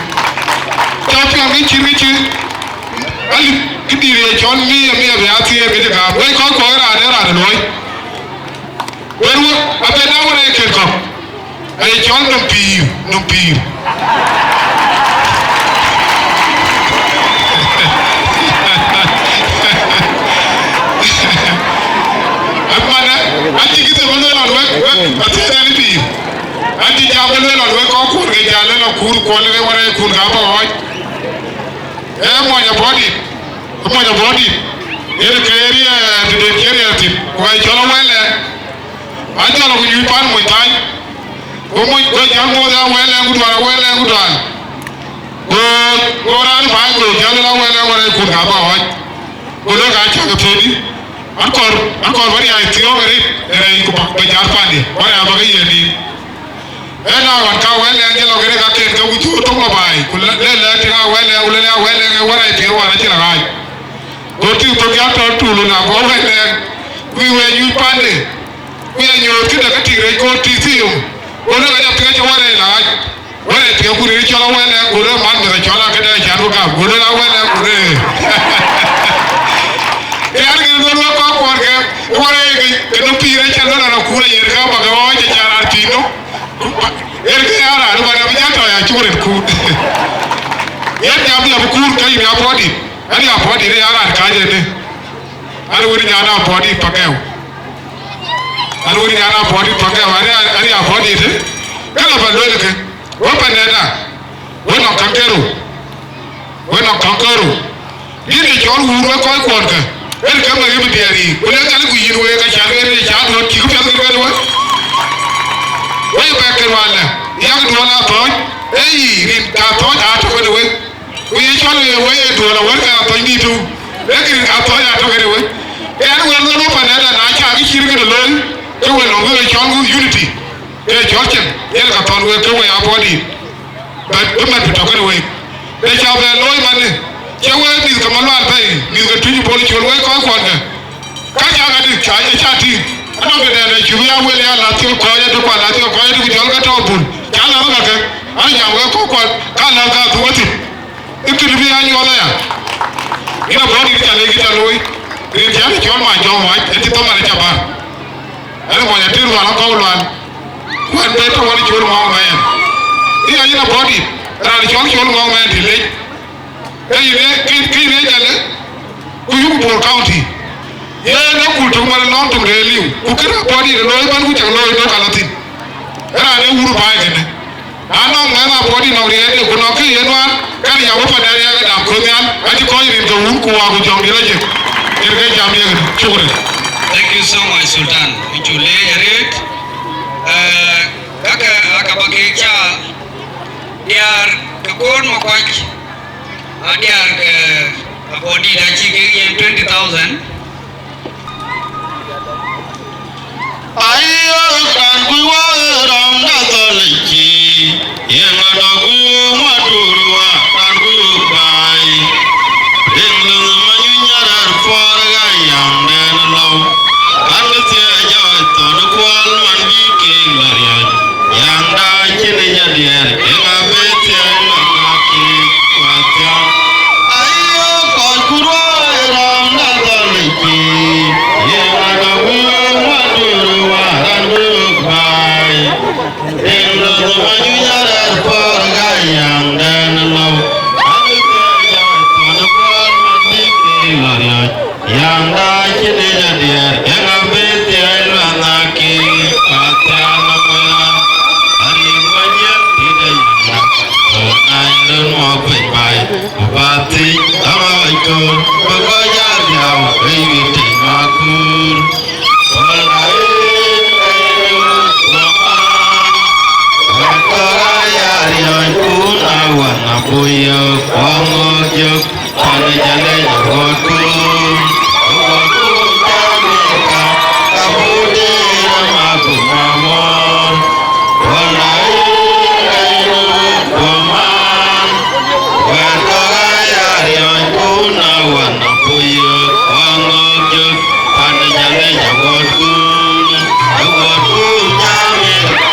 Cä piɔ̈n ke cïn ke cï. Alip. Këdït ye cɔl mia mia bï a thiëër ke cï gam. Wek kɔc kuɔɔk raan ë raan ë luɔi. Wek wek, abï na wën ë kën kɔ̈k. Aye cɔl nɔm pïïr, nɔm pïïr. Amanë, acï kï thek bï lueel ɣɔn wek, wek, athiëëth ɛn pïïr. Acï jam bï lueel ɣɔn wek kɔc kuur ke jal ëlɔ kuur kuɔl ke wärɛckun ka bä ɣɔɔc. Ee mony abɔ̈ dït, ee mony abɔ̈ dït. Yen ke riɛɛr, tëde ke riɛɛr thïn, ku ka cɔl awɛlɛ. Ajɔl ku nyuc pan mony thany. Ku mony, ku jal ŋoth awɛlɛ, ku dual awɛlɛ, ku dual. Go, go raan baai go jal la wɛlɛ wɛlɛ kun ka bä ɣɔc. Go lek a cak thöödï. An kɔr, an kɔr bä riac thiɔ̈k ë rit ë rɛɛc ku bä, bä jar pande. Wär a bä ke yen nin. Ë na ɣɔn ka wɛlɛ jɛ lɔ kene ka ken ke ku cu tok lɔ baai. Ku le, le, le tiŋ a wɛlɛ, ku le, le a wɛlɛ ŋe wär a piɛth wan acï la ɣaac. Go tik thok ya tɔ tul na go wɛlɛ. Ku wɛ nyuc pande. Ku ya nyuɔɔth këde ke tik rɛc go tik thiöŋ. Go lek a jɔ piŋ acï wär a la ɣaac. Wërë tiëëk ku rïïr cɔl awɛlɛ, ku rëë man meth acɔl akëde can ku gam, ku rëë awɛlɛ, ku rëë. Ke an, ŋic luel wek kɔc kuɔɔr ke, wërë ke, ke nɔm pïïr acä luel an, akuur ayer ke bä ke ɣɔɔc acan raan pïïr nɔm. Ɣer ke ya raan, bä dap jal tɔ ya cuk rin kuur. Yen jam ya bï kuur ke yïn ya puɔ̈u dït, an ya puɔ̈u dït ya raan kääc ënë. An wën nyan a puɔ̈u dït pakɛu. An wën nyan a puɔ̈u dït pakɛu, an ya, an ya puɔ̈u dït, eh? Kënë bä luel ke. Wek panɛda, wek nɔŋ käŋ ke rou, wek nɔŋ käŋ ke rou. Yïn ë cɔl wuur wek kɔc kuɔɔn kë, en ke mɛk yï bï diɛɛr yiic, ku le Nhialic ku yïn week acan ɣer ë cä duɔ̈t cï këpiɛth ɣer ɣer wek. Wek bɛ̈k kën wälë, yak duɔ̈n athɔ̈ɔ̈c, ee yï rin ka athɔ̈ɔ̈c aa tök ënë wek. Ku ye cɔl ë wek ë duɔ̈n awär ke athɔ̈ɔ̈c dïït tëu, lek rin ka athɔ̈ɔ̈c aa tök ënë wek. Ke ɛn wek luel wek panɛda na cä kë cït kënë looi, ke wek nɔŋ wek ë cɔl unity. Ke cɔl cin, yen ka thɔn wek ke wek abɔ̈ dït. Bä, bï mat bï tɔ kënë wek. Në cä bɛ looi manë, cie wek mïth ke Malual bɛ̈i, mïth ke Tuny Bol Col wek kɔc kuɔn kë. Ka cä ka dït, cä, cä tïŋ. Anɔŋ këdɛn ë cï bï ya wel ya lath thiɔ̈k kɔc adï, ku lath thiɔ̈k kɔc adï, ku jɔl ke tɔ̈ bul. Cä lath ka kë, an jam wek kɔc kuɔn, ka lath ka thuk wethïn. Ë kënë bï ya nyuɔɔth aya. Yïn abɔ̈ dït cä lec kë cä looi. Rin cä cɔl ma jɔ̈ɔ̈m wac, ë cï thɔ̈m an cä bär. Ɛn mony atir lual akɔ̈u lual. Ku ɛn bɛ tɔ wän col ŋɔɔŋ mɛɛn. Ë ya yïn abɔ̈ dït, raan cɔl col ŋɔɔŋ mɛɛn tï lec. Ke yïn ë, ke, ke yïn ë jël ë, ku yuk Bor County. Yen ë kul töŋ man lɔŋ töŋ de liu. Ku kënë abɔ̈ dït looi man ku cak looi nɔ̈k ka la thïn. Ë raan ë wur baai kënë. Na nɔŋ mɛnh abɔ̈ dït nɔŋ riɛɛt, ku nɔŋ kë yen wään, kan ya wä pan ë riɛɛk ë dam kööl nhial, acï kɔc rin ke wun ku waa ku jɔŋ dït la jek. Yen ke jam yek, cukri. Thank you so much, Sultan. Wïc cu leec arëët. Eh, kakë aka bä kek cä diäär ke koor Makuac, a diäär ke abɔ̈ dït acï kek yen twenty thousand. Ayo, kan ku wa ram da toliki. Yeng adɔk yom atur wa kan ku yom bai. Deng lung ma nyu nyarar por ga yang den lo. Kan ke sia jawai ton kual man bi ke larian. Yang da chin ya dier, yeng abet ya na ki kuatia. Ayo, kɔc ku ruɔɔi ram da dhɔliki. Yeng adɔk yom atur wa ran ku yom bai. Deng lung ma nyu nyarar por ga yang den lo. Kan ke sia jawai ton kual man bi ke larian. Yang da chin ya dier, yeng abet ya luana ki, ka tiana mela. Ari manya tida yang da, na iron mo pe bai. Bati ama ko, ko ja ya, baby te makur. Wala ai, ai, mama. Wala ya ri ai kuna wana boyo, wango jok. Pan jale na watu, watu jameka, kabudi na mabu mamor. Wala ina ina waman, watu gaya rion kuna wana puyo, wango juk, pan jale na watu, watu jameka.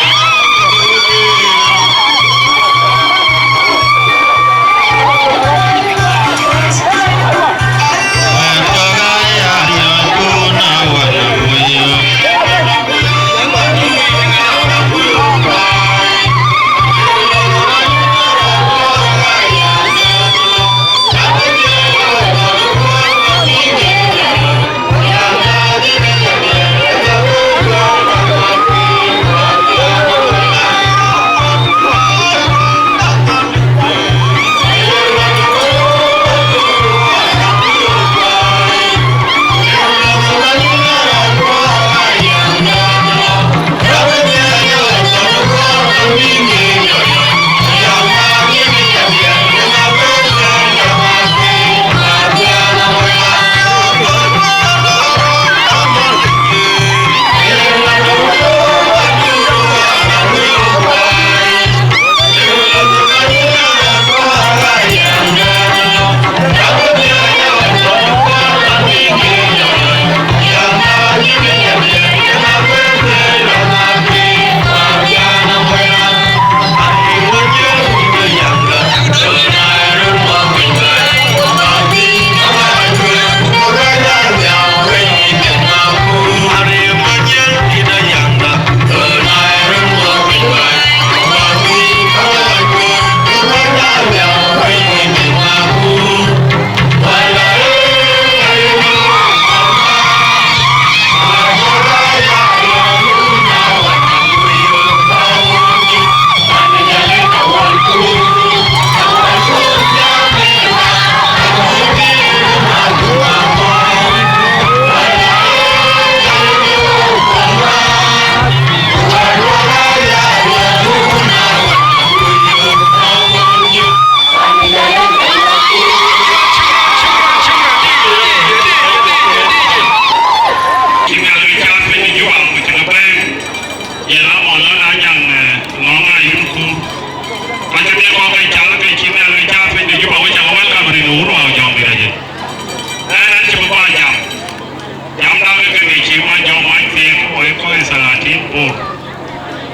Bor.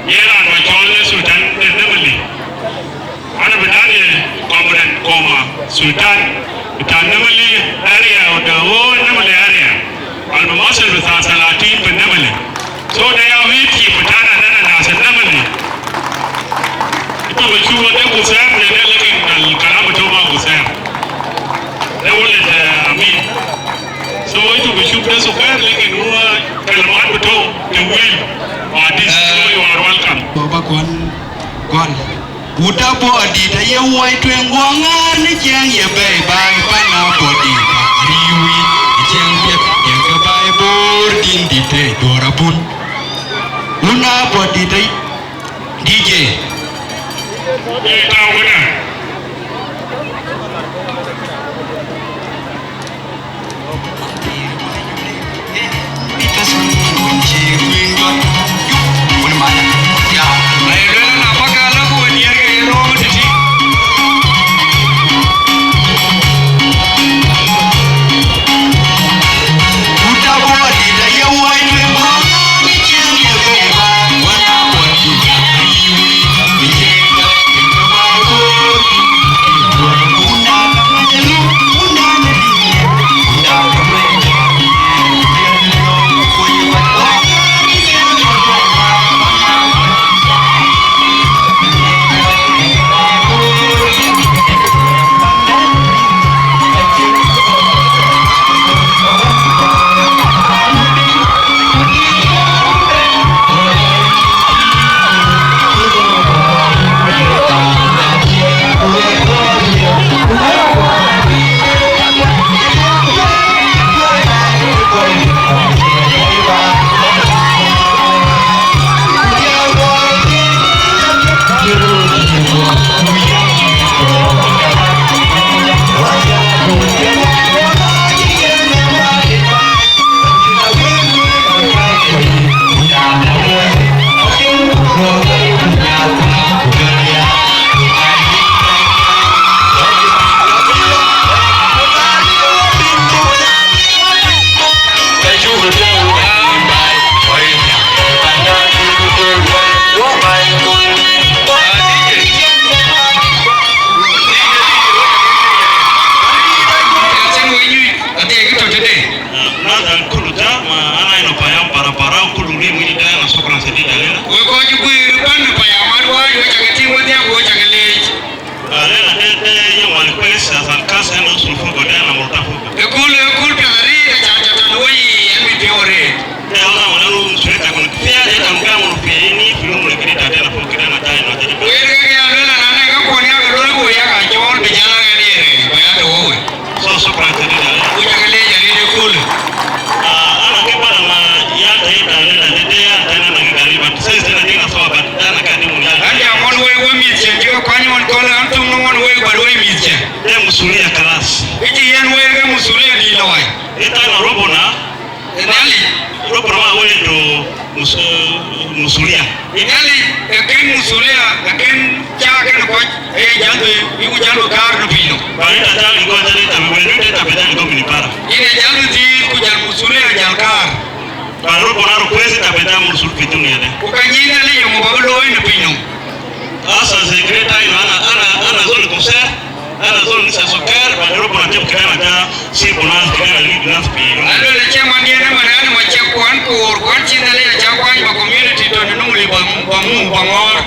Ye raan wa cɔl ë Sultan de Nimule. Ana bï Daniel Comrade Koma, Sultan bï ta Nimule area, the whole Nimule area. Al mumasil bita Salatin fi Nimule. So de ya witi bï ta na nana nas Nimule. Ita bashuf de Gusem de, de, lakin al kalam to ma Gusem. De walad, eh, Amin. So ita bashuf de Sukair, lakin huwa kalimat to tawil. Wa this, so you are welcome. Baba Kwan, Kwan. Wuda Bɔdit aye wuɔi tueŋ guɔ ŋaar në ciɛɛŋ ye bɛ̈i baai pan Abɔdit ariu yic ë ciɛɛŋ piɛth, ciɛɛŋ ke baai Bor din dit të duɔ̈ɔ̈r abun. Wun Abɔdit ai, D J. Nasa kulu ta, ma ana ino payam para para, kulu ni mwini dai na, shukran shadid alena. Wek kɔc guiir pan payam aduac, wek cak tïŋ wedhia, wek cak leec. Alena de, de yom al kwes, asan kas ana usul fogo, de ana murta fogo. Ekul, ekul piɛth arëët, aca, aca tɔ̈ në wei, en mit piɔ̈u arëët. De ana wana ru musuliyet akun fiha, de ana gamu fi ini, fi yom al kiri ta, de ana fogo, de ana dai na, de ana. Wek ke ya luel ana ne ka kuɔn ya ke luel ku ya ka cɔɔl, bi jal a ɣɛn ye rëër, ba ya tɔ̈ wei. So, shukran shadid alek. Ku cak leec arëët ë köölë. Ah, ana ke bana ma ya ta ita ne da de ya ta na na gari, but sai sai na dinga so, but da na ka dimu ya. An jam ɣɔn wek we mïth cïn cï ke kuany ɣɔn köölë, an thöŋ ɣɔn wek, but we mïth cïn. De musulia kalas. Ëcï yen wek ke musulia dï looi. Ita na robona. Ë Nhialic. Robona wek do mus-, musulia. Ë Nhialic, ë kën musulia, ë kën cak kën kɔc, ë ye jäl bï, bï ku jäl bï kaar në piny nɔm. Ba ita jäl bï kɔc jäl ita bï wël, ita bï jäl bï kɔc mïn para. Yïn ë jäl bï dhiëëth ku jäl musulia jäl kaar. Ba robona ro kues ita bï jäl musul fi dunia de. Ku ka nyin Nhialic yöŋ ba bï looi në piny nɔm. Asa ze great time, ana, ana, ana zol kusar. Ana zol lisa sukar, ba robona jab kidana ja, si bonas kidana li nas bi. Alo le che man diene man ana ma che kuan por, kuan chin dale na cha kuan ba community to no muli ba, ba mu, ba ngor.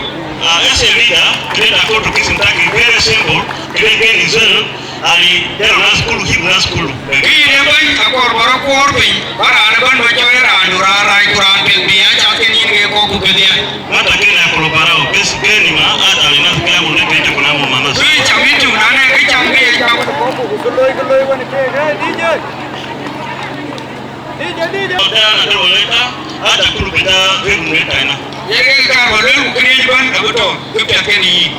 Ah, as a leader, kile ta koto kisim taki very simple, kile ke ni zol, ali dero nas kulu, hib nas kulu. Ki ne ban akor bara kor piny, bara ne ban ba choy ran dura rai kuran piny bi a chat ke ni ke ko ku ke dia. Mata kena ya kulu barau, bes keni ma ata ni nas kila mun de kete kuna mu manas. Lui cham itu nane ke cham ke cham. Dana de waleta, ata kulu bita kulu bita ina. Ye ke ka ba lui kri ban ka buto, ke pia keni.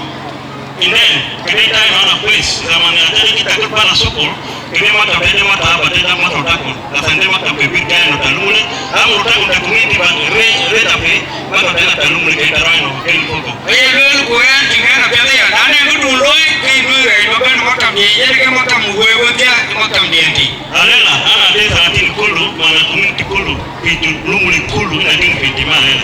Inden, kede time ana kwes, zaman ya tani kita ke bana sukul, kede maktab, kede maktab, kede maktab takun. Asan de maktab kebir gaya na talumule, amuru takun takun iti ban re, re tapi, maktab de na talumule ke tarai no, ke ni koko. Eye luel ku en tiŋ en apiɛth ya, na ne ke dun looi, ke luel rɛɛc ba ben maktab ye, yen ke maktab mu wee wedhia, maktab diɛn ti. Alela, ana de salatin kulu, mana community kulu, fi Nimule kulu, ina kin fi intima alela.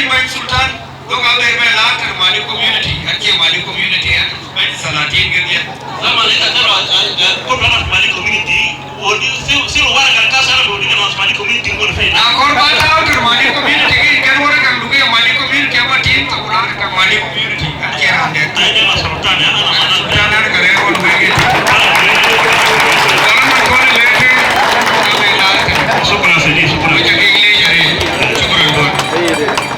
yïn bɛ̈ny Sultan, duɔ̈k abï bɛ laar tënë Mali community, an cie Mali community, an bɛ̈ny Salatin kedhie. Zaman ëka dhil wa, ah, ah, program of Mali community, wo di si, si wo wara kan ka sara wo di kan Mali community wo fe. Na kɔɔr ba tääu tënë Mali community, ki kën wara kan duke Mali community, ama tim to kula kan Mali community. An cie raan dɛ̈t. Ai, de ma Sultan, ya, ana ma Sultan, ana ka rɛ̈ɛ̈r won bɛ̈ɛ̈r. Wala man kɔn lɛ̈ɛ̈r, ka bɛ laar tënë. Shukran, Saidi, shukran. Ku ca kek leec arëët. Shukran duɔ̈n.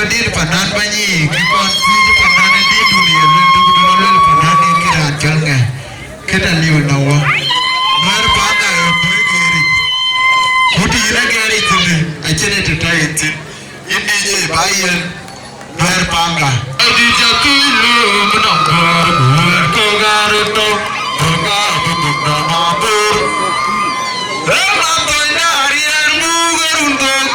Dït panan bäny yiic, kë kɔn thiëc panan ë dït dunia, luel duk dun luel panan ë kë raan cɔl ŋɛ. Këda liu në wɔ. Nuɛɛr paanda ë kuëë gɛɛric. Ku të yïn ë gɛɛric thïn, acïn ë të tɔ yïn thïn. Yïn dï ye ba yen nuɛɛr paanda. Adït ya tui lum nɔm duɔɔr, kuëër kɔ̈k aa röt tɔ̈u, kɔ̈k aa röt tɔ̈u nɔm abor. Ë man thɔny na riɛɛr muk ë run thök.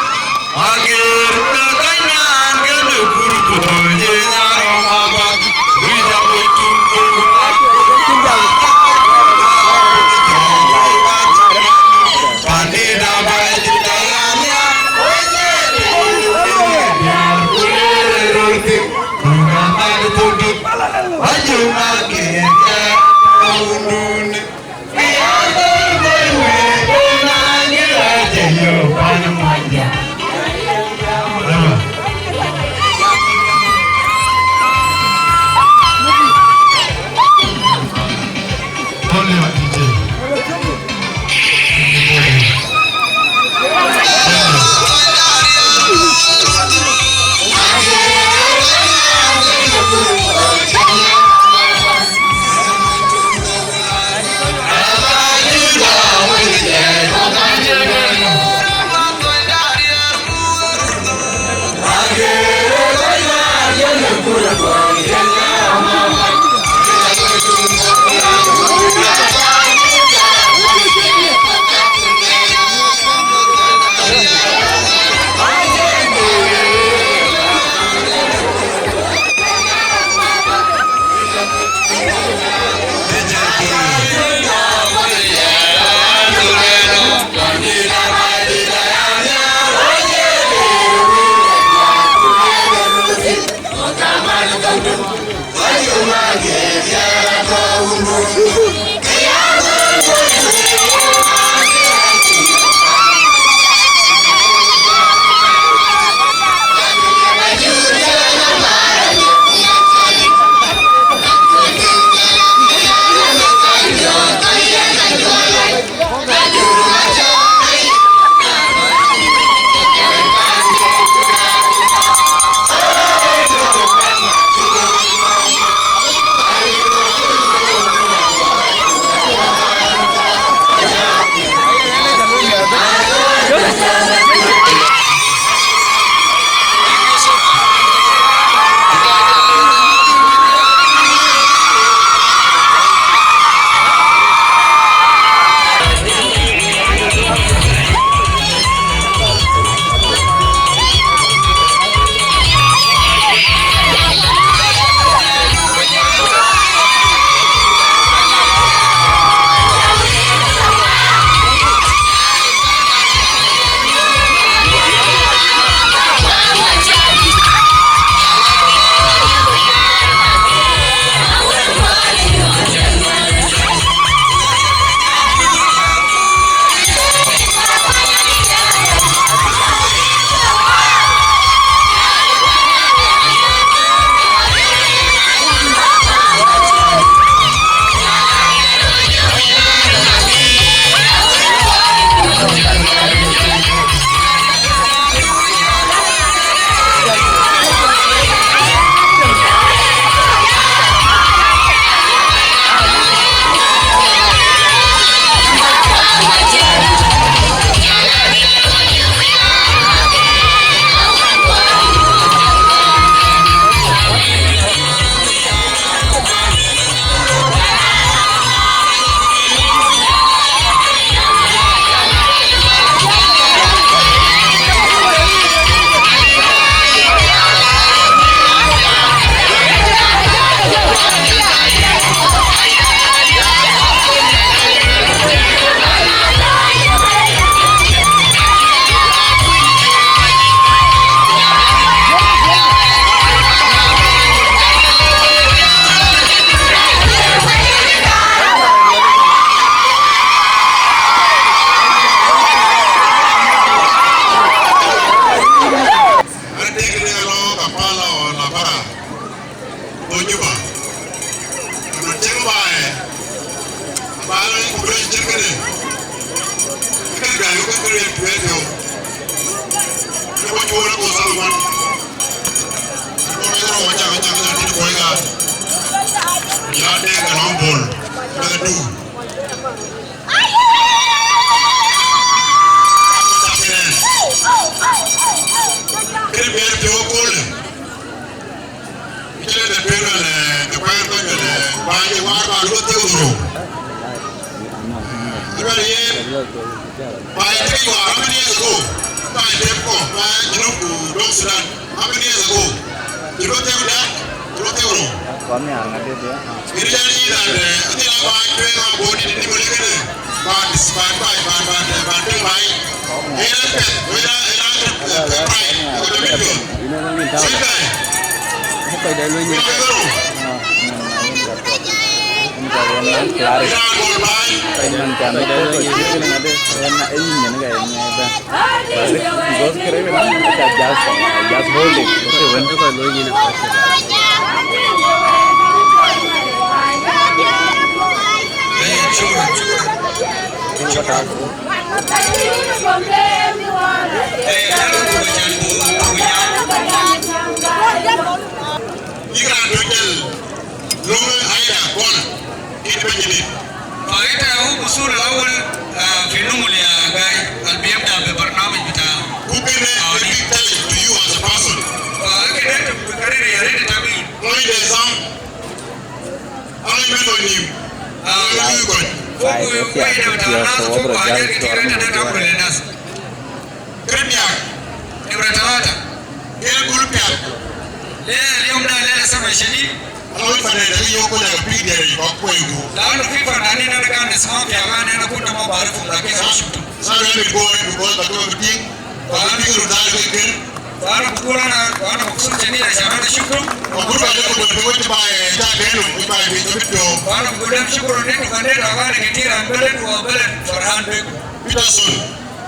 Atik ne lo Kampala o Labara o Juba. Kama cek bae, bae ku bere cek kene. Kan ga yo kan bere tuwe yo. Ne ko chuo na ko Salman. Jɔt de ke nɔŋ Bol, bäk du. Kërë miɛt piɔ̈u aköölë. Kërë de piɔ̈u lɛ, de kuɛɛr kɔc lɛ, ba ye war ba luɔth thiëëu rou. Ëbɛ̈n yen, ba ye tëk war, how many years ago? Ba ye tëk kɔ, ba ye Junub ku South Sudan. How many years ago? Cï rɔt thëëu dɛ̈t, cï rɔt thëëu rou. Kɔn nhiaar ŋa dït ya? Ënë jal yïn raan, eh, adhil aa baai tueŋ abɔ̈ dït ë Nimule kënë. Ban, ban, ban, ban, ban, ban tueŋ baai. Ë raan piɛth, ë raan, ë raan, eh, eh, pride, ë kɔc dɔm yïn piɔ̈ɔ̈th. Same time. Ë raan bɔ̈ baai. Because kërë wën, I just, I just hold it. Okay, when. Hey, shukran, shukran. Hey, shukran. Yïk raan tɔ̈ jël, löŋ Aida Kɔn, kït Benjamin. فأنت هو مسؤول الأول، آه، في نمل يا جاي، اللي بيبدأ ببرنامج بتاع. Ku kënë a big talent to you as a person. فكده تقرر يا ريت تبي. Only the song. Only the name. آه. Only the name. فوق وين بتاع الناس، فوق حاجات كتير أنت ده تعمل للناس. Kërë diäk. نمرة ثلاثة. Kërë gulu piath. ليه اليوم ده ليلة سمح شديد؟ Alɔ fanɛn däk yök ku lɛ̈k pïïr diɛɛr yic kɔ̈k kueeku. لأنه في فنانين أنا كان أسمعهم في أغاني أنا كنت ما بعرفهم، لكن أنا شفتهم. Sana mit gooi, because ba tɔ̈ tïŋ, ba tïŋ röt daai kek kën. وأنا بقول أنا، وأنا مبسوط شديد عشان أنا شفتهم. Ku kut ba lëk ku bɛ̈n wec ba ye ca kën nɔm, wec ba ye bï thöbï tɔ̈. وأنا بقول لهم شكرا إنكم غنيتوا أغاني كتير عن بلد، وبلد فرحان بيكم. Peterson.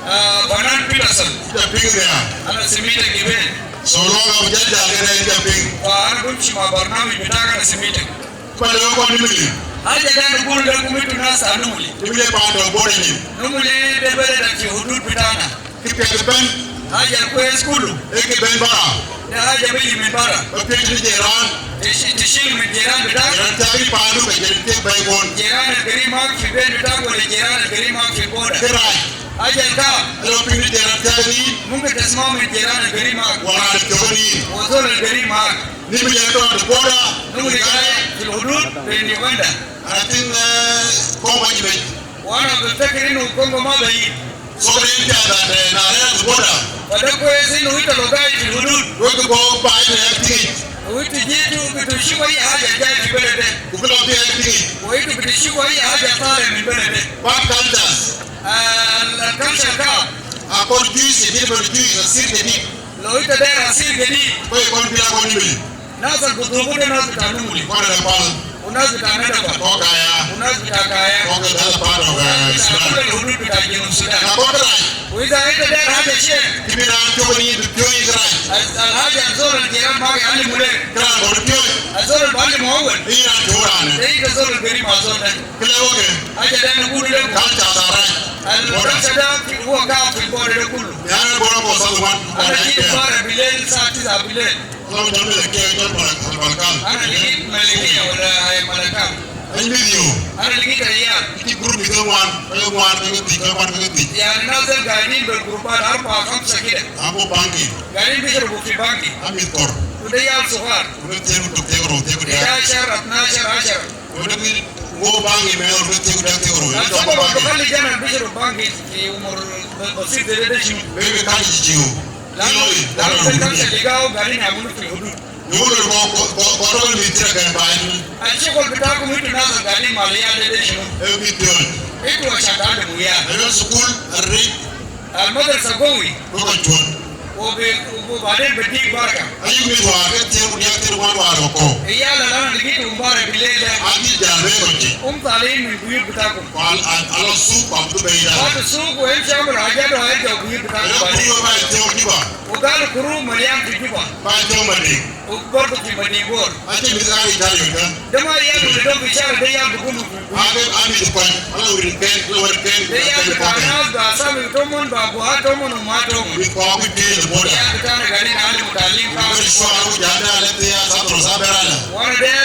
Ah, Fanan Peterson. Ca piŋ ya. Ana simitek gibel. So long am jal jal kene ca piŋ. Fa ana bimshi ma barnamij bitak ana simitek. Pale wa kwa Nimule. Haja da nugul lakum intu nas ta Nimule. Nimule paan tɔ̈ border nyin. Nimule de beled al fi hudud bitana. Kï piɛth bɛ̈n. Haja kwes kulu. Ee kï bɛ̈n bara. De haja biji min bara. Ba piöc ni jiran. Tish-, tishil min jiran bitak. Jiran tagi paanu ka jiran tek bai bon. Jiran al garim mak fi beit bitak wala jiran al garim mak fi border. Kï rac. Haja al kaab. Alo piŋ ni jiran tagi. Mumkin tasma min jiran al garim mak. Wala al jogani. Wa zol al garim mak. Nimule tɔ̈ border. Nimule gaid fi hudud beit Uganda. I think, uh, Kongo jibe. Wa ana baftakir inu Kongo ma baid. So de inta da, da, na raya da border. Fa da kwes inu inta lo gaid fi hudud. Wek bo ba ina ya tiŋic. Wa intu jitu bitu shufu ayyi haja jai fi beled de. Ku kula fi ya tiŋic. Wa intu bitu shufu ayyi haja tali min beled de. What cultures? Al, al culture ka. Akon juice, different juice, asir jadid. Lo inta dair asir jadid. Koi kon bila kon Nimule. Nas al bidhubu de nas bita Nimule. Kɔn de Pal. Wa nas bita Nadafal. Kɔn Kaya. Wa nas bita Kaya. Kɔn ke dal part of, uh, Sudan. Kul al hudud bita Junub Sudan. Na kɔn rac. Wa iza inta dair haja shei. Kibira an jogani bi piöc rac. Al, al haja al zol al jiran ma bi alimu lek. Kira kɔn piöc. Al zol al bi alimu awwal. Ira turan. De inta zol al garim ma zol de. Kila wake. Haja de nugulu lek. Culture ta rac. Al culture da huwa kaab fi border de kulu. Yani border ko salman. Ana jitu bara bilel saa tisa bilel. Ana jam le ke jam Malak-, Malakal. Ana ligit Malakal wala ay Malakal. Ay video. Ana ligit ayal. Iti group ito wan, ay wan, ay ti, ay wan, ay ti. Yani nas del gaidin bel group arba, khamsa kida. Abu bangi. Gaidin bishrabu fi bangi. Amit kor. Wa de yal sughar. Wa de tiegu tuk, tiegu ro, tiegu de. Ashar, atnashar, ashar. Wa de bi, wo bangi me, wa de tiegu de, tiegu ro. Al sabab al bikhali jana bishrabu bangi fi umur basit de, de shunu? Maybe kan jiu. Lanu, lanu de kan ligaw gaidin yamulu fi hudud. Yamulu ko, ko, ko, ko, ko, mi tira kan bayin. Al shughul bitakum intu nas gaidin mal iyal de, de shunu? E bi piöc. Intu ashan talimu iyal. Ayo sukul, arrik. Al madrasa gawi. Ko ko chun. Wa bi, wa baden bidik baraka. Ayu mi wa ke tiru dia tiru wan wa ko. Iyal al ana ligitum bara bilel de. Adi jal be ko ji. Hum taliin min buyut bitakum. Wal al, ala suq wa butu bayda. Wa suq wa imshi amul hajat wa yarja buyut bitakum. Ayo buyut ba tiru Juba. Wa galu kuru malyan fi Juba. Ba tiru Mading. Wa bardu fi Mading Bor. Aje mi zari tani da. De ma yal de dom fi shar de yal bi gumu. Ade ami de kwan, ala urin ken, ala urin ken. De yal bita nas bi asami tomon, bi abuha tomon, umma tomon. Bi kwa ku bi de boda. Yal bitana gaidin alimu talim. Bi shwa u jada ala te ya satro sabera la. Wa ana dair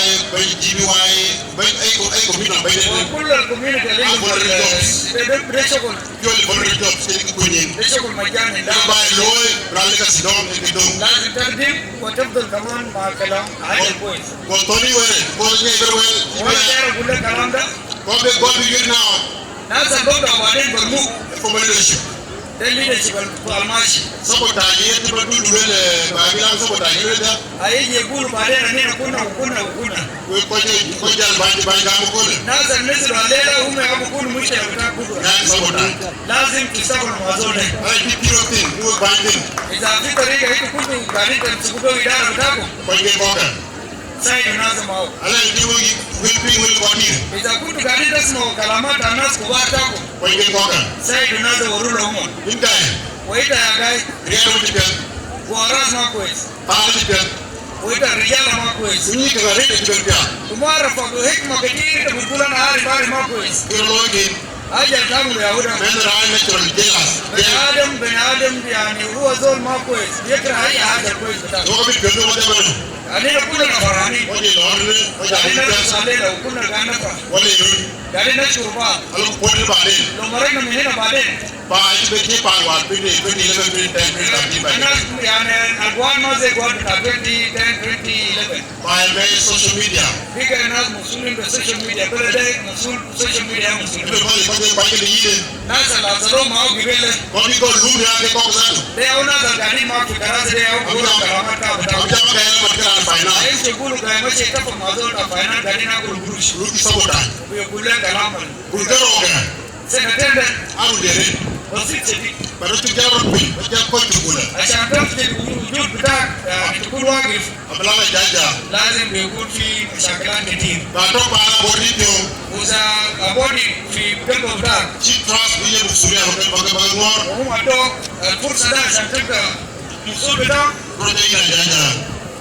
Y, bɛ̈ny G B Y, bɛ̈ny ai ko-, ai community bɛ̈ny de. وكل الكوميونتي اللي Ah, voluntary jobs. Purely voluntary jobs, ke kë kuny yen. Ke baai looi, raan lëk ka sit down, ke döŋ. لازم تخدم وتفضل كمان مع كلام عادل كويس. Go thɔ̈n yï wël, go ŋiɛc very well, G B Y. وأنا داير أقول لك الكلام ده. Go bï, go bï yï now. الناس اللي ببدأوا بعدين برموك. Former leadership. ده leadership الماشي. Sabotage, ye tï ba dul luel, eh, ba bilang sabotage, luel da. هيجي يقولوا بعدين أنينا كنا وكنا وكنا. Ku kɔc, kɔc jäl bäny, bäny gam köölë. الناس اللي نزلوا الليلة هم يبقوا يكونوا مشكلة بتاع بكرة. Nyan sabotage. لازم تشتغلوا مع زول ده. Ala tï pïr thïn, ku bäny thïn. إذا في طريقة أنتوا كنتوا قاعدين تمسكوا بيه إدارة بتاعكم. Kɔc ke kɔ̈k. ساعدوا الناس معه. Ala tï wël, wël pïr, wël kɔc dït. إذا كنتوا قاعدين تسمعوا كلامات الناس كبار تاعكم. Kɔc ke kɔ̈k. ساعدوا الناس ووروا لهم. Yïn Gai. وإنت يا Gai. Riɛl wën cï piɛth. وراس ما كويس. Paan cï piɛth. وإنت رجال ما كويس. Ku nyïïn kë ŋa rëët cï piɛth piath. وما رفضوا حكمة كتير، أنت بتقول أنا عارف، عارف ما كويس. Kë looi kën. حاجة تعمل يا هدى. Mɛnh raan natural jealous. بني آدم، بني آدم يعني هو زول ما كويس، بيكره أي حاجة كويس بتاعته. Duɔ̈kkë bï piɛth wën dɛ̈ bɛ̈n. علينا كلنا فرحانين. Wën ye lɔ̈ɔ̈r ënë, wën ye علينا نفرح. علينا وكلنا قاعد نفرح. Wën ye röt. قاعدين نشكر بعض. Ala ku puɔ̈t بعدين. لو مرقنا من هنا بعدين. Baai cï bɛ̈n cï paan wäär twenty, twenty eleven, twenty ten, twenty thirteen baai. الناس يعني الأقوال ما زي الأقوال بتاع twenty ten, twenty eleven. Baai mɛn social media. بقى الناس مسؤولين بالسوشيال ميديا، بلد ده مسؤول، سوشيال ميديا مسؤول. Bï kɔc, kɔc, kɔc kë yïn. الناس اللي أرسلوهم معه قبل ده. Kɔc bï kɔc lum ya ke kɔ̈k zatu. ده هو الناس اللي قاعدين معه في كراسي ده، هو Am بيقولوا jam, كلامات كده بتاع. Am jam kë ya mat kë raan finance. هيمشي يقولوا كده، ماشي يتفق مع زول بتاع فاينانس، قاعدين ناكل قروش. Lu ki sabotage. ويقول لك كلام ال- Ku kë rɔɔk ë. سنتين ده. Arun de rëët. بسيط شديد. Ba röt jäl röt piny, ba jäl kɔc cukula. عشان تثبت الوجود بتاعك، يعني، تكون واقف. Abï la la jäl jäl. لازم بيكون في مشاكلات كتير. Ba tɔ̈ paan abɔ̈ dït piɔ̈u. وإذا أبودي في قلبه بتاعك. Cï trust bï ye مسؤولية ba ke, ba ke, ba ke ŋɔ̈ɔ̈r. وهم أدوك الفرصة ده عشان تبقى مسؤول بتاعه. Röt jäl jäl jäl.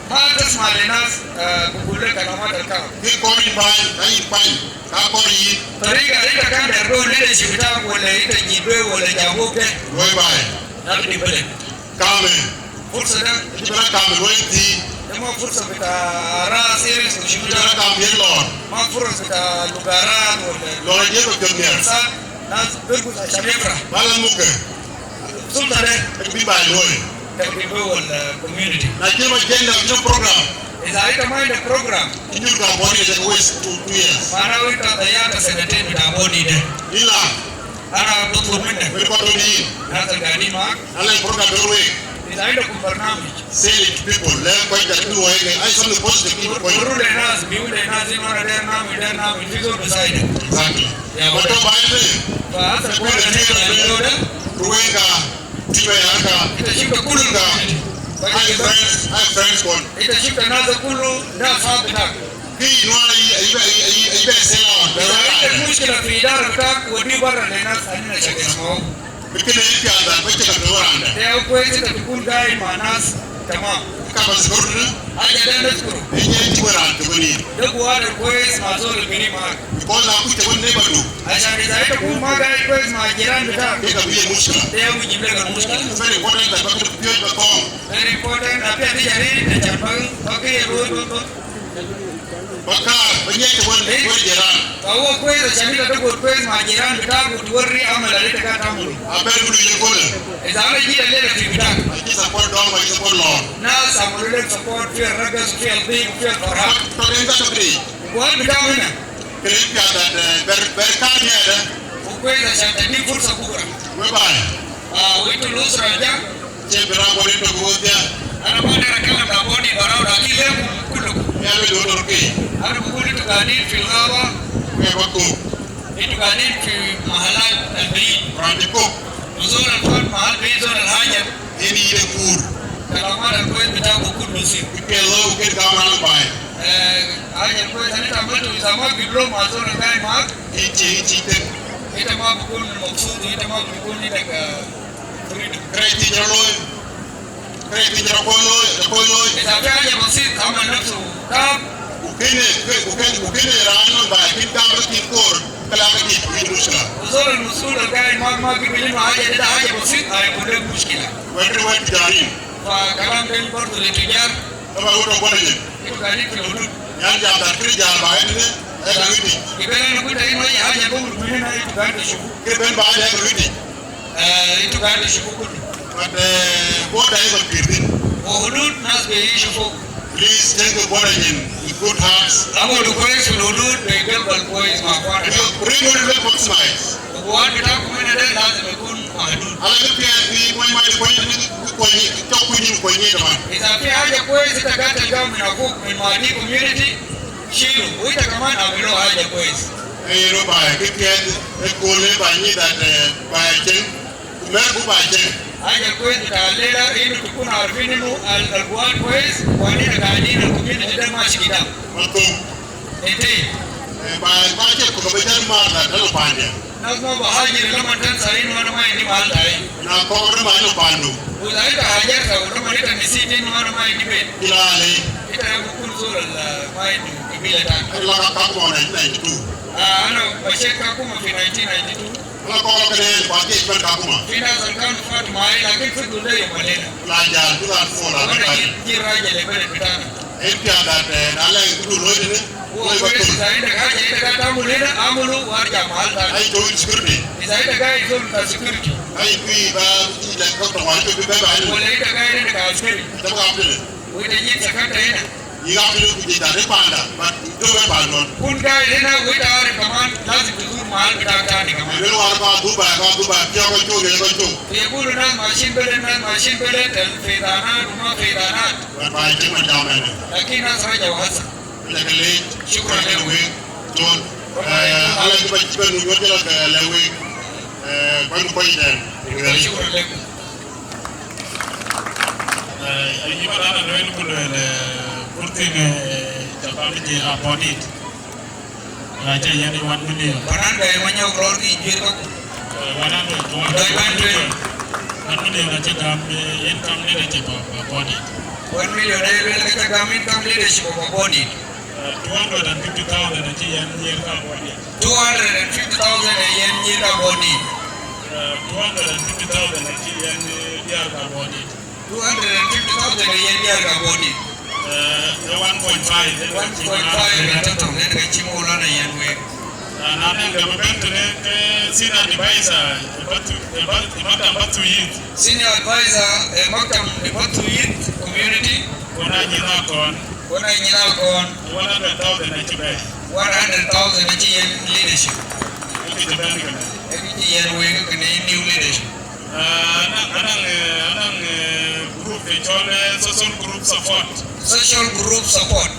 ما تسمع لناس، آه، بقول لك كلمات الكلام. Kë kɔɔr yïn baai, ka yïn kuany, ka kɔɔr yïn. طريقة أنت كان داير بيه leadership بتاعك ولا أنت جيت بيه ولا جابوك ده. Luɔi baai. That will be better. Kaam ë. فرصة ده. Cï bï la kaam ë luɔi thii. Ema fursa bita ras iris ku shunu. Ita kam yen lor. Ma fursa bita lugarat wala. Lor je ko jot ne. Sa nas bergus ashan yefra. Bala muke. Sulta de. Bi ba loy. Takdim be wala community. Na kima agenda, kima program. Iza ita ma inda program. Indu ka boni de waste two, two years. Mana wita dayata sanatain bita boni de. Ila. Ana butlub minnak. Bi koto ni. Nas al gaidin maak. Ala program de wek. Iza indakum barnamij. Sell it to people. Le koi da tu wai ke. Ai something positive ki koi. Wurru le nas, biu le nas, inu ana der namij, der namij. Fi zol besaidak. Exactly. Ya, wata bayan ne. Fa hasa koi da tu wai ke. Ruwenga, tiba ya ka. Ita shifta kulu ka. Ai friends, ai friends kon. Ita shifta nas kulu, nas asab bitak. Ki inu ana, ai, ai, ai, ai, ai, sell out. Iza indak mushkila fi idara bitak, wodi barra le nas, anina shakil mau. Bikila yiti ada, bikila fi waranda. Te ya kwes ita bikun gaid ma nas tamam. Ka bas gordu. Haja de naskuru. Ije ti waranda bani. De guwada kwes ma zol bini ma. Because aku te wani badu. Ashan iza ita kun ma gaid kwes ma jiran bitak. Ke ka biye mushkila. Te ya mujib lek al mushkila. Very important that bakal biye ka kong. Very important. Api ati jari te chapang. Bakal ruwe. Bakar, banyet wan, wan jiran. Fa huwa kwes, ashan ita tagod kwes ma jiran bitak, tuwarri amal al ita gaid tamulu. Aber gudu ye kula. Iza ana jita lele fi bitak. Aki support dom, aki support lor. Nas amulu lek support, fi al ragas, fi al dhik, fi al farhat. But, but in that agree. Guwat bitak mina. Kile fi ada, ber, ber kan ya da. Hu kwes ashan tadi fursa bukra. We bai. Ah, wa intu al usra ja. Cï bï raan bɔ̈ rït tök wodhia. Ana ma der akalam da boni barau da ki lem kulukum. Ya bï duɔ̈r dɔ̈r ke. Ana bukun itu gaidin fil gaba. Ke ba kok. Itu gaidin fi mahalat al baid. Raan cï kok. Zol al fat mahal baid zol al hajar. Yen yï de kuur. Kalamat al kwes bita bukun basir. Ke lo ke gam raan bai. Eh, haja al kwes ana ta amaltu iza ma giblo ma zol al gaid maak. Iti, iti tek. Ita ma bukun mabsut, ita ma bukun ita ka Kërɛc thiin cï rɔt looi, kërɛc thiin cï rɔt kony looi, cï kony looi. Iza fi haja basit, amal nafsu taab. Ku kënë, ku kënë, ku kënë raan nɔn ba kïn gam rɔt kïn koor, kala ka kïn, kïn mushkila. Wa zol al masul al gaid ma, ma gibili ma haja de, da haja basit, ay kunde mushkila. Wek, wek tujarin. Fa kalam den bardu le tujar. Taba wut ɔ guɔ̈n nyin. Itu gaidin fil hudud. Yan jam dat kiri jam ba ɣɛn tënë, ɣɛn ka luitic. Gibel ana gulta inu ai haja bumruk min hina itu gaid shufu. Kiri ben ba ɣɛn ɣɛn ka luitic. Eh, itu gaid shufu kulu. But, eh, border ɣɛn ka pïr thïn. Wa hudud nas bi yishu fok. Please take the border in with good hearts. Amulu kwes fil hudud be galb al kwes ma akhwana. Bring what is maximize. Wa guwat bitakum hina de lazim ikun mahdud. Ala kë piɛth bï kuany mac kuany, kuany, cɔk kuny nyin kuany nyin däman. Iza fi haja kwes, ita gaid talga min akhuk min Madi community, shilu, wa ita kaman amilu haja kwes. Ee, ro ba, kë piɛth, ë kööl ë ba nyin that, eh, ba cieŋ, ku mɛ̈r ku ba cieŋ. Haja kwes bita al leader, intu bikun arfin inu al, al guwat kwes, wa nina gaidin al community de mashi gidam. Matum. Ete. Eh, ba, ba cï kɔ̈k bï jal maar la tënë paandiɛ̈. Nas ma bihajir lamma tansa inu ana ma indi mahal tai. Na kɔɔr de ma inu paandu. Wa iza ita hajarta lamma ita nisit inu ana ma indi bet. Ila alai. Ita ya bukun zol al ma indu gabila tan. Ana la Kakuma ninety-two. Ah, ana mashet Kakuma fi nineteen ninety-two. Ana kɔɔr ke ne ba ke ban Kakuma. Fi nas al kan fatu mai, lakin fi dul de yom alena. La jal, dul al fol, ana ana kai. Ji, ji raja le bele bitana. Ipia that, eh, na la kudu loy tënë, wa loy kwes, batul. Iza indak haja ita gaid tamulu hina, amulu wa arja mahal tani. Ai to security. Iza ita gaid zol ta security. Ai kui ba, ita kota wa to bi ba ba. Wala ita gaid indak askari. Tabga abdul. Wa ita jit sakanta hina. Yiga abdul ku jita de panda, but to ba ba non. Kun gaid hina wa ita arif kaman, lazim tazur mahal bitak tani kaman. Bel war ba Dubai, ba Dubai, pia ko cho, ko cho. Yagulu nas mashin bele, nas mashin bele, tal fidanat, wa ma fidanat. Ba, ba, jama, jama ne. Lakin nas raja wa hasa. Ita ka leec. Shukran lek. Wek, John. Eh, ala jiba, jiba nu wajala ka le wek. Eh, ban ko iten. Shukran lek. Eh, ayi ba dana loel ku loel, eh, kurti ne, eh, ta pamiti apodit. Aca yɛn one million. One hundred ma nyɔk rɔɔr ki juëc kɔ̈k. Eh, one hundred, one hundred. Dɔc bɛ̈n tueŋ. One million acï gam, eh, income leadership of, of body. One million ee luel ke ca gam income leadership of a body. Eh, two hundred and fifty thousand acï yɛn nyïïr ka body. Two hundred and fifty thousand ee yɛn nyïïr ka body. Eh, two hundred and fifty thousand acï yɛn, eh, diäär ka body. Two hundred and fifty thousand ee yɛn diäär ka body. Eh, one point five. One point five ë tɔ̈ thok, yen ke cï Maulana yen wek. Ah, na nɛn ke bï bɛ̈n tënë ke senior advisor ë Bathu-, ë Ba-, ë Maktab Bathu Youth. Senior advisor ë Maktab ë Bathu Youth community. Ku na nyin akɔn. Ku na nyin akɔn. One hundred thousand acï bɛ̈ɛ̈i. One hundred thousand acï yen leadership. Ë kë cï bɛ̈n kënë. Ë kë cï yen wek kënë new leadership. Ah, anɔŋ, anɔŋ, eh, anɔŋ, eh, group ë cɔl, eh, social group support. Social group support.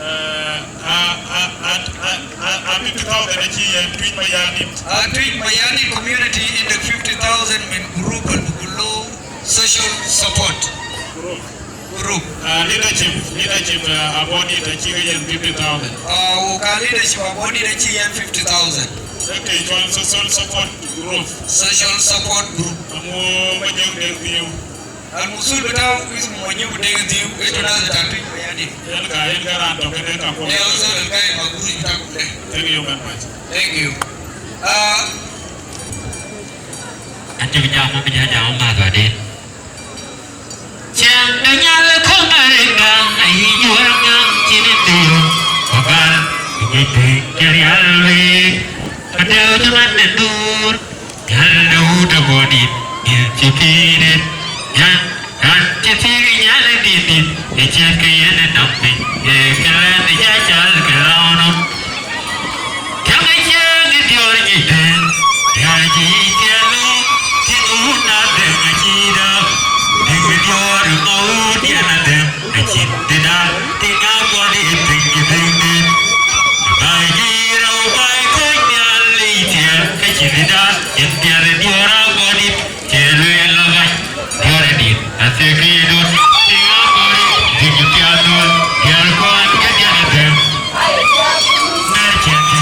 Eh, a, a, a, a, a fifty thousand acï yen Tuic Mayardit. A Tuic Mayardit community in the fifty thousand min group al bugulu social support. Group. Group. Ah, leadership, leadership, eh, abodit acï ke yen fifty thousand. Ah, wo ka leadership abodit acï yen fifty thousand. Ë kë cɔl social support group. Social support group. Amu Majök Deŋ Thiu. Al musul bitau ismu Majök Deŋ Thiu, ë tɔ̈ nas ta Tuic Mayardit. Yen ka, yen ka raan tɔ̈ kënë ka kɔn. Ë also al kai ma guru ita kule. Thank you very much. Thank you. Ah, Acï bï jam, abï jam, jam, ma dwadit. Cɛn de nyal kɔ̈k arëŋ, ayi juɔ̈r ŋa cïn ë thiëëu, ku gal, ku jɔ tueŋ cï rial week, ku tɛ̈ɛ̈u cï man de dhuur, nyal de wut abɔ̈ dït, dhiëth cï pïïr dït, nyal, raan cï thiëëk nyal ë dït dït, ë ciɛ̈t ke yen ë nɔm piny, ee këlɛ̈n ë jɔ cal ke lɔ̈ɔ̈r nɔm. Tiɛŋ ë ciëën ë diɔ̈ɔ̈r nyic tëën, diäär cï yic tiɛɛl nu, tïŋ wun adhëŋ acï dap, tïŋ ë diɔ̈ɔ̈r ë ŋɔ̈u diɛn adhëŋ, acïn dïda, tïŋ aguɔ̈t ë tïŋ cï dhëŋ dït. Baai jïïr au baai kɔc nhial ë yï tiɛɛl, ke cïn dïda, yen diäär ë diɔ̈ɔ̈r aguɔ̈t dït. Cï lueel lɔ bac, diäär adït, athekï dut, tïŋ abɔ̈ dït, tïŋ piath dut, diäär kuan ke diäär adhëŋ. Mɛr cïn tïŋ.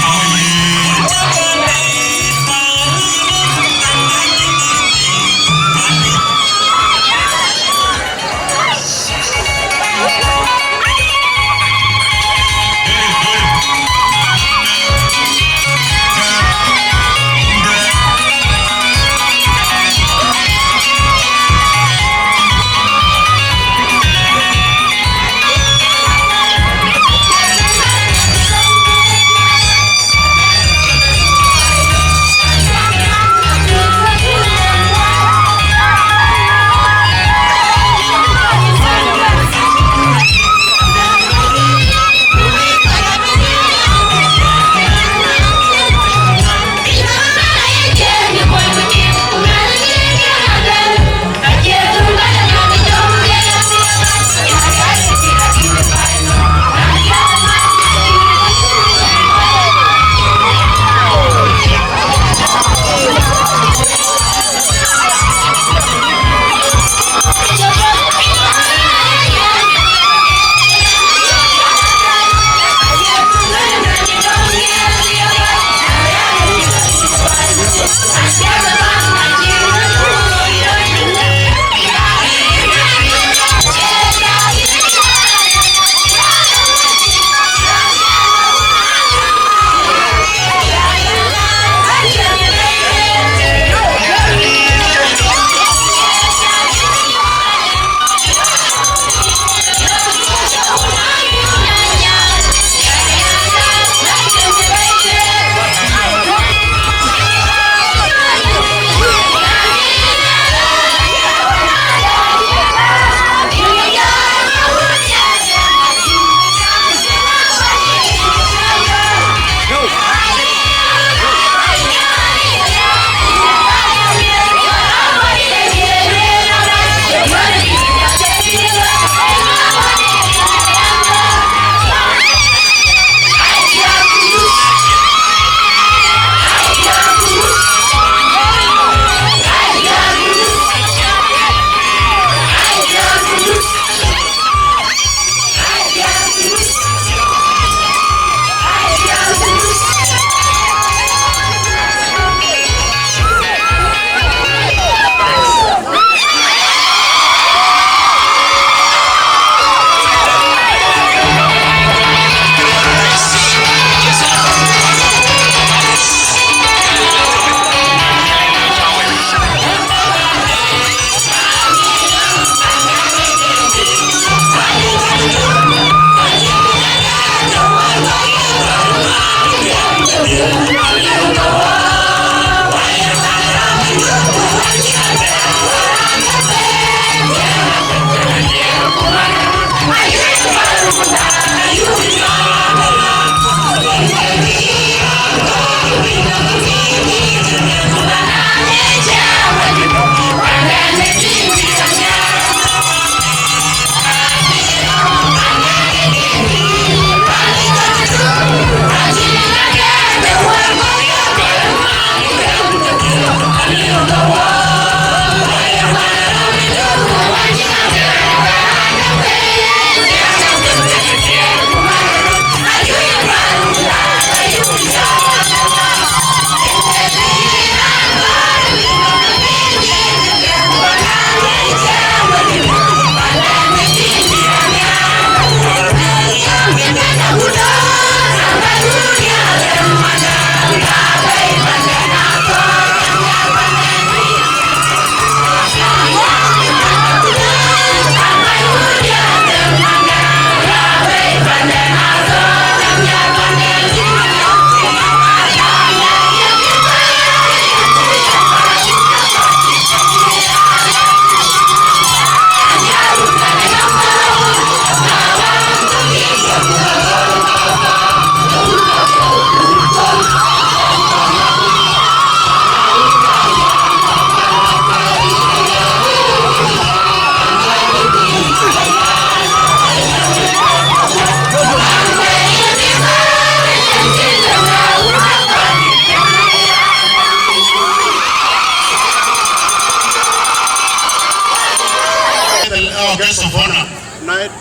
Our guest of honor. Night.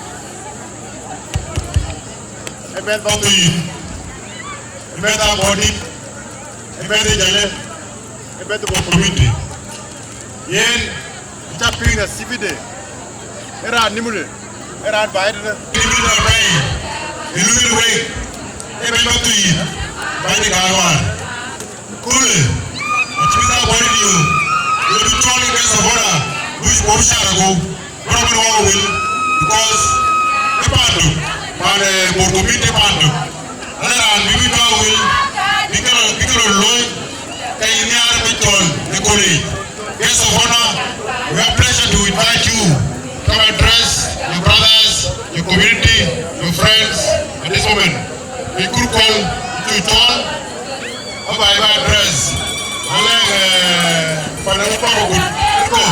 Ë mɛnh Bor Thuɔɔu, ë mɛnh Abɔ̈rdït, ë mɛnh Jalë, ë mɛnh Bor community. Yen, cä piŋ na C V de. Ë raan Nimule, ë raan baai tënë. Nimule baai, ë lueel wek, ë mɛnh Bor Thuɔɔu, baai de Gaarwäär. Kule, acï bï thaa bɔ̈ rëdiu, ye bï cɔl guest of honor, bï, bï share ago, bï rɔm bï wak wël, because ë pandu, pan, eh, Bor community pandu. Ala raan bï bï wak wël, bï kë rɔ, bï kë rɔ looi, ka yï nhiaar bï cɔl ë kule. Guest of honor, we have pleasure to invite you. Come and address your brothers, your community, your friends at this moment. Bï kur kuɔl, bï cu cɔl, bye bye, bye address. Alek, eh, pana kɔr gut. Go.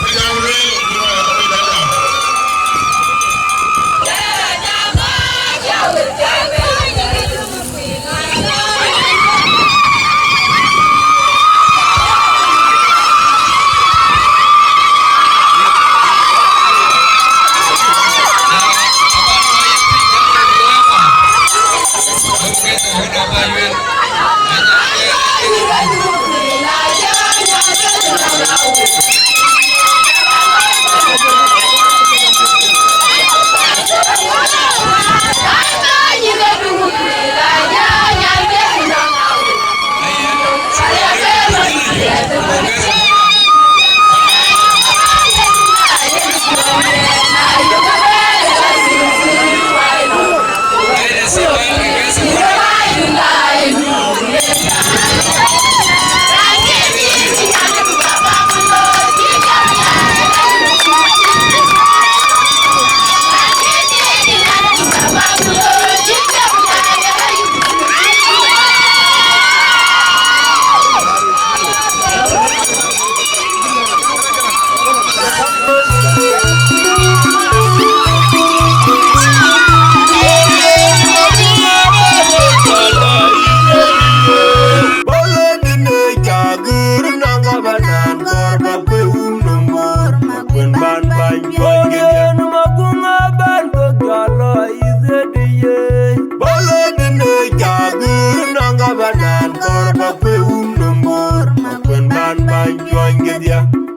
Bï jam lueel, bï jam jam.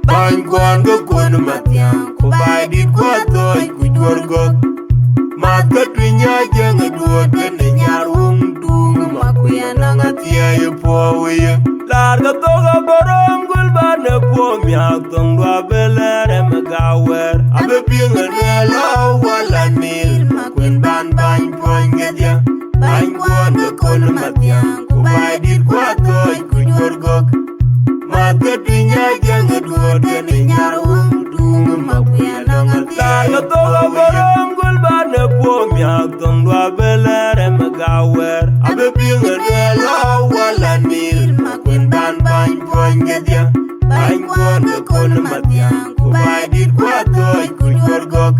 Bäny kuɔn ke kuɔn mathiaŋ, ku baai dït kuɔ thɔɔc ku juɔr gɔ̈k. Math ke tuny ajäŋ ë duööt kënë nyar wuŋ tuŋ, ma ku yɛn nɔŋ athiɛɛi ë puɔ̈u ë ye. Laar ke thok abɔ̈ röm gul ban ë puɔ̈u miaak, thoŋdu abï lɛɛr ë me gäu wɛ̈ɛ̈r, abï piŋ ë luɛɛl lɔ wala nil, ma kuën ban bäny puɔny kedhie. Bäny kuɔn ke kuɔn mathiaŋ, ku baai dït kuɔ thɔɔc ku juɔr gɔ̈k. Math ke tuny ajäŋ ë duööt kënë nyar wuŋ tuŋ, ma ku yɛn nɔŋ athiɛɛi. Laar ke thok abɔ̈ röm gul ban ë puɔ̈u miaak, thoŋdu abï lɛɛr ë me gäu wɛ̈ɛ̈r, abï piŋ ë luɛɛl lɔ wala nil, ma kuën ban bäny puɔny kedhie. Bäny kuɔn ke kuɔn mathiaŋ, ku baai dït kuɔ thɔɔc ku juɔr gɔ̈k.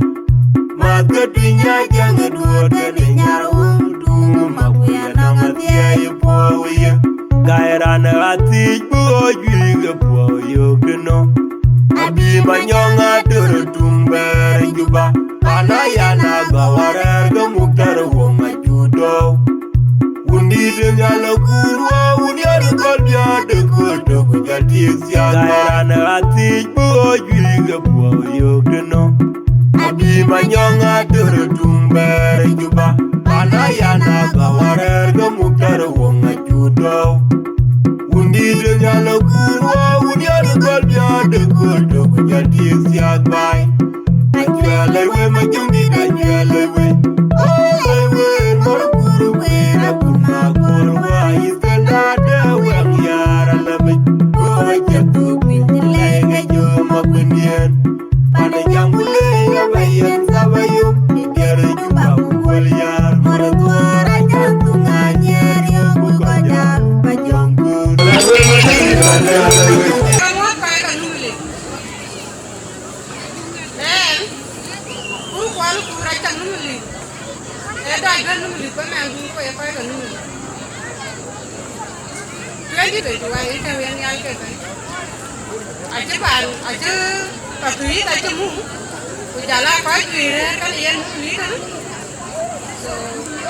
Math ke tuny ajäŋ ë duööt kënë nyar wuŋ tuŋ, ma ku yɛn nɔŋ athiɛɛi ë puɔ̈u ë ye. Gäi raan ë ɣathiic bï ɣɔɔc juëc ke puɔ̈u yök tënou? Abï Manyɔŋ Atör ë tuŋ bɛ̈ɛ̈r ë Juba, pan aya na gɔ̈u arɛ̈ɛ̈r ke muk tɛ̈r ë woŋ acuk tɔ̈u. Wundït ë nhial ë kuur wɔ, wun yɔn ë gɔl biäk de kööl tök ku jɔl tiëk thiaak. Gäi raan ë ɣathiic bï ɣɔɔc juëc ke puɔ̈u yök tënou? Abï Manyɔŋ Atör ë tuŋ bɛ̈ɛ̈r ë Juba, pan aya na gɔ̈u arɛ̈ɛ̈r ke muk tɛ̈r ë woŋ acuk tɔ̈u. Wundït ë nhial ë kuur wɔ, wun yɔn ë gɔl biäk de kööl tök ku jɔl tiëk thiaak baai. Acuɛl lɛ̈i wei, Majöŋdït, acuɛl lɛ̈i wei. Oh, lɛ̈i wei, mɔ̈r kuur wei, na kuur ma kuur wä, yïth kën na de wɛ̈ŋ yäär alamic. Oh, cä thuk piny lɛ̈i ke jö ma kuën yen. Pan ë jam ku leec aba yen thaba yom, diɛɛr ë Juba ku kuöl yäär. Mɔ̈r ë dhuɔ̈ɔ̈r acan thuŋ anyiɛɛr yök ku kɔc jam ba jɔŋ kuur. Kaŋ wä kɔc ka nyuc lik. Ɛn, ku kuɔl kuur aca nyuc lik. Ee dɔc bɛ̈n nyuc lik, bä mɛn guur ku ye kɔc ka nyuc lik. Twenty twenty-one ë tɛ̈ wën nhial ke kën. Acï pan, acï Ka thuiith acï muk, ku jɔl aa kɔc juëc rɛ̈ɛ̈r kënë yen muk lïïk ënë. So,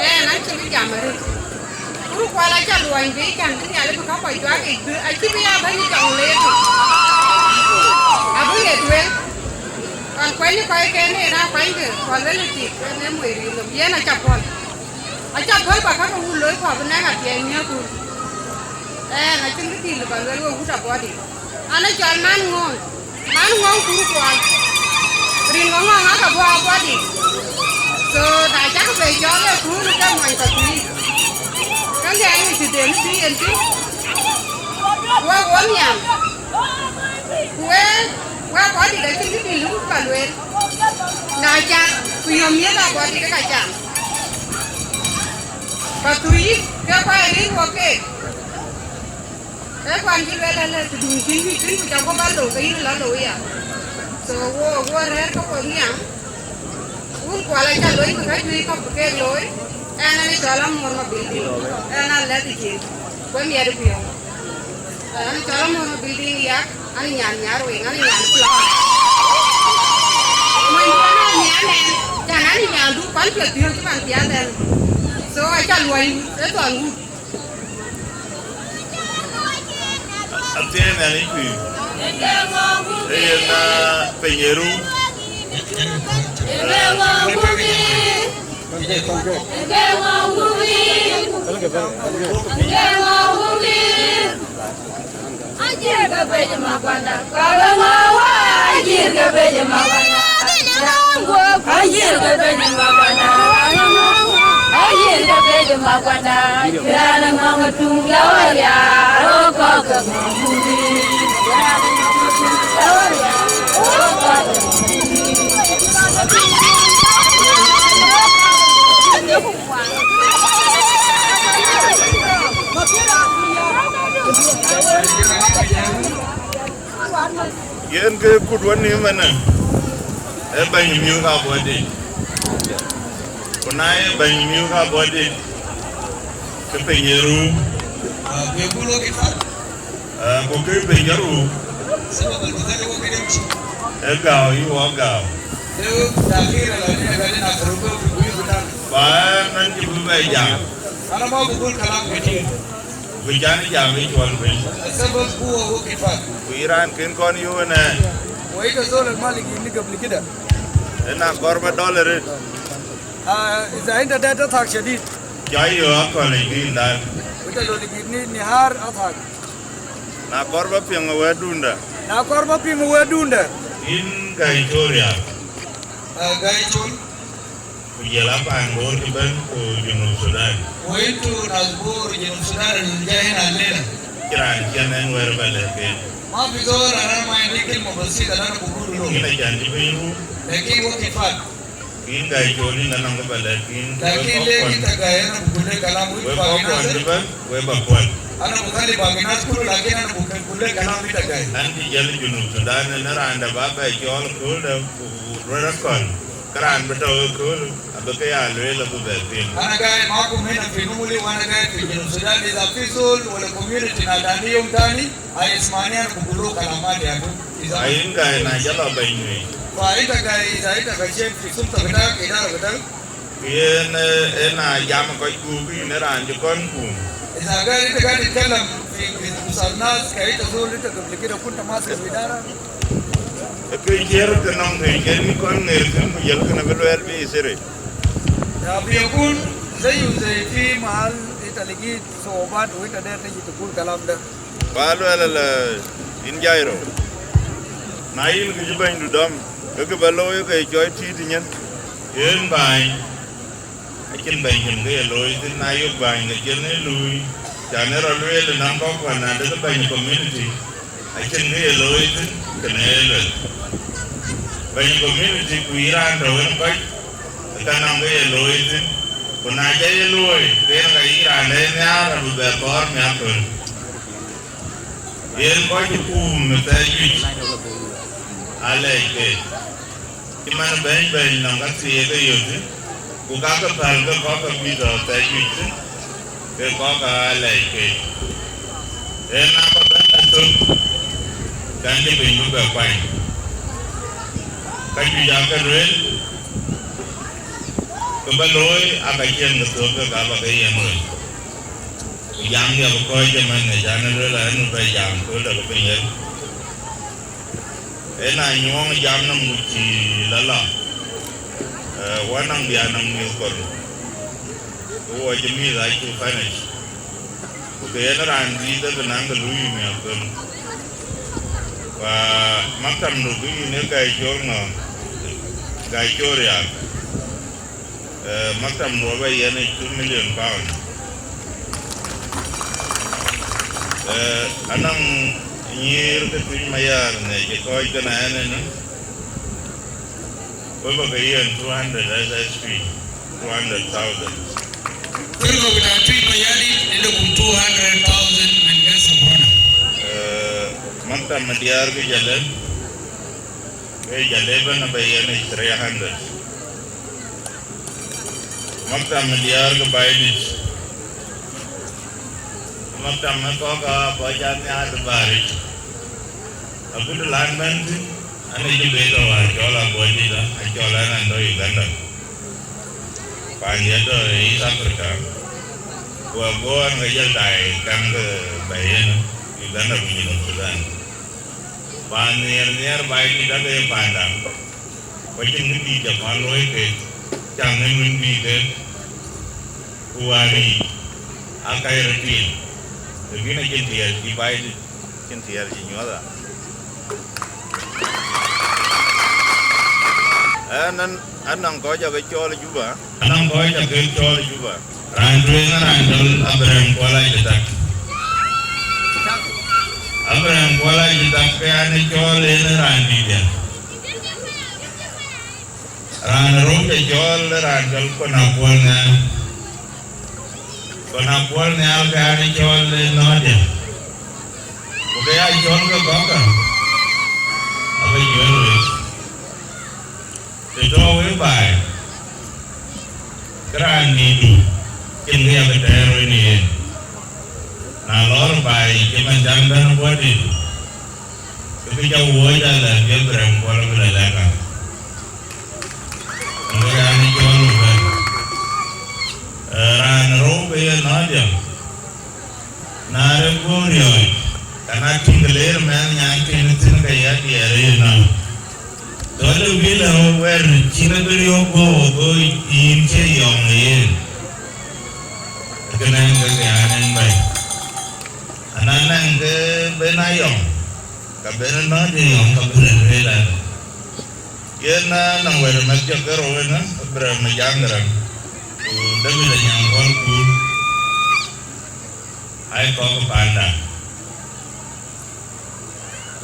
ɛn acï bï jam arëët. Kurkual aca luɔny bï cän bï Nhialic bï ka kɔc juak yic bï acï bï aa bɛ̈ny jɔŋ le yeku. Abï ɣet wël. Ɣɔn kuɛny kɔcken en aa kuanykï, ku luelkï tik, en ee moi ril nhom, yen aca puɔ̈l. Aca puɔ̈l ba ka ke wut looi ku abï nɛ̈k athiɛɛi miäkun. Ɛn acïn kë dhil ba luel we wut Abuɔdit. An, ë cɔl man ŋɔ̈ɔ̈ŋ. Man ŋɔ̈ɔ̈ŋ kurkual. Rin ke ŋɔ̈ɔ̈ŋ aa ke bɔ̈ Abuɔdit. So, na cak bei cɔl ë kuur ke mony ke thïn. Ke liɛɛi ŋic tëden bï en tïŋ. Wek wo nhiam. Ku wek, wek Abuɔdit acïn kë dhil wut ba lueel. Na cak, ku yöm miëth Abuɔdit ka cam. Ka thur yïk, ke kuany rin wok keek. Ee kuan cï lueel alë, të dun cïn wïc thïn, ku cä guɔ bä lou, ke yïn lɔ lou ya. So, wo, wo rɛ̈ɛ̈r ke wo nhiam. Wun kual aca lony, ku ka juëc kɔ̈k bï keek looi. Ɛn, ɛn ë cɔl Amuɔ̈r Mabil Dïŋ. Ɛn a lɛ̈th ë cin. Ku ë miɛt ë piɔ̈u. Ɛn ë cɔl Amuɔ̈r Mabil Dïŋ yak, an ë nyan Nyarweŋ, an ë nyan Flower. Mony duɔ̈n ë nyan ɛn, cän an ë nyandu, kuan piɛth piɔ̈u cï man piath ɛn. So, aca luɔny, ë thɔn wut. Athiɛɛn Nhialic kuiu. Ee yen, ah, piny ë ru. Yen ke kut wä nïïm ënë, ee bɛ̈ny miök Abuɔdit. Ku na ye bɛ̈ny miök Abuɔdit, ke piny ë ru. Ah, ku kë piny ë ru. Ee gääu yï wɔ gääu. Ba ɛn, ɛn cï bï bɛ jam. Ku can jam ë cuɔl piny. Ku yï raan kën kɔn yöök ënë. Ë na kɔr bä dɔl ë rëët. Cä yök akɔ̈l ë dhil dal. Na kɔr bä piŋ ë wɛ̈tdunda. Yïn Gäi Col riääk. Ku jɔl a paan Bor cï bɛ̈n ku Junub Thudan. Cï raan cïn ɛn wɛ̈t bä lɛ̈k en. Yïn acan cï piny ru. Yïn Gäi Col yïn anɔŋ kë bä lɛ̈k yïn. Wek kɔc kɔn cï bɛ̈n, wek bä kuɔl. An cï jäl Junub Thudan, ënë raan dɛ̈ bä bɛ cɔɔl ëkööl dɛ̈, ku ruɛ̈t akɔ̈l. Ke raan bï tɔ̈u ëkööl, abï ke ya lueel abï bɛ piŋ. Ayïn Gäi, na jɔl a bɛ̈ny nuëëc. Yen, eh, ë na jam kɔc gup, yïn ë raan cï kɔn gup. Ë kë ciɛ̈r ke nɔŋ kë cïn kɔn ŋeer thïn, ku jɔl kënë bï luɛɛl bï thiri. Ba luɛɛl ëlä, yïn Jairo. Na yïn kë cï bɛ̈nydu dɔm, ke kë bä looi ke cɔc tïït nyin. Yen bäny, acïn bɛ̈ny cïn kë ye looi thïn, na yök bäny ke cïn ë luui, cän ë rɔ lueel ë nɔm kɔ̈k kuan na dek bɛ̈ny community, acïn kë ye looi thïn, kënë ë luel. Bɛ̈ny community ku yï raan tɔ̈u en kɔc, ë ka nɔm kë ye looi thïn, ku na cä ye looi, ke yen ka yï raan de nhiaar abï bɛ kɔɔr miäk thöl. Yen kɔc cï kuum ë thɛɛr juëc aa lɛc keek, cï man bɛ̈ny bɛ̈ny nɔm ka thieek ke yök thïn, ku ka ke päl ke kɔ̈k ke bï tɔ̈ thɛɛr juëc thïn, ke kɔ̈k aa lɛc keek. Yen na bä bɛ̈n ë thök, kɛn cï piny bï bɛ kuany. Ka juëc aa ke lueel, ke bä looi, aa ka ciɛn ke thök ke ka bä ke yen wei. Ku jam diɛ̈ bï kɔc ëmën ë can ë lueel an, bɛ jam kööl däk piny yen. Ë na nyuɔɔŋ jam nɔm ku cï la la, eh, wä nɔŋ bia nɔŋ mïth kɔ̈r, ku wɔ cï mïth aa cï panic. Ku ke yen raan dïït abï naŋ ke luui miäk thön. Ku maktam du bï yïn ë gäi cɔl ŋö, gäi cɔl riaak. Eh, maktam du abä yen ë two million pound. Eh, anɔŋ nyïïr ke Tuic Mayäär në cï kɔc kënë ɛn ënë, we bä ke yen two hundred S S P, two hundred thousand. Kërkë bï ta Tuic Mayäär dït ë de kum two hundred thousand min guest of honor. Eh, maktam ë diäär ke Jalë, ke Jalë ëbɛ̈n abä yen ë three hundred. Maktam ë diäär ke Baidït, maktam ë kɔ̈k aa bɔ̈ jat nhiaar bäric. Agut lan bɛ̈n thïn, an, ë cï bɛ tɔ̈ wäär cɔl Aguɔ̈cdït, acɔl an, an tɔ̈ Uganda. Paan diɛt tɔ̈ East Africa, ku ago an, ke jël daai käŋ ke bɛ̈i yen Uganda ku Junub Thudan. Paan nhiɛɛr nhiɛɛr Baidït ake paanda, ku acïn kë dïït ca kɔn looi kek, caŋ ë wën bï kek, ku wäär yiic aa kac rɔt tiɛɛl, lakin acïn tiɛɛl cï Baidït, acïn tiɛɛl cï nyuɔ̈th aa. Ɛn, ɛn, anɔŋ kɔc ake cɔɔl Juba. Anɔŋ kɔc ake cɔɔl Juba. Raan tueŋ ë raan cɔl Abraham Kuɔl Acitak. Abraham Kuɔl Acitak ke an, ë cɔɔl en ë raan dïïtdiɛ̈. Raan rou cä cɔɔl ë raan cɔl Kɔn Akuɔl Nhial. Kɔn Akuɔl Nhial ke an, ë cɔɔl ë nɔ̈ɔ̈diɛ̈. Ku ke ya cɔɔl ke kɔ̈kkë, abï juël wek. Të tɔ̈u wek baai, ke raan dïïtdu, cïn kë yak tɛɛr wën yen. Na lɔɔr baai, cï man can bɛ̈n guɔ̈tdiɛ̈, ke kë ca wuɔ̈ɔ̈c alɛ, bï Abraham Kuɔl bï lɛ lɛ̈k aa. Ku ke raan ë cɔɔl wek bɛ̈n. Ee, raan rou ke ye nɔ̈ɔ̈diɛ̈. Na rem guöör riɔ̈ɔ̈c, ka na tïŋ leer mɛnh nyan tïŋ thïn, ke ya diɛɛr yen nɔm. Tɔ de wël ë wɛ̈ɛ̈r cïn abï riɔ̈ɔ̈k guöör, go yïn cie yɔŋ ë yen. Kënë ke ke an, en bɛ̈ny. Ana nɛŋ ke ben a yɔŋ, ka ben ë nɔ̈ɔ̈c ë yɔŋ, ka bï rɛ̈n wël adï. Yen, ah, nɔŋ wɛ̈t ë mɛth jɔk ke rou ënë, Abraham Ajak Garang, ku David Anyaŋ Kuɔl Kuur. Ai kɔ̈k paanda,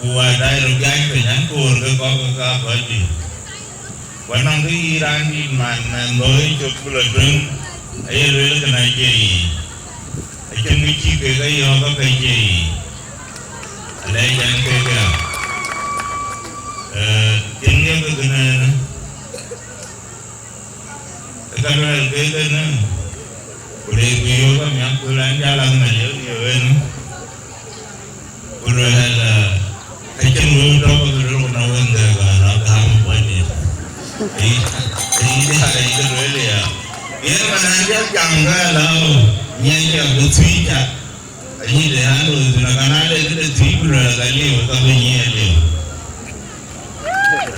ku wa dai röt jany piny an, koor ke kɔ̈k ke ka kɔc dït. Wa nɔŋ kë yï raan dït man, mɛn bɔ̈ ë cök bï lɔ tueŋ, aye lueel kënë acie yic. Acïn kë cï kek ayɔ̈ɔ̈k ke cie yic. Alɛc ɛn kek ya. Ee, cïn ye kë kënë ënë. Ë ka luɛɛl kek ënë, ku le bï yök amiäk, ku raan jal aŋiɛc ë yök ënë, ku luɛɛl, ë, ke cïn wëu tɔ̈ ke bï röt ku na wën dhɛ̈ɛ̈k ɣän agam bɔ̈ nyin. Ayï, ayï diäär ayï ke lueel ya. Yen man an jal jam ke la ɣöö nyiɛc abï thïïc ca. Ayï de an, wëu thïn akan ade këde thïïc ku luɛɛl ka liu, ka bï nyiɛc liu.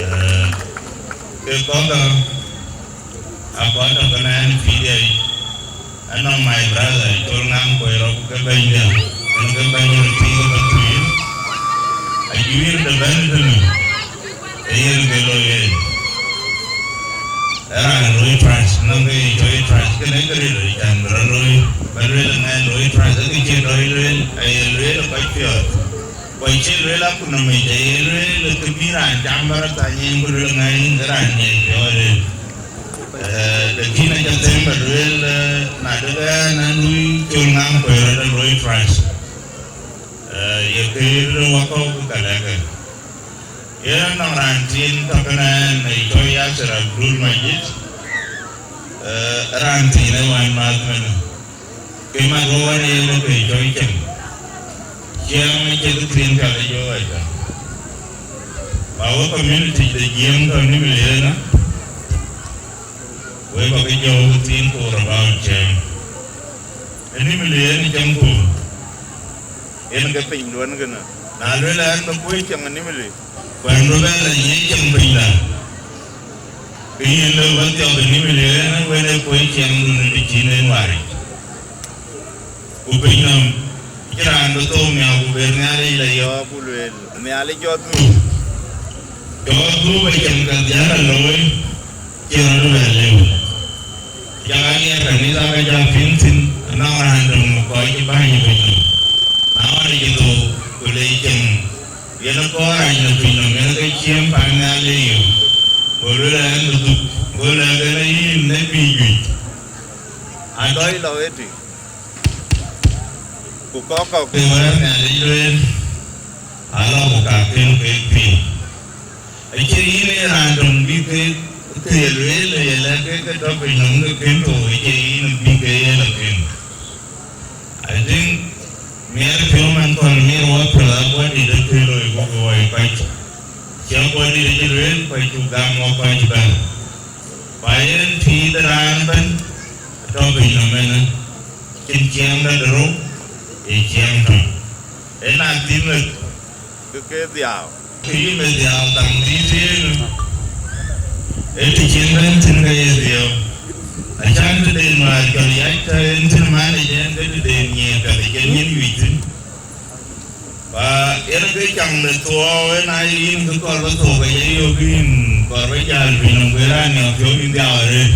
Ë, ke kɔ̈k Akɔn tɔ̈ kënë ɛn pïïr yic, anɔŋ my brother, Col Ŋaŋ Kuɔi Rɔk ke bɛ̈ny diɛ̈, en ke bɛ̈ny röt tïŋ ke bä tuiir, ajuiir de bɛ̈n tënë, ee yen ke looi yen. Ee raan looi trust, nɔŋ ke ye cɔl trust, kënë ke ril, can bï rɔt looi, bä lueel ŋɛn looi trust, ee kë cï dɔc lueel, aye lueel ë kɔc piɔ̈ɔ̈th. Ku acï lueel akutnɔm yic, aye lueel kë bï raan cam bä rɔt thany en, ku lueel ŋɛny ke raan ŋiɛc piɔ̈ɔ̈th en. Eh, lakin aca them bä lueel, eh, na de bɛ̈n an lui Col Ŋaŋ Kuɔi rɔt ë luɔi trust. Eh, ye këër wakɔ̈u ku ka lɛ̈kë. Yen anɔŋ raan thiin tɔ̈ kënë ɛn ë cɔl Yasir Abdul Majid, eh, raan thiin ë wään mäth mënë. Ke man wɔ wään yen ë ke cɔl cem. Ciɛɛŋ ë cï kë thiin pial ë jɔ wɛ̈ɛ̈tkä. Ku Our community de Jiëŋ tɔ̈ Nimule ënë, wek bä ke jɔ̈ɔ̈k thiin koor about cɛɛŋ. Ë Nimule ënë cäŋ koor, yen ke pinyduɔ̈n kënë. Na luel ɛn bä kuöc cäŋ ë Nimule, ku ɛn bä bɛ lɔ nyiëc cäŋ pinyda, ke yïn lëu bä dhiɔp ë Nimule ënë wën ë kuöc cäŋdun ë të cïn en waric. Ku piny nɔm, cïn raan bï thou miäk ku ber Nhialic lɔ yɔ̈ɔ̈k ku lueel, Nhialic jɔ dhuk. Jɔ dhuk ë cam ka dhiäär ë looi, cïn rɔt bɛ lëu. Jaka ŋiɛc kanitha ka jɔ piŋ thïn, anɔŋ raan döŋ ë kɔc cï bäny ë piny nɔm. Na ɣɔn ë cï thou, ku le cam, yen ë kɔɔr rac në piny nɔm, yen ke ciëm pan Nhialic yök. Go lueel ɛn bï dhuk, go lɛ̈k en ayï në bï juëc. Adɔc lɔ ëtï. Ku kɔ̈k kɔ̈k ke wɛ̈ɛ̈r Nhialic lueel, alɔ ku kakën kek piŋ. Acie yïn ee raan döŋ bï ke, ke ye lueel, ye lɛ̈k ke, ke tɔ̈ piny nɔm ke kën thou, acie yïn bï ke ye lɔ kën. I think miɛt piɔ̈u man kɔn miɛt wɔ piɔ̈u abɔ̈ dït ë kë loi ku ke wɔ ye kɔc. Cï abɔ̈ dït acï lueel, kɔc cuk gam wɔ kɔc bɛ̈n. Ku ayen pïïr de raan ëbɛ̈n tɔ̈ piny nɔm ënë. Cïn ciɛɛŋ dɛ̈t rou, ee ciɛɛŋ tɔ̈. Ëna dhil mek, ke ke dhiau. Ke yï mek dhiau dhaŋ dhil tëënë. Ee të cïn bɛ̈n thïn ke ye dhiau. Acan tëden wäär cɔl yac tɔ en thïn man ë jɛn ke tëden nyiëë piɛth ë jɛn nyin yuic thïn. Ba yen ke cam de thuɔɔu en aa yïn ke kɔr bä thou ke ye yök yïn kɔr bä jäl piny nɔm, ku raan niɔp piɔ̈u yïn dhiau arëët.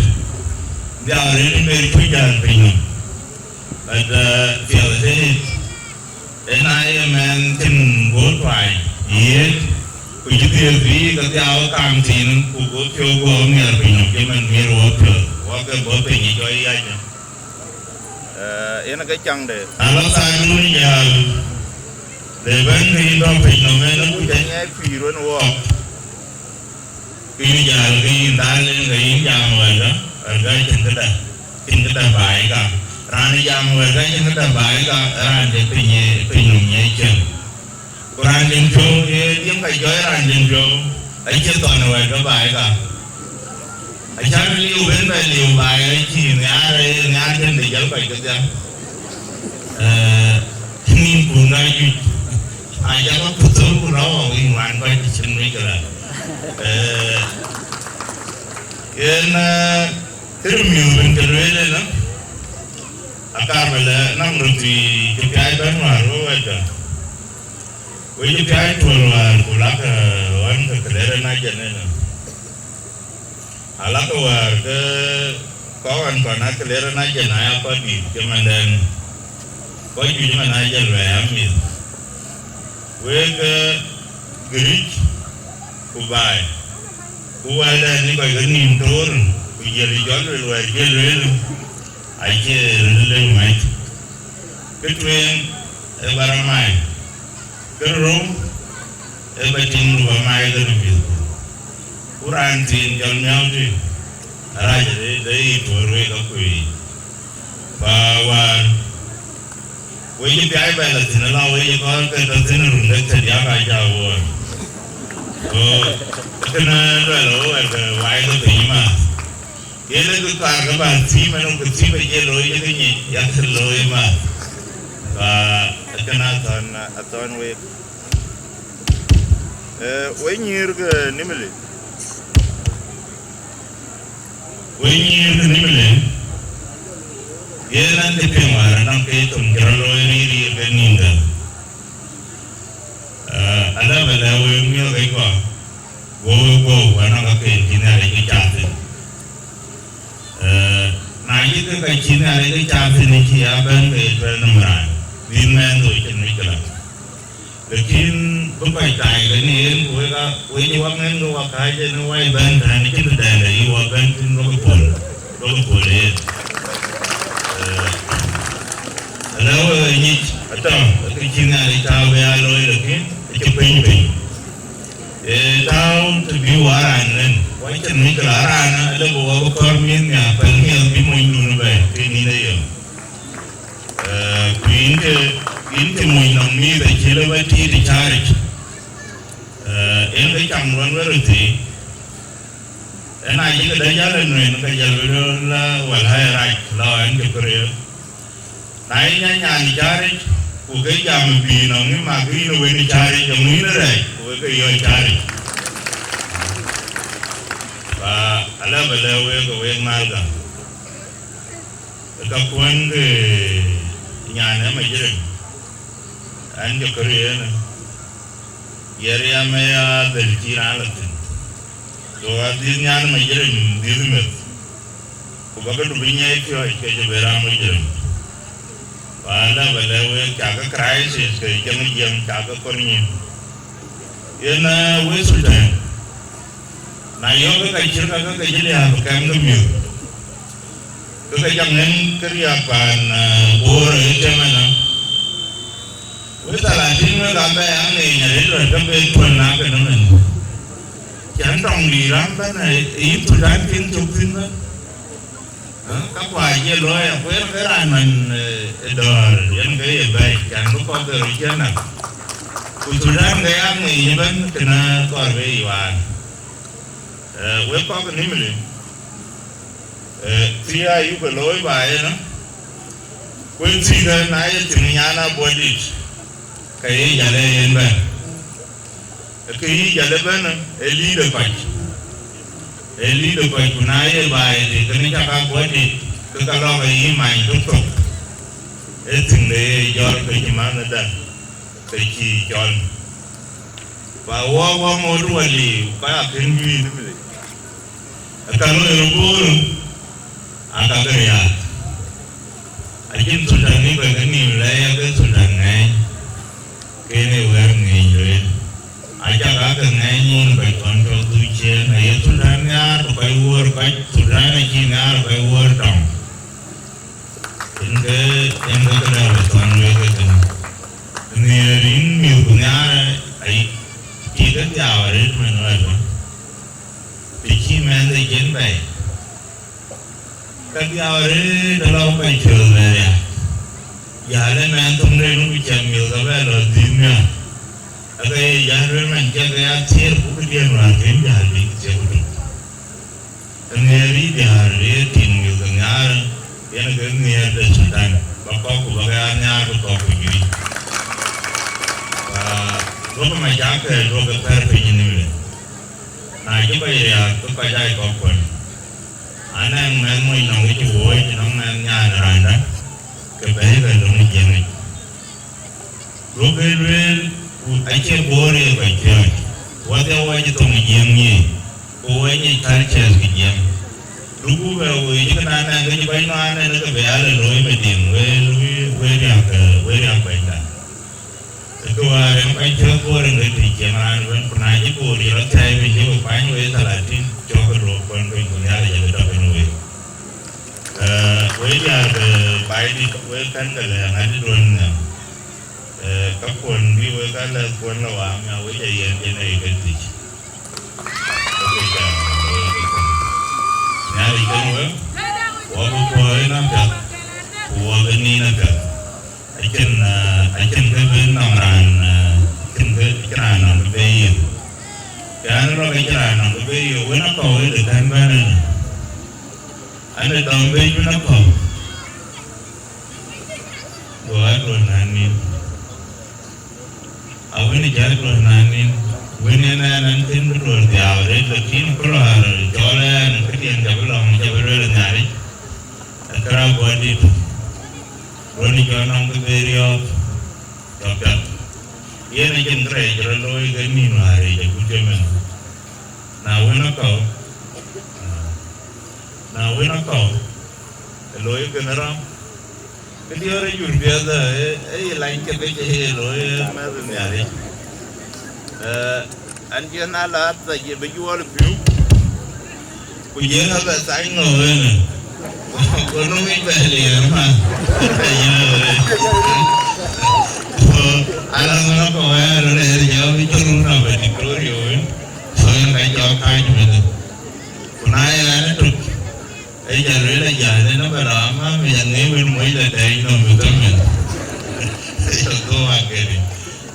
Dhiau arëët yïn ber cuk jäl piny nɔm. But, uh, piɛth ëtëët, en aa ye mɛnh cïn guöör tuany yiëët, ku cï dhiëëth bï ke dhiau ë kaŋ thiin, ku go piɔ̈u guɔ miɛr piny nɔm cï man miɛr wɔ piɔ̈th, wɔ ke bɔ̈ piny ë jɔ yac. Eh, yen ke caŋde. Na lɔ thaai dun jäl, le bɛ̈n ke yïn tɔ̈ piny nɔm ënë ku ca nyiɛc pïïr wën wɔɔk. Ke yïn jäl ke yïn dhal en ke yïn jam wɛ̈ɛ̈rkä, wɛ̈ɛ̈rkä cïn këda, cïn këda baai ka. Raan ë jam wɛ̈ɛ̈rkä cïn këda baai ka, raan de piny, piny nɔm nyiɛc cïn. Ku raan den piɔ̈u, ee diɛŋ ka jɔɔc raan den piɔ̈u, acie thɔn ë wɛ̈ɛ̈t ke baai ka. Acan liu ben bɛ liu baai, acï nhiaar, ee nhiaar den de jɔl kɔc kedhia. Eh, nïn kun ŋa juëc, a jɔl ku thöl ku rɔ̈ɔ̈k, yïn wään kɔc cïn wec kërac. Eh, yen, eh, kërë miöör ben ke lueel ëlä, akar bä lɛ nɔm röt thii cï piac bɛ̈n wäär wek wɛ̈ɛ̈tkä. Wek cï piac tuɔl wäär, ku lakë ɣɔn ke clear an agent ënë. Alakë wäär ke kɔc ɣɔn kɔn aa clear an agent aya kɔc dït cï man dɛn. Kɔc juëc man aa jël wɛ̈ɛ̈r amith. Wek, eh, Giric ku baai, ku wɛ̈ɛ̈rden ë kɔc ke nïïm toor, ku jël jɔl luel wɛ̈ɛ̈r jël lueel, acie röt lëu mac. Kë tueŋ ë bä rɔt mac. Kë rou, ë bä tïŋ bä mac ënë mïthku. Ku raan thiin cɔl miäu tïŋ, arac ade de yï tuɔɔr wek akuëëc. Ba wäär, wek cï piac bɛ lɔ thïn, ala wek cï kɔɔr ke tɔ thïn run dek tëdiäk aa cä wuɔɔr. Go kënë luɛl ë wɛ̈ɛ̈r ke wai ke piny ëmääth. Yen ë kë kaar ke bä thiim, ënɔŋ kë thiim ë je looi, ye kë nyic, yak kë looi ëmääth. Ba kënë athɔn, athɔn wek. Eh, we nyïïr ke Nimule. We nyïïr ke Nimule, yen an, ke piŋ wäär anɔŋ ke thoŋ cï rɔt looi ririir ke nïn dɛ̈. Eh, alë bä lɛ̈k wek miɔ̈ɔ̈th ëckuɔ, go wek guɔ̈u, ku anɔŋ ka ken cï Nhialic ke cath thïn. Eh, na yï ke ka cï Nhialic ke cath thïn, cï ya bɛ̈n ke ye tuɛɛl nɔm raan, bï mɛɛn dhoi cïn mïckëla. Lakin bï kɔc tai ke në yen, ku wek aa, wek cï wak ŋɛn ke wak kääc en wai bɛ̈n tɛ̈ɛ̈n, acïn tëdɛn de yï wak bɛ̈n thïn, duɔ̈kï pol, duɔ̈kï pol yen. Eh, alë wek ë nyic atɔ̈, ke cï Nhialic tääu bï aa looi, lakin acï piny piny. Ee tääu të bï wä raan ŋɛn, wacïn mïckëla raan, alë bï wä bï kɔ̈r mïth nhiaar, pɛ̈l miɛth bï monydun bɛ̈ɛ̈i, ke nïn ë yom. Eh, ku yïn ke, yïn ke mony nɔm mïïth acï lë bä tiit ë cääric. Eh, en ke cam ruɔn Röt thii, ëna cï këdë jäl ë nueen, ke jël wël la wal hai rac lɔ ɛn cï kërëë. Na yï nya nyan cääric, ku ke jam bï nɔŋ ë mak yïn ë wen cääric, ë ŋuïn rɛɛc, ku wek ke yɔ̈ɔ̈c cääric. Ba alë bä lɛ̈k wek, ke wek malkä. Ka kuɔn ke nyan ë Majirem, an jɔ kër yen, ye riɛm aya dhël cï raan la thïn. So adhil nyan Majirem, dhil meth, ku bä ke du bï nyɛɛi piɔ̈ɔ̈c ke jɔ bë raan Majirem. Ba lɛ bä lɛ̈k wek, cakë crisis ke cäŋ jiɛm, cakë kɔn nyin. Yen, eh, wek sultan, na yɔ̈k ke ka cïr ka ke ke cï liääp kɛm ke miök, ke ke jam ŋɛn ke riääk paan, eh, Bor ë tëm ënɔ. Wek thalatin wek abɛ aŋeeny arëët rɔt ke ben tuɔl na ke nɔm ɛn. Cän tɔŋ dï ram bɛ̈n, eh, yïn sultan piŋ cök thïn bɛ̈n. Ka kuac ye looi akuer ke raan man, eh, ë dɔ̈ɔ̈r, yen ke ye bɛ̈ɛ̈c, can bï kɔ̈k ke röt cï näk. Ku Thudan ke ya ŋic ëbɛ̈n, kënë kɔɔr bï yuaan. Eh, wek kɔ̈k ë Nimule, eh, thii ayuk ë looi ba yen, ku ë thii ke na ye thïn nyan Abuɔdït, ke ye jäl ë yen bɛ̈n. Kë yï jäl ëbɛ̈n ë leader kɔc, ë leader kɔc, ku na ye baai ëdï, kënë cä ka guɔ̈t dït, ke ka lɔ̈k ë yï many tök thok, ë thïn de ye jɔl ke cï mänhëda ke cï cɔl. Ba wɔ wɔ ŋoot wɔ liu, ka ya kën juiir në mïth. Ë ka loi röt Bor, aa ka ke riääk. Acïn Thudan ni kɔc ke nïïm lɛc, ake Thudan ŋɛɛny, kën ee wɛ̈ɛ̈r ŋeeny lueel. Acak ake ŋɛɛny yen kɔc kɔn cɔl dhuk ciëën, aye Thudan nhiaar bï kɔc wuöör kɔc, Thudan acï nhiaar bï kɔc wuöör tɔŋ. Yen ke, yen ke këdäŋ bï thɔn wek ke kënë. Nhiëër yïn mïth ku nhiaar, ai, cï ke dhiau arëët mɛn wɛ̈ɛ̈r wën. Të cï mɛnhde cen bɛ̈ɛ̈i, ka dhiau arëët alɔ kɔc piɔ̈ɔ̈th bɛ riääk. Jäl ë mɛnh thöŋ de nu ku cam mïth ke bɛ lɔ dhïth miɔ̈ɔ̈r. Ake ye jäl lueel man cä ke ya thiëër ku këdiën wäär kën jäl bï thiëër ku tök. Ë nhiëër yï diäär ye tïŋ mïth ke nhiaar, yen ke nhiëër de Thudan, ba kɔ̈k ku ba ke ya nhiaar bï kɔ̈k ku juëc. Ka duɔ̈kï macakel, duɔ̈kï pɛ̈r piny ë Nimule. Na cï kɔc riääk, ke kɔc aa kɔ̈k kuɔny. Anɛŋ mɛnh mony nɔm ke cï wööc, nɔm mɛnh nyan randa, ke bɛ̈ɛ̈i ke löŋ ë Jiëŋ yic. Duɔ̈kï lueel, ku acie Bor ye kɔc piɔ̈ɔ̈c. Wäthia wɔ cï thoŋ ë Jiëŋ nyic, ku wɔ nyic cultures ke Jiëŋ. Duku bɛ woi cï kënaan nɛn ke cï kɔc nuaan nɛn ke bɛ ya lɔ looi Madiŋ, we, we, we riäk, eh, we riäk bɛ̈nyda. Ë ke wäär en kɔc piɔ̈ɔ̈th Bor en ke tïc cieŋ raan ëbɛ̈n, ku na cï Bor ye rɔt thɛɛi piny, cï we kuany we thalatin, cɔk ke duɔ̈k kuɔn piny, ku Nhialic abï tɔ kenë we. Eh, we diäär ke Baidït, we kɛn ke lɛ̈ɛ̈ŋ adït duɔ̈n nhial. Eh, ka kuɔn bï wek alɛ̈th kuɔn lɔ waŋ ya wec ayen yen aye ke thic. Ka ke jam wek ke kuɔn. Nhialic kenë wek, wɔ bï kuɔɔr en apiɛth, ku wɔ bï nin apiɛth. Acïn, eh, acïn kë bï nɔm raan, eh, acïn kë, acïn raan nɔm kë bï yiëk. Yɛn rɔt acïn raan nɔm kë bï yiëk, wën akɔ̈u ëdï kɛ̈n bɛ̈n ënë. An ë dɔm bï wën akɔ̈u. Go aduɔ̈n nän nin. A wën ë jäl duɔ̈n nän nin, wën en ɛn an, thïn bï duɔ̈n dhiau arëët, lakin ku lɔ cɔl ɛn, këdiɛn jɔ bï lɔ̈ŋ, jɔ bï lueel ë Nhialic, ë kërac guɔ̈t dït, ruɔ̈n ë jɔ nɔm kë bï riɔ̈ɔ̈k, jɔ piath. Yen acïn kërɛɛc rɔt looi ke nïn wäär yic agut cï mɛn. Na wën akɔ̈u, na wën akɔ̈u, ë looi kënë rɔm. Kë diöör ë jur piɛth, ë, ë yï lany ke bï cï ye looi mɛth Nhialic. Eh, an, cïn a la thɛc ye bï juɔl piu, ku jiëëŋ abɛ thany ŋö wënë, ku nu ŋic bɛ liɛɛr man. Ayïn ë wëë. So, ala ŋö kɔ wɛɛr rɛɛr jɔ bï cï run abɛ Victoria wën. So, yen ka jɔ kac meth. Ku na ye ɣɛn ëtök, ë jɔ lueel ajäl ënë bɛ raan määth ya ŋic wën moc la dɛɛc nɔm ë thëm meth. Ë jɔ dhuk akëdï.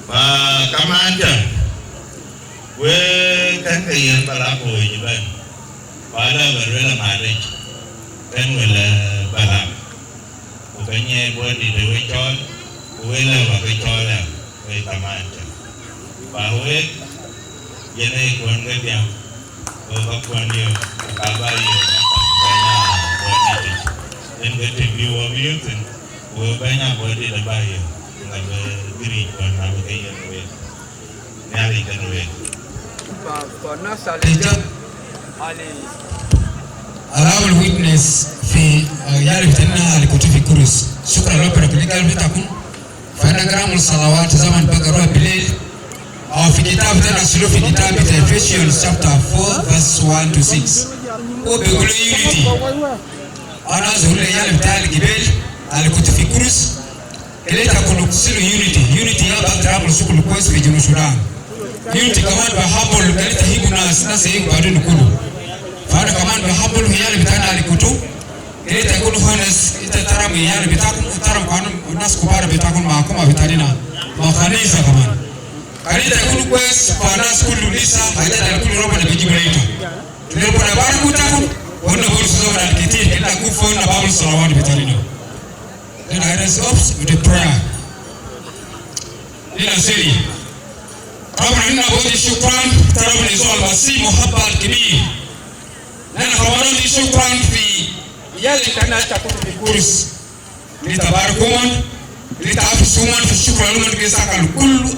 Ba kamaan cä, we kɛ̈n ke Wala ba luel aŋadec, kën wël, eh, balam. Ku ke nyiɛɛi bɔ̈ dït ë we cɔɔl, ku wël ë wa ke cɔɔl ë we kamaan cä. Ba wek, yen ë kuɔn ke diäk, ku ka kuɔn yök, ku ka ba yök, bɛ̈ny a bɔ̈ dït. Yen ke të bï wɔ bï yök thïn, ku we bɛ̈ny a bɔ̈ dït ë ba yök, ku ka bï giric kuɔn abï ke yen wek. Nhialic kenë wek. Al amul witness fi, uh, yale bitana al kutu fi kurus. Shukran Rabbana kuli gal bitakum. Fa ana garamu salawat zaman baga ruwa bilel. Au fi kitab tana sulu fi kitab bita Ephesians chapter four verse one to six. Wo bikulu unity. Ana zulu yale bita al gibel al kutu fi kurus. Kile ta kulu silu unity. Unity ya ba taramu sukulu kwes fi Junub Sudan. Unity kaman ba habul kile ta hibu nas, nas hibu badun kulu. Fa ana kaman ba habul hiyal bitana al kutu. Kile ta kulu hones ita taram hiyal bitakum, taram kanu nas kubara bitakum ma kuma bitanina. Ma kanisa kaman. Kile ta kulu kwes fa nas kulu lisa hajat al kulu Rabbana bijibu leita. Kile kuna baraku takum. Wana bulu suzama al kitir kila kufu na babul salawat bitanina. Then I resolved with a prayer. Nina siri. Tabana nina bodi shukran, tarabana Yesu al-Masih muhabba al-kibir. Nina kaman bodi shukran fi yale kana ta kutu fi kurus. Li tabarak uman, li tafis uman fi shukran uman ke sakal kullu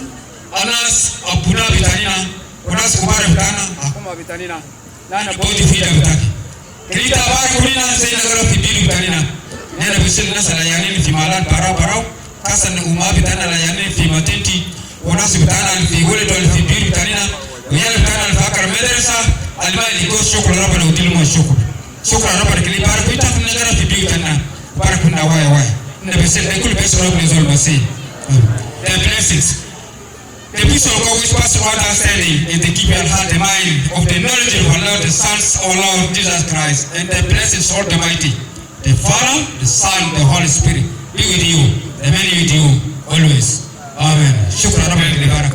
anas abuna bitanina, wa nas kubara bitana, akuma bitanina. Nana bodi fi ida bitaki. Kili tabarak kulina zai nagara fi bidu bitanina. Nana bisil nas al ayanin fi malat barau barau. Kasan umma bitana al ayanin fi matenti. Wa nas bitana al fi walad wal fi bidu bitanina. Wa yal bitana al fakar madrasa. Al ma ligo shukran Rabbana wa dilma shukr. Shukran Rabbana kili barak fi tak nagara fi bidu bitanina. Barak na waya waya. Nana bisil de kul bes Rabbana zol masi. The blessings. The peace of God which passes all understanding is the keep your heart and mind of the knowledge of our Lord, the Son, our Lord Jesus Christ, and the blessings of Almighty, the Father, the Son, the Holy Spirit, be with you, remain with you always. Amen. Shukran Rabbi Libarak.